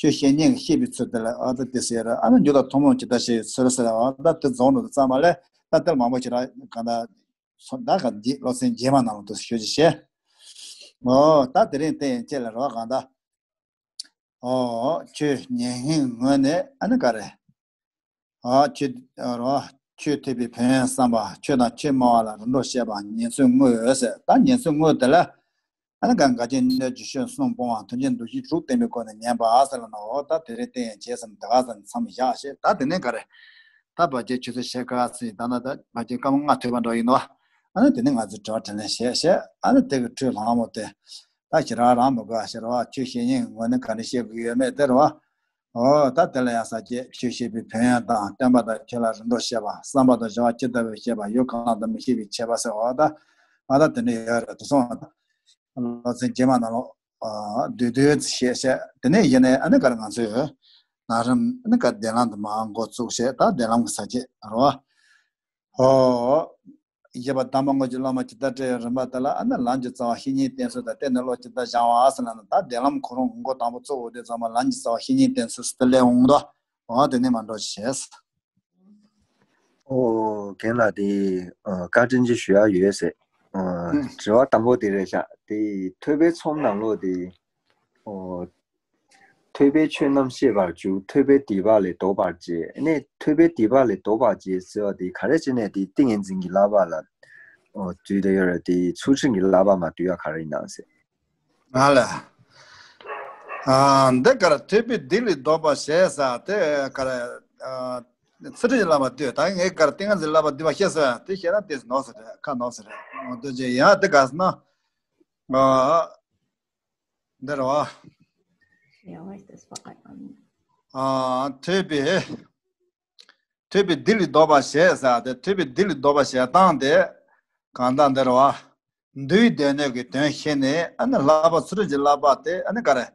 ཆོས་བཤད་མཁན་གྱི་བཤད་པའི་ཚུལ་དེ་ལ་ཨ་ད་དེ་ཟེར་ར། ཨ་ནི་རྒྱུ་དང་ཐུན་མོང་ཇི་ལྟར་བཤད་པའི་ཚུལ་ཟེར་ར། ཨ་ད་དེ་རྫོགས་འགྲོ་དུས་ཙམ་པ་ལས་ད་དེ་ལ་མང་པོ་ཞིག་ར་གང་ད་སོ་ད་ག་འདི་སློབ་ཚན་རྗེས་མ་ནང་ལ་དུ་ཞུ་ཅི་བྱས། ཨོ་ད་དེ་རིང་བསྟན་ཡན་ཆད་ལ་རོ་གང་ད། ཨོ་ཆོས་ཉན་མཁན་ངོས་ནས་ཨ་ནི་ག་རེ། ཨ་ཆོས་རོ། ཆོས་ཐོས་པའི་ཕན་ཡོན་བསམ་པ། ཆོས་དང་ཆོས་སྨྲ་བ་ལ་རིམ་གྲོ་བྱེད་པ། ཉན་ཚུལ་དངོས་ཟེར། ད་ཉན་ཚུལ་དངོས་དེ་ལ། ཨ་ནི་ག་འགལ་རྐྱེན་གནོད་བྱེད་སྐྱོན་གསུམ་སྤོང་བ་མཐུན་རྐྱེན་འདུ་ཤེས་དྲུག་བསྟེན་པའི་སྒོ་ནས་ཉན་པ་ཟེར་ལ་ནའོ། ད་དེ་རིང་བསྟན་ཡན་ཆད་ཟེར་ན་དེ་ག་ཟེར་ན་མཚམས་བཞག་བྱས། ད་དེ་ནས་ག་རེ། ད་བར་ཆད་ཆུད་ཟོས་བྱེད་ག་ཟེར། ད་ན་ད་བར་ཆད་སྐར་མ་ལྔ་ཐོས་པ་འགྲོ་ཡིན་ནོ། ཨ་ནི་དེ་ནས་ང་ཚོས་དྲི་བ་དྲིས་ལན་བྱས་བྱས། ཨ་ནི་དེ་གི་འཕྲོས་ལྷག་མོ་དེ། ད་ཞེ་དྲག་རང་མི་དགོས་ཨ་ཤེས་རོ། ཆོས་བཤད་མཁན་ངོས་ནས་ག་འདྲ་བཤད་དགོས་ཡོད་མེད་དེ་རོ། ཨོ་ད་དེ་ལ་ཡང་ས་བཅད་ཆོས་བཤད་པའི་ཕན་ཡོན་དང་། སྟོན་པ་དང་ཆོས་ལ་རིམ་གྲོ་བྱེད་པ། བསམ་པ་དང་བྱ་བ་ཇི་ལྟ་བུ་བྱེད་པ། ཡུལ་གང་དུ་མི་ཤེས་པའི་ཆད་པ་ཟེར། ཨོ་ད་ཨ་ད་དེ་འདྲ་ཡོད་རེད། དེ་སོང་ཙང་སློབ་ཚན་རྗེས་མ་ནང་ལོགས་བསྡུས་བསྡུས་བྱས་བྱས། དེ་ནས་གཞི་ནས་ཨ་ནི་ག་རེ་ང་ཚོས་ནང་རིམ་ཨ་ནི་ག་བདེན་ལམ་དུ་མར་འགོ་བཙུགས་བྱས། ད་བདེན་ལམ་གྱི་ས་བཅད་རོ། ཨོ། བཞི་པ་དམ་པ་དངོས་ཀྱི་བླ་མ་ཇི་ལྟར་བཀྲལ་བའི་རིམ་པ་དེ་ལ་ཨ་ནི་ལམ་གྱི་རྩ་བ་བཤེས་གཉེན་བསྟེན་ཚུལ་དང་། བསྟེན་ནས་བློ་ཇི་ལྟར་སྦྱང་བ་ཟེར་ན་ནི། ད་བདེན་ལམ་ཁོ་རང་མགོ་དང་པོ་བཙུགས་འོ་དེ་ཚང་མ་ལམ་གྱི་རྩ་བ་བཤེས་གཉེན་བསྟེན་ཚུལ་དེ་ལས་འོང་དོ། འོ་དེ་ནས་མ་འགྲོ་བྱས། ཨོ་རྒན་ལགས་དེ་བཀའ་དྲིན་ཅིག་ཞུ་ཡག་ཡོད་ཟེར། ཨ་དྲི་བ་དང་པོ་དེ་རེད་ཤག་དེ་ཐོས་པའི་ཚོམས་ནང་ལོགས་དེ། ཨོ། ཐོས་པས་ཆོས་རྣམས་ཤེས་པར་འགྱུར། ཐོས་པས་སྡིག་པ་ལས་ལྡོག་པར་བྱེད། ཨ་ནི་ཐོས་པས་སྡིག་པ་ལས་ལྡོག་པར་བྱེད་ཟེར་བ་དེ་ག་རེ་བྱས་ནས་དེ་ཏིང་ངེ་འཛིན་གྱི་བསླབ་པ་ལ་ཨོ་འཛུལ་བསྡད་ཡོད་རེད། དེ་ཚུལ་ཁྲིམས་ཀྱི་བསླབ་པ་མ་འདུལ་ཡག་ག་རེ་ཡིན་ནམ་ཟེར། ང་ལ། ཨ་འདི་གར་ཐོས་པས་སྡིག་ལས་ལྡོག་པར་བྱེད་ཟེར་དེ་གར། ཨ་ ཚུལ་ཁྲིམས་ཀྱི་བསླབ་པ་སྡུད། ད་ངས་ག་རེ་ཏིང་ངེ་འཛིན་བསླབ་པ་སྡུད་པ་བཤད་སོང་ཡ། དེ་བཤད་ན་དེ་ནོར་ས་རེད། ཁ་ནོར་ས་རེད། འོ་དེ་ཅི་ཡང་དེ་ག་ཟེར་ན། ཨ། འདི་རེད་བ། ཡང་ཨ་ཐོས་པའི། ཐོས་པའི་སྡིག་ལས་ལྡོག་པ་བྱས་ཟེར་ཏེ། ཐོས་པའི་སྡིག་ལས་ལྡོག་པ་བྱེད་སྟངས་དེ། གང་ལྟར་འདི་རེད་བ། འདུལ་བའི་སྡེ་སྣོད་ཀྱི་དོན་ཤེས་ནས། ཨ་ནི་བསླབ་པ་ཚུལ་ཁྲིམས་ཀྱི་བསླབ་པ་དེ། ཨ་ནི་ག་རེ།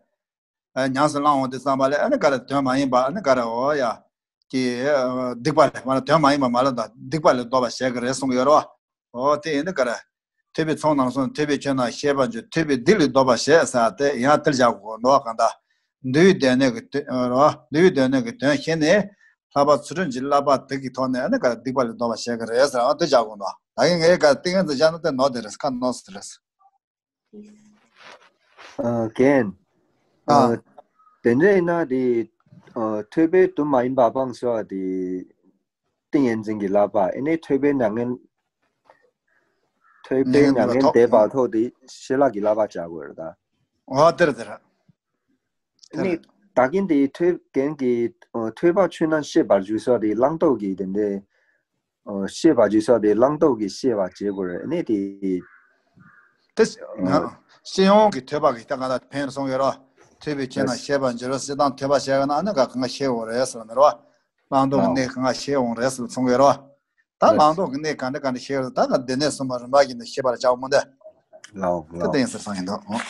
ཨ། ཉམས་སུ་བླང་འོང་དུས་ཙམ་པ་ལ། ཨ་ནི་ག་རེ་དོན་མ་ཡིན་པ། ཨ་ནི་ག་རེ། འོ་ཡ། ཀྱི། ཨ། སྡིག་པ་ལས། མ་ལ་དོན་མ་ཡིན་པ་མ་ལ་དང་སྡིག་པ་ལས་ལྡོག་པ་བྱེད་ཀྱི་རེད་གསུང་གི་ཡོད་རེད་བ། འོ་དེ་ཡིན་དུས་ག་རེ། ཐོས་པའི་ཚོགས་རྣམས་སོ། ཐོས་པས་ཆོས་རྣམས་ཤེས་པར་འགྱུར། ཐོས་པའི་སྡིག་ལས་ལྡོག་པ་བྱས་ཟེར་ཏེ་ཡང་དེ་བཞག་དགོས་འགྲོ་བ། གང་ལྟར། འདུལ་བའི་སྡེ་སྣོད་ཀྱི་དོན་རོ། འདུལ་བའི་སྡེ་སྣོད་ཀྱི་དོན་ཤེས་ནས། བསླབ་པ་ཚུལ་ཁྲིམས་ཀྱི་བསླབ་པ་དེ་གི་ཐོག་ནས། ཨ་ནི་ག་རེ། སྡིག་པ་ལས་ལྡོག་པ་བྱེད་ཀྱི་རེད་ཟེར་བ་དེ་བཞག་དགོས་འདུག་ད་གིན་ངས་ག་ཏིང་ངེ་འཛིན་བཞག་ན་དེ་ནོར་དེ་རེད། ཁ་ནོར་ས་རེད། ཨ། རྒན། ཨ། ཨ། དེ་འདྲ་ཡིན་ན་དེ། ཨ། ཐོས་པས་དུས་མ་ཡིན་པ་སྤངས་ཟེར་བ་དེ། ཏིང་ངེ་འཛིན་གྱི་བསླབ་པ། ཨ་ནི་ཐོས་པས་མྱ་ངན། ཐོས་པས་མྱ་ངན་འདས་པ་ཐོབ་དེ་ཤེས་ལ་གི་བསླབ་པ་བྱ་དགོས་རེད་ད། འོ་དེ་རེད་དེ་རེད། དེ་ནི་རེད། ད་གིན་དེ་ཐོས། རྒན་གྱིས། ཨ། ཐོས་པ་ཆོས་རྣམས་ཤེས་པར་འགྱུར་ཟེར་བ་དེ་བླང་དོར་གྱི་དེ་འདྲའི། ཨ། ཤེས་པར་འགྱུར་ཟེར་བ་དེ་བླང་དོར་གྱི་ཤེས་པ་བྱེད་དགོས་རེད། ཨ་ནི་དེ། དེ། ཨ། སྤྱི་ཡོངས་ཀྱི་ཐོས་པ་གི་ད་ག་ད་ཕན་སོང་ཡོད་རོ། ཐོས་པས་ཆོས་རྣམས་ཤེས་པར་འགྱུར་རོ། སྤྱིར་བཏང་ཐོས་པ་བྱས་ན་ཨ་ནི་ག་གང་ག་ཤེས་འོང་རེད་ཟེར་ནི་རོ། བླང་དོར་གྱི་གནས་གང་ག་ཤེས་འོང་རེད་ཟེར་གསུང་གི་རོ། ད་བླང་དོར་གྱི་གནས་ག་འདྲ་ག་འདྲ་ཤེས་རོ། ད་ག་སྡེ་སྣོད་གསུམ་པ་རིམ་པ་བཞིན་དུ་ཤེས་པར་བྱའོ་མོ་འདི། ལའོ་ད་ལའོ། དེ་ཡིན་ཟེར་སོང་ཡིན་འདུག་ཨོ།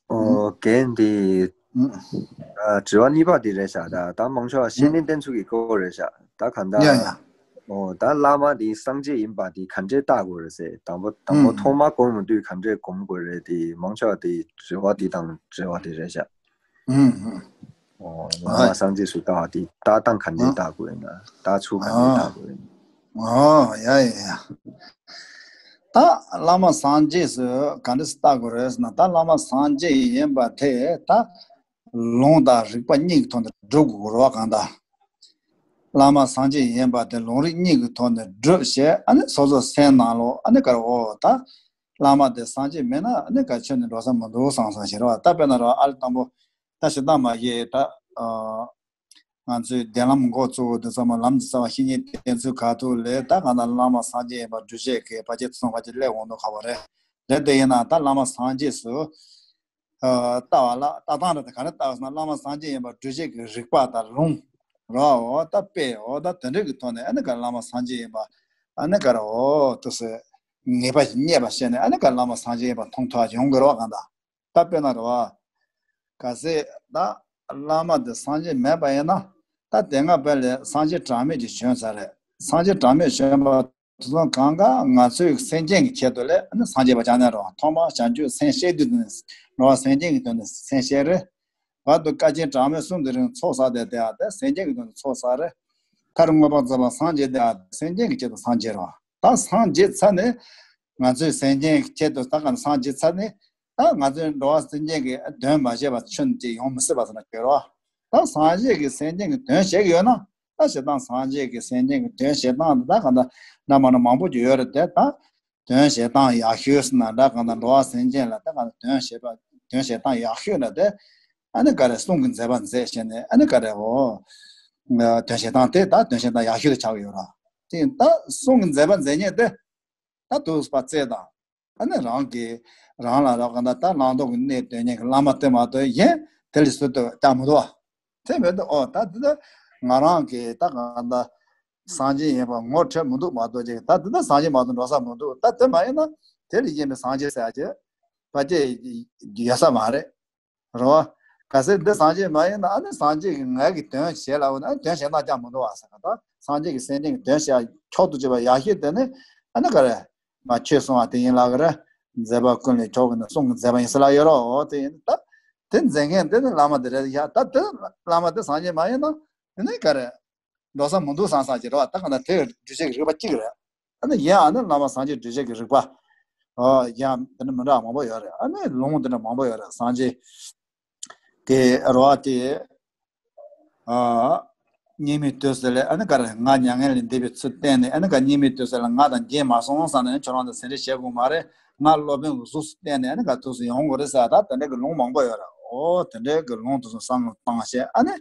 ཨོ། རྒན་འདི། ཨ། དྲི་བ་གཉིས་པ་འདི་རེད་ཤག་ད་ད་མང་ཤོས་བཤེས་གཉེན་བསྟེན་ཚུལ་གྱི་སྐོར་རེད་ཤག་ད་གང་ལྟར། ཡ་ཡ། ཨོ། ད་བླ་མ་འདི་སངས་རྒྱས་ཡིན་པ་འདི་ག་འདྲས་བལྟ་དགོས་རེད་ཟེར། དང་པོ་དང་པོ་ཐོག་མ་སྒོམ་དུས་ག་འདྲས་སྒོམ་དགོས་རེད། དེ་མང་ཤོས་དེ་དྲི་བ་འདི་དང་དྲི་བ་འདི་རེད་ཤག་ཨོ། བླ་མ་སངས་རྒྱས་སུ་བལྟ་བ་དེ་ལྟ་སྟངས་ག་འདྲས་བལྟ་དགོས་ཡིན་ན། བལྟ་ཚུལ་ག་འདྲས་བལྟ་དགོས་ཡིན་ན། ཨོ། ཡ་ཡ་ཡ། ད་བླ་མ་སངས་རྒྱས་སུ་ག་འདྲས་སུ་བལྟ་དགོས་རེད་ཟེར་ན། ད་བླ་མ་སངས་རྒྱས་ཡིན་པ་དེ་ད་ལུང་དང་རིགས་པ་གཉིས་ཀྱི་ཐོག་ནས་སྒྲུབ་དགོས་རེད་བ། གང་ལྟར་བླ་མ་སངས་རྒྱས་ཡིན་པ་དེ་ལུང་རིགས་གཉིས་ཀྱི་ཐོག་ནས་སྒྲུབ་བྱས། ཨ་ནི་སོ་སོ་སེམས་ནང་ལོགས་ཨ་ནི་ག་རེ། ཨོ། ད་བླ་མ་དེ་སངས་རྒྱས་མིན་ན་ཨ་ནི་ག་ཆོས་ནི་འགྲོ་ས་མི་འདུག་བསམ་བསམ་ཞིག་རེད་བ། ད་དཔེར་ན་རེད་བ། ཨ་ལས་དང་པོ་ད་ཞེ་སྡང་མ་བྱེད། ད། ཨ། ང་ཚོས་གདན་ལམ་འགོ་བཙུགས་པ་དུས་ཙམ་པ་ལམ་དུ་བྱ་བ་བཤེས་གཉེན་བསྟེན་ཚུལ་ག་ཐུག་ལས། ད་གང་ལྟར་བླ་མ་སངས་རྒྱས་ཡིན་པ་སྒྲུབ་བྱེད་ཀྱི་བར་ཆད་དུ་སོང་བར་གྱི་སླེབས་འོང་དུས་ཁ་བ་རེད། རེད་དེ་ཡིན་ན་ད་བླ་མ་སངས་རྒྱས་སུ། ཨ། ལྟ་བ་ལ་ལྟ་སྟངས་རེད་དེ་ག་རེ་ལྟ་བ་ཟེར་ན། བླ་མ་སངས་རྒྱས་ཡིན་པ་སྒྲུབ་བྱེད་ཀྱི་རིགས་པ་དང་ལུང་། རོ། འོ་ད་དཔེ། འོ་ད་དེ་འདྲ་གི་ཐོག་ནས་ཨ་ནི་ག་བླ་མ་སངས་རྒྱས་ཡིན་པ་ཨ་ནི་ག་རེ། འོ་དུ་སེ་ངེས་པ་ཞིག་རྙེད་པ་བྱས་ནས་ཨ་ནི་ག་བླ་མ་སངས་རྒྱས་ཡིན་པ་མཐོང་ཐུབ་པ་ཡོང་གི་རེད་བ། གང་ལྟར། ད་དཔེར་ན་རེད་བ། གལ་སྲིད་ད་བླ་མ་དེ་སངས་རྒྱས་མེད་པ་ཡིན་ན། ད་དེ་སྔ་བོད་ལ་སངས་རྒྱས་གྲངས་མེད་ཅིག་བྱོན་ཚར་རེད། སངས་རྒྱས་གྲངས་མེད་བྱོན་པ་དེ་ཚོ་གང་ག་ང་ཚོའི་སེམས་ཅན་གྱི་ཆེད་དུ་ལས་ཨ་ནི་སངས་རྒྱས་པ་ཆགས་ནས་རེད་བ། ཐོག་མར་བྱང་ཆུབ་སེམས་བསྐྱེད་དུས་ནས་རེད་བ། སེམས་ཅན་གྱི་དོན་དུ་སེམས་བསྐྱེད་རེད། བར་དུ་དཀའ་ཆེན་གྲངས་མེད་གསུམ་དུ་རིང་ཚོགས་བསགས་ཏེ་དེ་ཨ་དེ་སེམས་ཅན་གྱི་དོན་དུ་ཚོགས་བསགས་རེད། མཐར་མངོན་པར་རྫོགས་པར་སངས་རྒྱས་དེ་ཨ་དེ་སེམས་ཅན་གྱི་ཆེད་དུ་སངས་རྒྱས་རེད་བ། ད་སངས་རྒྱས་ཚར་ནས་ང་ཚོའི་སེམས་ཅན་གྱི་ཆེད་དུ་ད་ག་ནས་སངས་རྒྱས་ཚར་ནས། ད་ང་ཚོའི་འགྲོ་བ་སེམས་ཅན་གྱི་དོན་མ་བྱས་པ་ཁྱོན་ནས་ཅིག་ཡོང་མི་སྲིད་པ་ཟེར་ན་ཁྱོད་རོ། ད་སངས་རྒྱས་ཀྱི་སེམས་ཅན་གྱི་དོན་བྱེད་ཀྱི་ཡོད་ན། ད་ཞེ་སྡང་སངས་རྒྱས་ཀྱི་སེམས་ཅན་གྱི་དོན་བྱེད་སྟངས་འདི་ད་གང་ལྟར་འདྲ་མ་འདྲ་མང་པོ་ཅིག་ཡོད་རེད་དེ། ད་དོན་བྱེད་སྟངས་ཡག་ཤོས་ཟེར་ན་འདྲ། གང་ལྟར་འགྲོ་བ་སེམས་ཅན་ལ་ད་གང་ལྟར་དོན་བྱེད་པ་དོན་བྱེད་སྟངས་ཡག་ཤོས་ལ་དེ་ཨ་ནི་ག་རེ། གསུང་གི་མཛད་པ་མཛད་བྱས་ནས་ཨ་ནི་ག་རེ། འོ། དོན་བྱེད་སྟངས་དེ་ད་དོན་བྱེད་སྟངས་ཡག་ཤོས་དེ་ཆགས་ཀྱི་ཡོད་ར། དེ་ད་གསུང་གི་མཛད་པ་མཛད་མཁན་དེ་ད་ཐུགས་པ་བརྩེ་དང་། ཨ་ནི་རང་གིས་རང་ལ་རག་ག་ད་ད་བླང་དོར་གྱི་གནས་སྟོན་མཁན་གྱི་བླ་མ་དེ་མ་གཏོགས་གཞན་དེ་ལས་སུ་དུ་ཀྱང་མི་འདུག་བ། དེ་མེད་དུ། ཨོ་ད་འདི་ད་ང་རང་གིས་ད་གང་ད་སངས་རྒྱས་ཡིན་པ་ངོ་འཕྲོད་མི་འདུག་མ་གཏོགས་ཅིག་ད་འདི་ད་སངས་རྒྱས་མ་གཏོགས་འགྲོ་ས་མི་འདུག་ད་དེ་མ་ཡིན་ན་དེ་ལས་གཞན་པའི་སངས་རྒྱས་ཟེར་ཡ་ཅིག་ཕལ་ཆེར་ཡོད་ས་མ་རེད། རེད་བ། གལ་སྲིད་འདི་སངས་རྒྱས་མ་ཡིན་ན་ཨ་ནི་སངས་རྒྱས་ཀྱི་ངའི་གི་དོན་བྱེད་ལབ་ན་ཨ་ནི་དོན་བྱེད་སྟངས་ཀྱང་མི་འདུག་བ་ཟེར་ག་ད་སངས་རྒྱས་ཀྱི་སེམས་ཅན་གྱི་དོན་བྱེད་ཡ་མཆོག་ཏུ་གྱུར་པ་ཡག་ཤོས་དེ་ནི་ཨ་ནི་ག་རེ། མ་ཁྱོད་གསུང་བ་དེ་ཡིན་ལབ་གི་རེད། མཛད་པ་ཀུན་ལས་མཆོག་གི་ནི་གསུང་གི་མཛད་པ་ཡིན་ཟེར་ལབ་ཡོད་རོ། འོ་དེ་ཡིན་ད། དེ་མཛད་མཁན་དེ་ནི་བླ་མ་དེ་རེད་ཡ། ད་དེ་བླ་མ་དེ་སངས་རྒྱས་མ་ཡིན་ན་དེ་ནི་ག་རེ། འགྲོ་ས་མི་འདུག་བསམ་བསམ་གྱི་རེད་བ། ད་ག་ན་དེ་སྒྲུབ་བྱེད་ཀྱི་རིགས་པ་གཅིག་རེད། ཨ་ནི་ཡང་ཨ་ནི་བླ་མ་སངས་རྒྱས་སྒྲུབ་བྱེད་ཀྱི་རིགས་པ། ཨོ་ཡང་དེ་འདྲ་མི་འདྲ་མང་པོ་ཡོད་རེད། ཨ་ནི་ལུང་དེ་འདྲ་མང་པོ་ཡོད་རེད། སངས་རྒྱས་དེ་རོ་ཨ་དེ། ཨ། སྙིགས་མའི་དུས་སུ་ལས་ཨ་ནི་ག་རེ་ང་མྱ་ངན་ལས་འདས་པའི་ཚུལ་བསྟན་ནས་ཨ་ནི་ག་སྙིགས་མའི་དུས་སུ་ལ་ང་དང་རྒྱན་མ་སོང་བསམ་ནས་ཁྱོད་རང་དང་ཟིན་བྲིས་བྱེད་དགོས་མ་རེད། ང་སློབ་དཔོན་གྱི་གཟུགས་སུ་བསྟན་ནས་ཨ་ནི་ག་དུས་སུ་ཡོང་དགོས་རེད་ཟེར། ད་དེ་འདྲ་གི་ལུང་མང་པོ་ཡོད་རེད། ཨོ་དེ་འདྲ་གི་ལུང་དུས་སུ་བསམ་བློ་བཏང་བྱས་ཨ་ནི།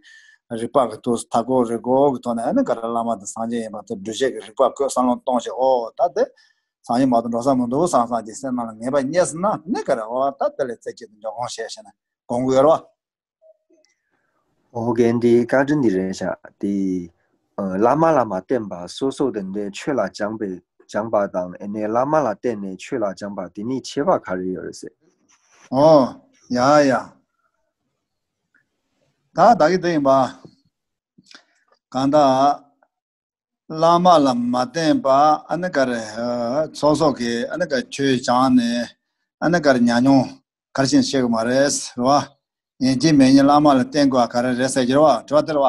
རིག་པ་གི་ཐོག་མཐའ་འཁོར་རིག་སྒོ་གི་ཐོག་ནས་ཨ་ནི་ག་རེ་བླ་མ་དང་སངས་རྒྱས་ཡིན་པ་དེ་སྒྲུབ་བྱེད་ཀྱི་རིག་པ་བཀོད་བསམ་བློ་གཏོང་བྱེད། ཨོ་ད་དེ་སངས་རྒྱས་མ་གཏོགས་འགྲོ་ས་མི་འདུག་བསམ་བསམ་གྱི་སེམས་ནང་ལ་ངེས་པ་རྙེད་སོང་ན་ནི་ག་རེ་ཨོ་ད་དེ་ལས་རྩེ་གཅིག་ཏུ་འཇོག་གོང་བྱས་བྱས་ན་དགོངས་ཀྱི་ཡོད་རེད་བ། ཨོ་རྒན་འདི་བཀའ་དྲིན་འདི་རེད་ཤག་དེ་ཨ་བླ་མ་ལ་མ་བརྟེན་པ་སོ་སོ་དེ་འདྲའི་ཆོས་ལ་སྦྱངས་པའི་སྦྱངས་པ་དང་ཨ་ནི་བླ་མ་ལ་བརྟེན་ནས་ཆོས་ལ་སྦྱངས་པ་དེ་གཉིས་ཁྱད་པར་ག་རེ་ཡོད་རེད་ཟེར། ཨོ་ཡ་ཡ། ད་ད་གི་དེ་ཡིན་པ། གང་ལྟར། བླ་མ་ལ་མ་བརྟེན་པ་ཨ་ནི་ག་རེ། ཚོགས་གསོག་གི་ཨ་ནི་ག་ཆོས་སྦྱངས་ནས་ཨ་ནི་ག་རེ་ཉམས་མྱོང་ག་རེ་བྱས་ནས་ཤེས་གི་མ་རེད་རེད་བ། ཡིན་གཅིག་མིན་གཉིས་བླ་མ་ལ་བརྟེན་དགོས་པ་ག་རེ་རེད་ཟེར་གྱི་རེད་བ། དྲི་བ་དེ་རེད་བ།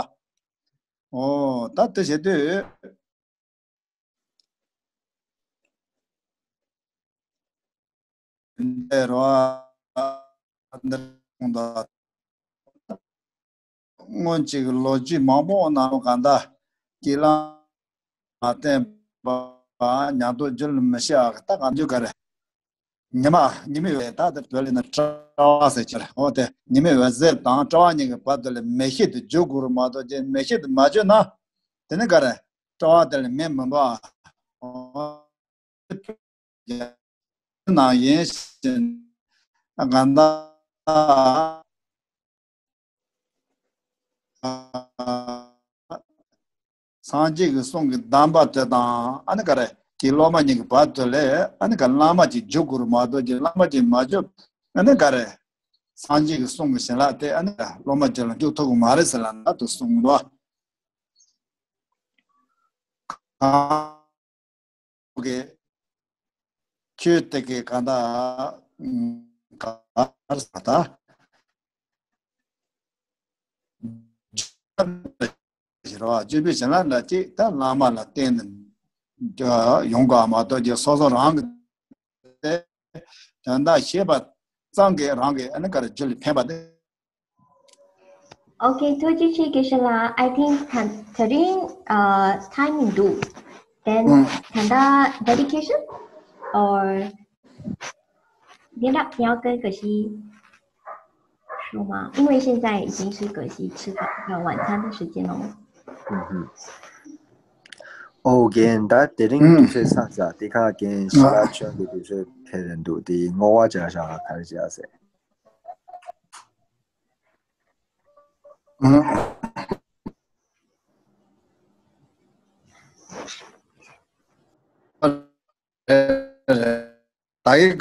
ཨོ་ད་དེ་བྱེད་དུས། འདི་རུ་འདི་གསུངས་འདུག་སྔོན་གྱི་ལོ་རྒྱུས་མང་པོ་ནང་ལ་གང་ལྟར་ཀྱི་བླ་མ་བརྟེན་པ་ཉམས་རྟོགས་རྒྱུན་ལ་མི་བྱེད་པ་ད་གང་རྒྱུ་ག་རེ། ཉི་མ་ཉི་མའི་འོད་ད་དེ་བོད་ལ་ན་སྤྲ་བ་ཟེར་ཁྱེར་འོ་དེ་ཉི་མའི་འོད་ཟེར་དང་སྤྲ་བ་གཉིས་ཀྱི་བར་དུ་ལ་མེ་ཤེད་དུ་འཇུག་དགོས་རུ་མ་གཏོགས་ཀྱི་མེ་ཤེད་དུ་མ་བཅོས་ན་དེ་ནི་ག་རེ་སྤྲ་བ་དེ་ལ་མེ་མི་འབར། ནང་ཡིན་ཞིང་གང་ལྟར་སངས་རྒྱས་ཀྱི་གསུང་གི་གདམས་པ་དེ་དང་ཨ་ནི་ག་རེ་ཀྱི་སློབ་མ་གཉིས་ཀྱི་བར་དུ་ལས་ཨ་ནི་ག་བླ་མ་གཅིག་འཇུག་དགོས་རུ་མ་གཏོགས་ཀྱི་བླ་མ་གཅིག་མ་འཇུག་ཨ་ནི་ག་རེ་སངས་རྒྱས་ཀྱི་གསུང་གི་བྱིན་རླབས་དེ་ཨ་ནི་སློབ་མ་གཅིག་ལ་འཇུག་ཐུབ་ཀྱི་མ་རེད་ཟེར་ལ་ད་དུ་གསུངས་འདུག་གི་ཆོས་དེ་གའི་ག་ད་ག་རེ་ཟེར་ད། ཞེས་རོ་བཅུ་པའི་བྱིན་རླབས་ལ་གཅིག་ད་བླ་མ་ལ་བརྟེན་ནས་ཡོང་ག་མ་གཏོགས་ཀྱི་སོ་སོ་རང་གི་དོན་དག་ཤེས་པ་ཙམ་གྱིས་རང་གི་ཨ་ནི་ག་རེ་རྒྱུད་ལ་ཕན་པ་དེ། Okay, ཐུགས་རྗེ་ཆེ་དགེ་བཤེས་ལགས། I think ད་དེ་རིང་ཨ་time མི་འདུག Then ད་ལྟ་dedication or 你要不要跟葛西说吗？因为现在已经是葛西吃饭呃晚餐的时间了。ཨོ་རྒན་ད་དེ་རིང་དུས་ཚོད་ཚང་ས་དེ་ཁ་རྒན་ཞི་ལ་ཆོན་གྱི་དུས་ཚོད་ཕེབས་རན་འདུག་དེ་བསྔོ་བ་བྱ་བཞག་ག་རེ་བྱ་ཟེར། ད་ཡིག་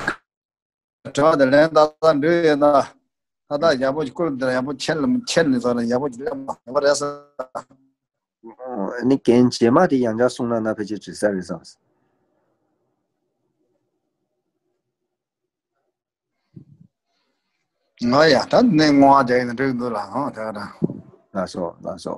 དྲི་བ་དེ་ལན་ད་ལྟ་འདྲི་ཡོད་ན་ད་ལྟ་ཡག་པོ་ཅིག་བསྐུར་འདིར་ཡག་པོ་ཁྱེར་ལ་ཁྱེར་ནས་ཚོ་ལ་ཡག་པོ་ཅིག་སླེབས་མ་ཡོང་བ་རེད་ས། ཨ་ནི་རྒན་རྗེས་མ་དེ་ཡང་བསྐྱར་གསུང་ན་ན་ཕལ་ཆེར་དྲི་ས་རེད་བསམ། ང་ཡ་ད་ནས་བསྔོ་བ་རྒྱག་ཡིན་འགྲིག་འདུག་ལ་ཧང་དེ་ག་ད། ལགས་སོ་ལགས་སོ།